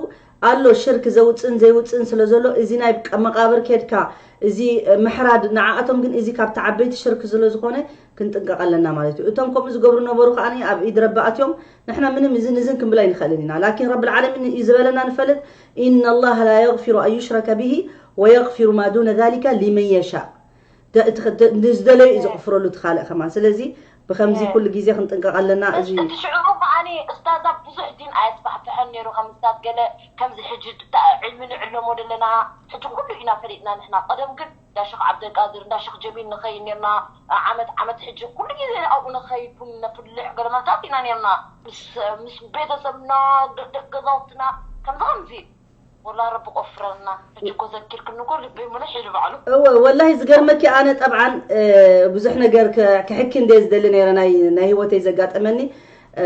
ኣሎ ሽርክ ዘውፅእን ዘይውፅእን ስለ ዘሎ፣ እዚ ናይ ቀ-፣ መቃብር ኬድካ፣ እዚ፣ እ፣ ምሕራድ ንዓኣቶም ግን እዚ ካብቲ ዓበይቲ ሽርክ ስለ ዝኾነ ክንጥንቀቕ ኣለና ማለት እዩ። እቶም ከምኡ ዝገብሩ ነበሩ ከዓኒ ኣብ ኢድ ረቢ ኣትዮም፣ ንሕና ምንም እዝን እዝን ክንብል ኣይንኽእልን ኢና። ላኪን ረብል ዓለሚን እዩ ዝበለና ንፈልጥ፣ "ኢነ ላህ ላ የግፊሩ ኣን ዩሽረከ ቢሂ ወየግፊሩ ማ ዱነ ዛሊከ ሊመን የሻእ." ደ-፣ እቲ ኸ-፣ ደ-፣ ንዝደለዩ እዩ ዘቕፍረሉ እቲ ካልእ ከማን። ስለዚ ብኸምዚ እ። ኩሉ ግዜ ክንጥንቀቕ ኣለና። እዚ እቲ ሽዑ ከዓኒ እስታዛ ብዙሕ ዲን ኣየስፋሕፍሐን ነይሩ፣ ከም እስታት ገለ ከምዚ ሕጂ ዳ-፣ ዕልሚ ንዕለሞ ዘለና፣ ሕጂ ኩሉ ኢና ፈሊጥና ንሕና። ቀደም ግን እንዳ ሸኽ ዓብደልቃድር፣ እንዳ ሸኽ ጀሚል ንኸይድ ነርና። ዓመት ዓመት ሕጂ ኩሉ ግዜ ኣብኡ ንኸይድ ቡን ነፍልሕ ገለ መታት ኢና ነርና። ምስ፣ ምስ ቤተሰብና፣ ደ-፣ ደቂ ገዛውትና፣ ከምዚ ከምዚ። ወላ ረቢ ቆፍረልና። ሕጂ እኮ ዘኪርክኒ እኮ ልበይ ሙሉሕ ኢሉ ባዕሉ። እወ፣ ወላሂ ዝገርመኪ ኣነ ጠብዓን፣ እ፣ ብዙሕ ነገር ከ-፣ ክሕኪ እንደ ዝደሊ ነይረ ናይ፣ ናይ ህይወተይ ዘጋጠመኒ። እ፣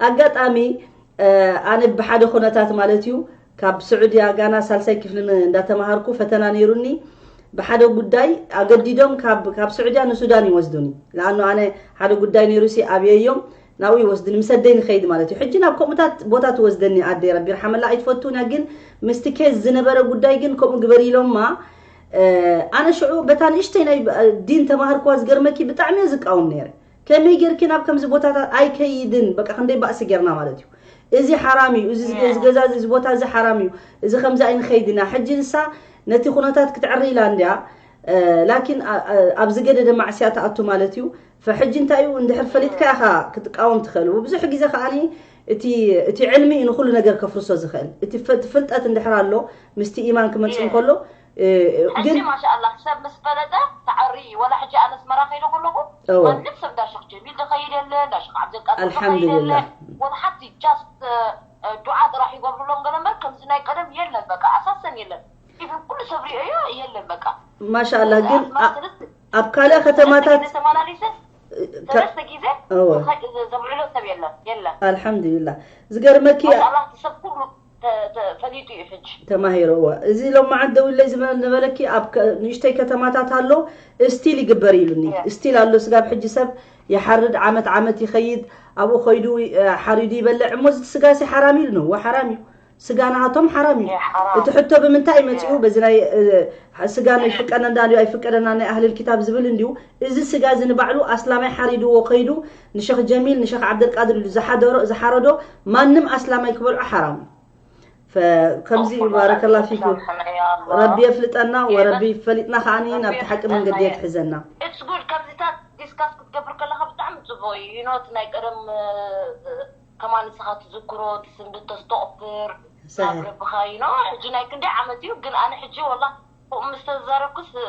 ኣጋጣሚ፣ እ፣ ኣነ ብሓደ ኩነታት ማለት እዩ፣ ካብ ስዑድያ ጋና ሳልሳይ ክፍሊ ን-፣ እንዳተማሃርኩ ፈተና ነይሩኒ። ብሓደ ጉዳይ ኣገዲዶም ካብ፣ ካብ ስዑድያ ንሱዳን ይወስዱኒ። ለኣኑ ኣነ ሓደ ጉዳይ ነይሩ ሲ ኣብየዮም ናብኡ ይወስዱኒ፣ ምስ ኣደይ ንኸይድ ማለት እዩ። ሕጂ ናብ ከምኡታት ቦታ ትወስደኒ ኣደይ፣ ረቢ ይርሓመላ፣ ኣይትፈቱን እያ፣ ግን ምስቲ ኬዝ ዝነበረ ጉዳይ ግን ከምኡ ግበሪ ኢሎማ። እ፣ ኣነ ሽዑ በታ ንእሽተይ ናይ ብ-፣ ዲን ተማሃርኩዋ ዝገርመኪ ብጣዕሚ እየ ዝቃወም ነይረ። ከመይ ጌርኪ ናብ ከምዚ ቦታታት ኣይከይድን፣ በቃ ክንደይ ባእሲ ጌርና ማለት እዩ። እዚ ሓራም እዩ፣ እዚ፣ እዚ ገዛ እዚ፣ እዚ ቦታ እዚ ሓራም እዩ፣ እዚ ከምዚ ኣይንኸይድና። ሕጂ ንሳ ነቲ ኩነታት ክትዕሪ ኢላ እንድያ፣ እ፣ ላኪን ኣ-፣ ኣ-፣ ኣብ ዝገደደ ማዕስያ ትኣቱ ማለት እዩ። ፈሕጂ እንታይ እዩ፣ እንድሕር ፈሊጥካ ኢኻ ክትቃወም ትኽእል። ብዙሕ ግዜ ከዓኒ እቲ፣ እቲ ዕልሚ እዩ ንኹሉ ነገር ከፍርሶ ዝኽእል። እቲ ፈ-፣ እቲ ፍልጠት እንድሕር ኣሎ፣ ምስቲ ኢማን ክመጽእ እንከሎ፣ እ፣ ሕጂ ግን ማሻኣላህ ሰብ ምስ ፈለጠ ተዓሪ እዩ። ወላ ሕጂ ኣነ ኣስመራ ከይደ ከለኹ እወ። ማንም ሰብ እንዳ ሸኽ ጀሚል ዝኸይድ የለ፣ እንዳ ሸኽ ዓብደልቃድር ዝኸይድ የለ። ኣልሓምዱሊላህ። ወላ ሓንቲ ጃስት፣ እ፣ ዱዓ ጥራሕ ይገብሩሎም ገለ እምበር ከምዚ ናይ ቀደም የለን። በቃ ኣሳሰን የለን። ኢቭን ኩሉ ሰብ ሪኦዮ የለን። በቃ ማሻኣላህ። ግን ኣስመራ ኣ-፣ ሰለስተ፣ ኣብ ካልእ ሰለስተ ከተማታት ግዜ ተመላሊሰ፣ እ፣ ከ-፣ ሰለስተ ግዜ እወ። ዝኸ-፣ ዘ-፣ ዘምዕሎ ሰብ የለን፣ የለን። ኣልሓምዱሊላህ። ዝገርመኪ ማሻኣላህ እቲ ሰብ ኩሉ ፈሊጡ እዩ ሕጂ። ተማሂሩ። እዋ፣ እዚ ሎማዓንት ደው ኢለይ ዝበ- ዝበለኪ ኣብ ከ- ንእሽተይ ከተማታት ኣሎ፣ ስቲል ይግበር ኢሉኒ። ስቲል ኣሎ። ስጋብ ሕጂ ሰብ ይሓርድ፣ ዓመት ዓመት ይኸይድ፣ ኣብኡ ኸይዱ እ፣ ሓሪዱ ይበልዕ። እሞ እዚ ስጋሲ ሓራም ኢሉ ነው፣ ሓራም እዩ። ስጋ ናሃቶም ሓራም እዩ። እቲ ሕቶ ብምንታይ እዩ መፂኡ? በዚ ናይ እ፣ ስጋ ናይ ፍቀደና እንዲዩ ኣይፍቀደና ናይ ኣህልል ኪታብ ዝብል እንዲዩ። እዚ ስጋ እዚ ንባዕሉ ኣስላማይ ሓሪድዎ ከይዱ ንሸኽ ጀሚል ንሸኽ ዓብደልቃድር ኢሉ ዝሓደሮ ዝሓረዶ ማንም ኣስላማይ ክበልዖ ሓራም እዩ። ፈ- ከምዚ ባረከላ ፊኩም። ረቢ የፍልጠና ወረቢ ፈሊጥና ከዓኒ ናብቲ ሓቂ መንገዲ የትሕዘና። It's good። ከምዚታት ዲስካስ ክትገብር ከለካ ብጣዕሚ ፅቡቅ እዩ። You know፣ እቲ ናይ ቀደም እ፣ ከማን ንስኻ ትዝክሮ ትስንብድ ተስተቕፍር ናብ ረብኻ። You know፣ ሕጂ ናይ ክንደይ ዓመት እዩ ግን ኣነ ሕጂ ወላ ከምኡ ምስ ተዛረብኩስ እ፣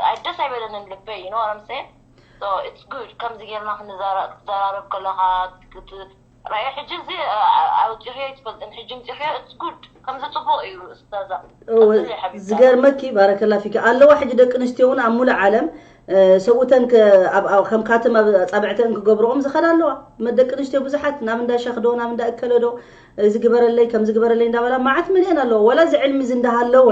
ኣይ ደስ ኣይበለንን ልበይ። You know what I'm saying? So it's good። ከምዚ ጌርና ክንዘራ- ክትዘራረብ ከለካ ክት- ራእየ ሕጂ እዚ እ፣ ኣውፂኽዮ ኣይትፈልጥን። ሕጂ ምፂኽዮ it's good። ከምዚ ፅቡቅ እዩ ኡስታዛ። እወ፣ ቀፅሊ ሓቢብቲ። ዝገርመኪ ባረከላ ፊኪ ኣለዋ። ሕጂ ደቂ ኣንስትዮ እውን ኣብ ሙሉእ ዓለም እ፣ ሰብኡተን ከ- ኣብ- ኣብ- ከም ካትም ኣብ ኣፃብዕተን ክገብርኦም ዝኸዳ ኣለዋ። መ- ደቂ ኣንስትዮ ብዙሓት ናብ እንዳ ሸኽዶ ናብ እንዳ እከለዶ እዚ ግበረለይ ከምዚ ግበረለይ እንዳበላ መዓት መሊአን ኣለዋ። ወላ እዚ ዕልሚ እዚ እንዳሃለወ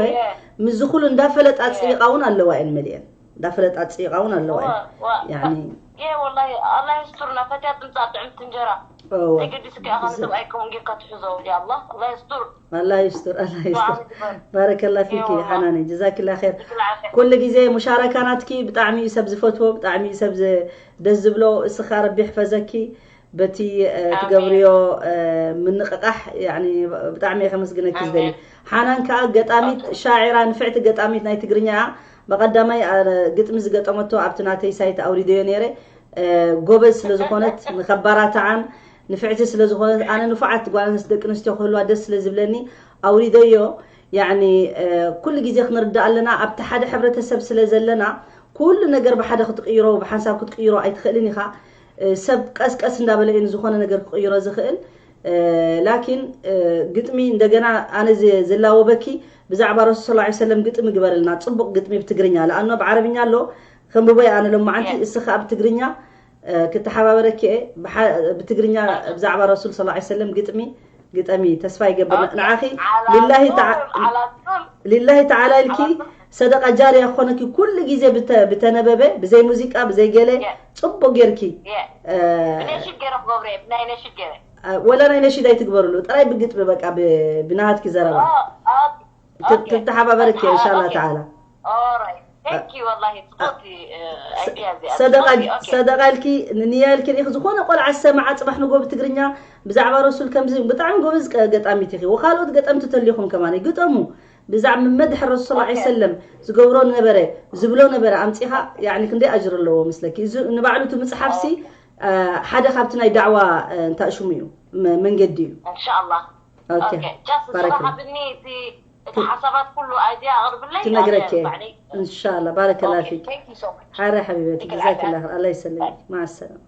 ምስዚ ኩሉ እንዳፈለጣ ፅይቃ እውን ኣለዋ እየን መሊአን እንዳፈለጣ ፅይቃ እውን ኣለዋ እየን። ያኒ ይሄ ወላሂ ኣላህ ይስቱርና። ፈትያ ትምፃእ ጥዕምቲ እንጀራ። እወ። ኣይገዲስ ከ ኣኻ ንሰብኣይ ከምኡ ጌርካ ትሕዞ። ያ ኣላህ ኣላህ ይስቱር። ኣላ ይስቱር ኣላ ይስቱር። ይግበር። ባረከላ ፊኪ ይወላ። ሓናኒ ጀዛኪላ ኸይር። ይግላዕከ። ኩሉ ግዜ ሙሻረካ ናትኪ ብጣዕሚ እዩ ሰብ ዝፈትዎ፣ ብጣዕሚ እዩ ሰብ ዝ- ደስ ዝብሎ። እስኻ ረቢ ይሕፈዘኪ በቲ እ፣ ኣሜን። ትገብርዮ እ፣ ምንቕቓሕ ያኒ ብጣዕሚ እየ ከመስግነኪ ዝደሊ። ኣሜን። ሓናን ከዓ ገጣሚት ሻዒራ ንፍዕቲ ገጣሚት ናይ ትግርኛ እያ። ብቐዳማይ እ፣ ግጥሚ ዝገጠመቶ ኣብቲ ናተይ ሳይት ኣውሪደዮ ነይረ። እ፣ ጎበዝ ስለ ዝኾነት ንኸባራትዓን ንፍዕቲ ስለ ዝኾነት ኣነ ንፉዓት ጓል ኣንስ- ደቂ ኣንስትዮ ክህልዋ ደስ ስለ ዝብለኒ ኣውሪደዮ። ያኒ እ፣ ኩሉ ግዜ ክንርዳእ ኣለና ኣብቲ ሓደ ሕብረተሰብ ስለ ዘለና ኩሉ ነገር ብሓደ ክትቅይሮ ብሓንሳብ ክትቅይሮ ኣይትኽእልን ኢኻ። እ፣ ሰብ ቀስቀስ እንዳበለ እዩ ንዝኾነ ነገር ክቕይሮ ዝኽእል። እ፣ ላኪን እ፣ ግጥሚ እንደገና ኣነ ዝ- ዝላወበኪ ብዛዕባ ረሱል ስ ሰለም ግጥሚ ግበርልና፣ ፅቡቅ ግጥሚ ብትግርኛ። ለኣኖ ብዓረብኛ ኣሎ ከንብቦ ኣነ ሎማዓንቲ፣ እስኻ ብትግርኛ እ፣ ክተሓባበረኪ እየ። ብሓ- ብትግርኛ ብዛዕባ ረሱል ስ ሰለም ግጥሚ ግጠሚ። ተስፋ ይገብር ንዓኺ። ሊላሂ ተዓ- ሊላሂ ተዓላ ኢልኪ ሰደቃ ጃርያ ክኾነኪ ኩሉ ግዜ ብተ- ብተነበበ ብዘይ ሙዚቃ ብዘይ ገለ ጽቡቅ ጌርኪ እ፣ ብነሽድ ገይረ ክገብረ እየ ብናይ ነሽድ ገይረ እ፣ ወላ ናይ ነሺድ ኣይትግበርሉ ጥራይ ብግጥሚ በቃ ብ- ብናሃትኪ ዘረባ ኦ፣ ኦኬ። ክ- ክተሓባበረኪ እየ እንሻላ ተዓላ። Thank you ወላሂ ጽቡቅቲ ኣይዲያ እዚኣ ሰደቃ ጽቡቅቲ፣ ኦኬ። ሰደቃ ኢልኪ ንያ ኢልኪ ርኢኺ ዝኾነ ቆልዓ ዝሰምዓ ጽባሕ ንጎ ብትግርኛ ብዛዕባ ረሱል ከምዚ ብጣዕሚ ጎበዝ ቀ- ገጣሚት ኢኺ። ወካልኦት ገጠምቲ ተሊኹም ከማን ግጠሙ። ብዛዕባ መድሒ ረሱል ሰለላሁ ዐለይሂ ወሰለም ዝገብሮ ነበረ ዝብሎ ነበረ ኣምጺኻ ያኒ ክንደይ ኣጅር ኣለዎ መስለኪ። እዚ ንባዕሉ እቲ ምጽሓፍሲ አ፣ ሓደ ካብቲ ናይ ዳዕዋ አ፣ እንታይ ሽሙ እዩ መ- መንገዲ እዩ። እንሻኣላህ ኦኬ ኦኬ ጃስት ባረከ ስራሕ ብኒ እቲ እቲ ሓሳባት ኩሉ ኣይዲያ ኣቕርብለይ ትነግረኪ ኣነ ባዕለይ እንሻላ ባረከላ ኦኬ ፊክ thank you so much ሓረ ሓቢበቲ ይቅር ጀዛኪላ ዓፍያ። ኸይር ኣላ ይሰለምኪ ማዓሰላም።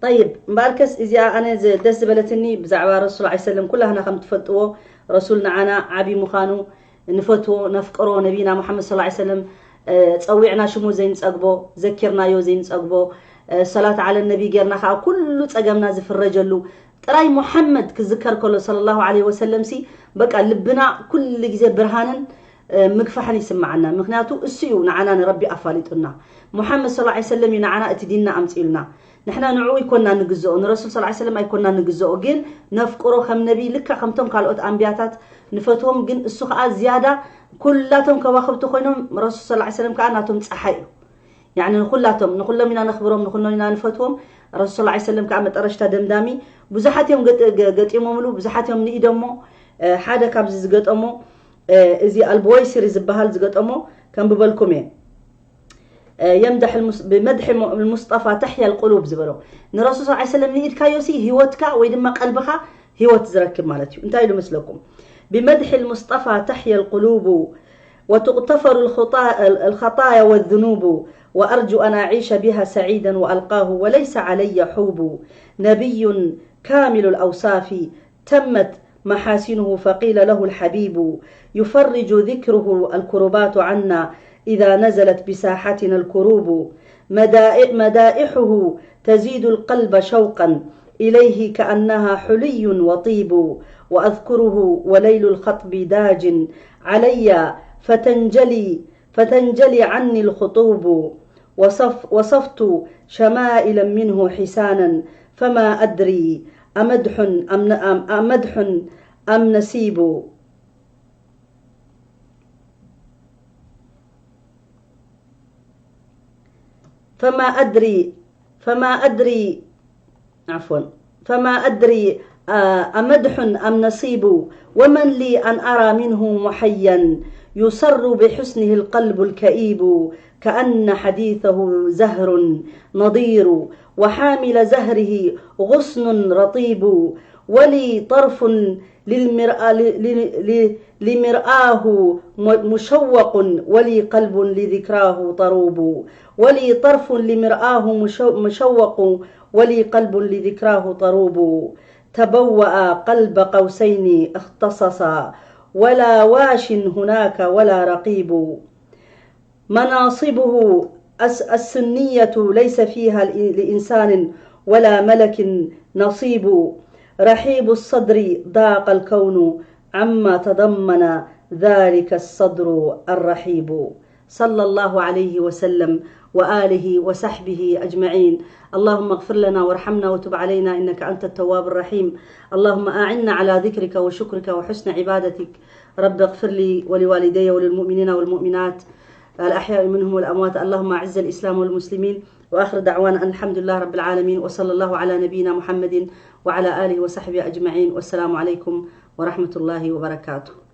ጠይብ እምበኣርከስ እዚኣ ኣነ ዝ- ደስ ዝበለትኒ ብዛዕባ ረሱል ዐለይሂ ሰለም ኩላህና ከም ትፈልጥዎ ረሱል ንዓና ዓቢ ምዃኑ ንፈትዎ ነፍቅሮ ነቢና ሙሓመድ ሰለላሁ ዐለይሂ ወሰለም እ፣ ጸዊዕና ሽሙ ዘይንጸግቦ ዘኪርናዮ ዘይንጸግቦ እ፣ ሰላት ዓለ ነቢ ጌርና ከዓ ኩሉ ጸገምና ዝፍረጀሉ ጥራይ ሙሓመድ ክዝከር ከሎ ሰለላሁ ዐለይሂ ወሰለም ሲ በቃ ልብና ኩሉ ግዜ ብርሃንን እ፣ ምግፋሕን ይስምዓና ምክንያቱ እሱ እዩ ንዓና ንረቢ ኣፋሊጡና ሙሓመድ ሰለላሁ ዐለይሂ ወሰለም እዩ ንዓና እቲ ዲንና ኣምጺኡልና ንሕና ንዕኡ ኣይኮና ንግዝኦ ንረሱል ሰለላሁ ዐለይሂ ወሰለም ኣይኮና ንግዝኦ ግን ነፍቅሮ ከም ነቢ ልክዕ ከምቶም ካልኦት ኣንብያታት ንፈትዎም ግን እሱ ከዓ ዝያዳ ኩላቶም ከዋኽብቲ ኮይኖም ረሱል ሰለላሁ ዐለይሂ ወሰለም ከዓ ናቶም ፀሓይ እዩ ያኒ ንኩላቶም ንኩሎም ኢና ነኽብሮም ንኩሎም ኢና ንፈትዎም ረሱል ሰለላሁ ዐለይሂ ወሰለም ከዓ መጠረሽታ ደምዳሚ ብዙሓት እዮም ገጥ- ገ- ገጢሞምሉ ብዙሓት እዮም ንኢዶሞ እ፣ ሓደ ካብዚ ዝገጠሞ እ፣ እዚ ኣልቡወይሲሪ ዝበሃል ዝገጠሞ ከንብበልኩም እየ የምደሕ ብመድሒ ሙስጠፋ ተሕያ ልቁሉብ ዝበሎ ንረሱል ስ ሰለም ንኢድካዮ ሲ ህይወትካ ወይ ድማ ቀልብኻ ህይወት ዝረክብ ማለት እዩ እንታይ ኢሉ መስለኩም بمدح المصطفى تحيا القلوب وتغتفر الخطا- الخطايا والذنوب وأرجو أن أعيش بها سعيدا وألقاه وليس علي حوب نبي كامل الأوصاف تمت محاسنه فقيل له الحبيب يفرج ذكره الكربات عنا إذا نزلت بساحتنا الكروب مدائ- مدائحه تزيد القلب شوقا إليه كأنها حلي وطيب وأذكره وليل الخطب داج علي فتنجلي، فتنجلي عني الخطوب. وصف وصفت شمائلا منه حسانا فما أدري أمدح أم أمدح أم نسيب. فما أدري فما أدري عفوا فما أدري أمدح أم نصيب. ومن لي أن أرى منه محيا يصر بحسنه القلب الكئيب. كأن حديثه زهر نضير وحامل زهره غصن رطيب. ولي طرف للمرآة لمرآه مشوق ولي قلب لذكراه طروب. ولي طرف لمرآه مشوق ولي قلب لذكراه طروب. تبوأ قلب قوسين اختصصا ولا واش هناك ولا رقيب. مناصبه السنية ليس فيها لإنسان ولا ملك نصيب. رحيب الصدر ضاق الكون عما تضمن ذلك الصدر الرحيب. صلى الله عليه وسلم وآله وصحبه أجمعين. اللهم اغفر لنا وارحمنا وتب علينا إنك أنت التواب الرحيم. اللهم أعنا على ذكرك وشكرك وحسن عبادتك. رب اغفر لي ولوالدي وللمؤمنين والمؤمنات الأحياء منهم والأموات. اللهم أعز الإسلام والمسلمين. وآخر دعوانا أن الحمد لله رب العالمين، وصلى الله على نبينا محمد وعلى آله وصحبه أجمعين. والسلام عليكم ورحمة الله وبركاته.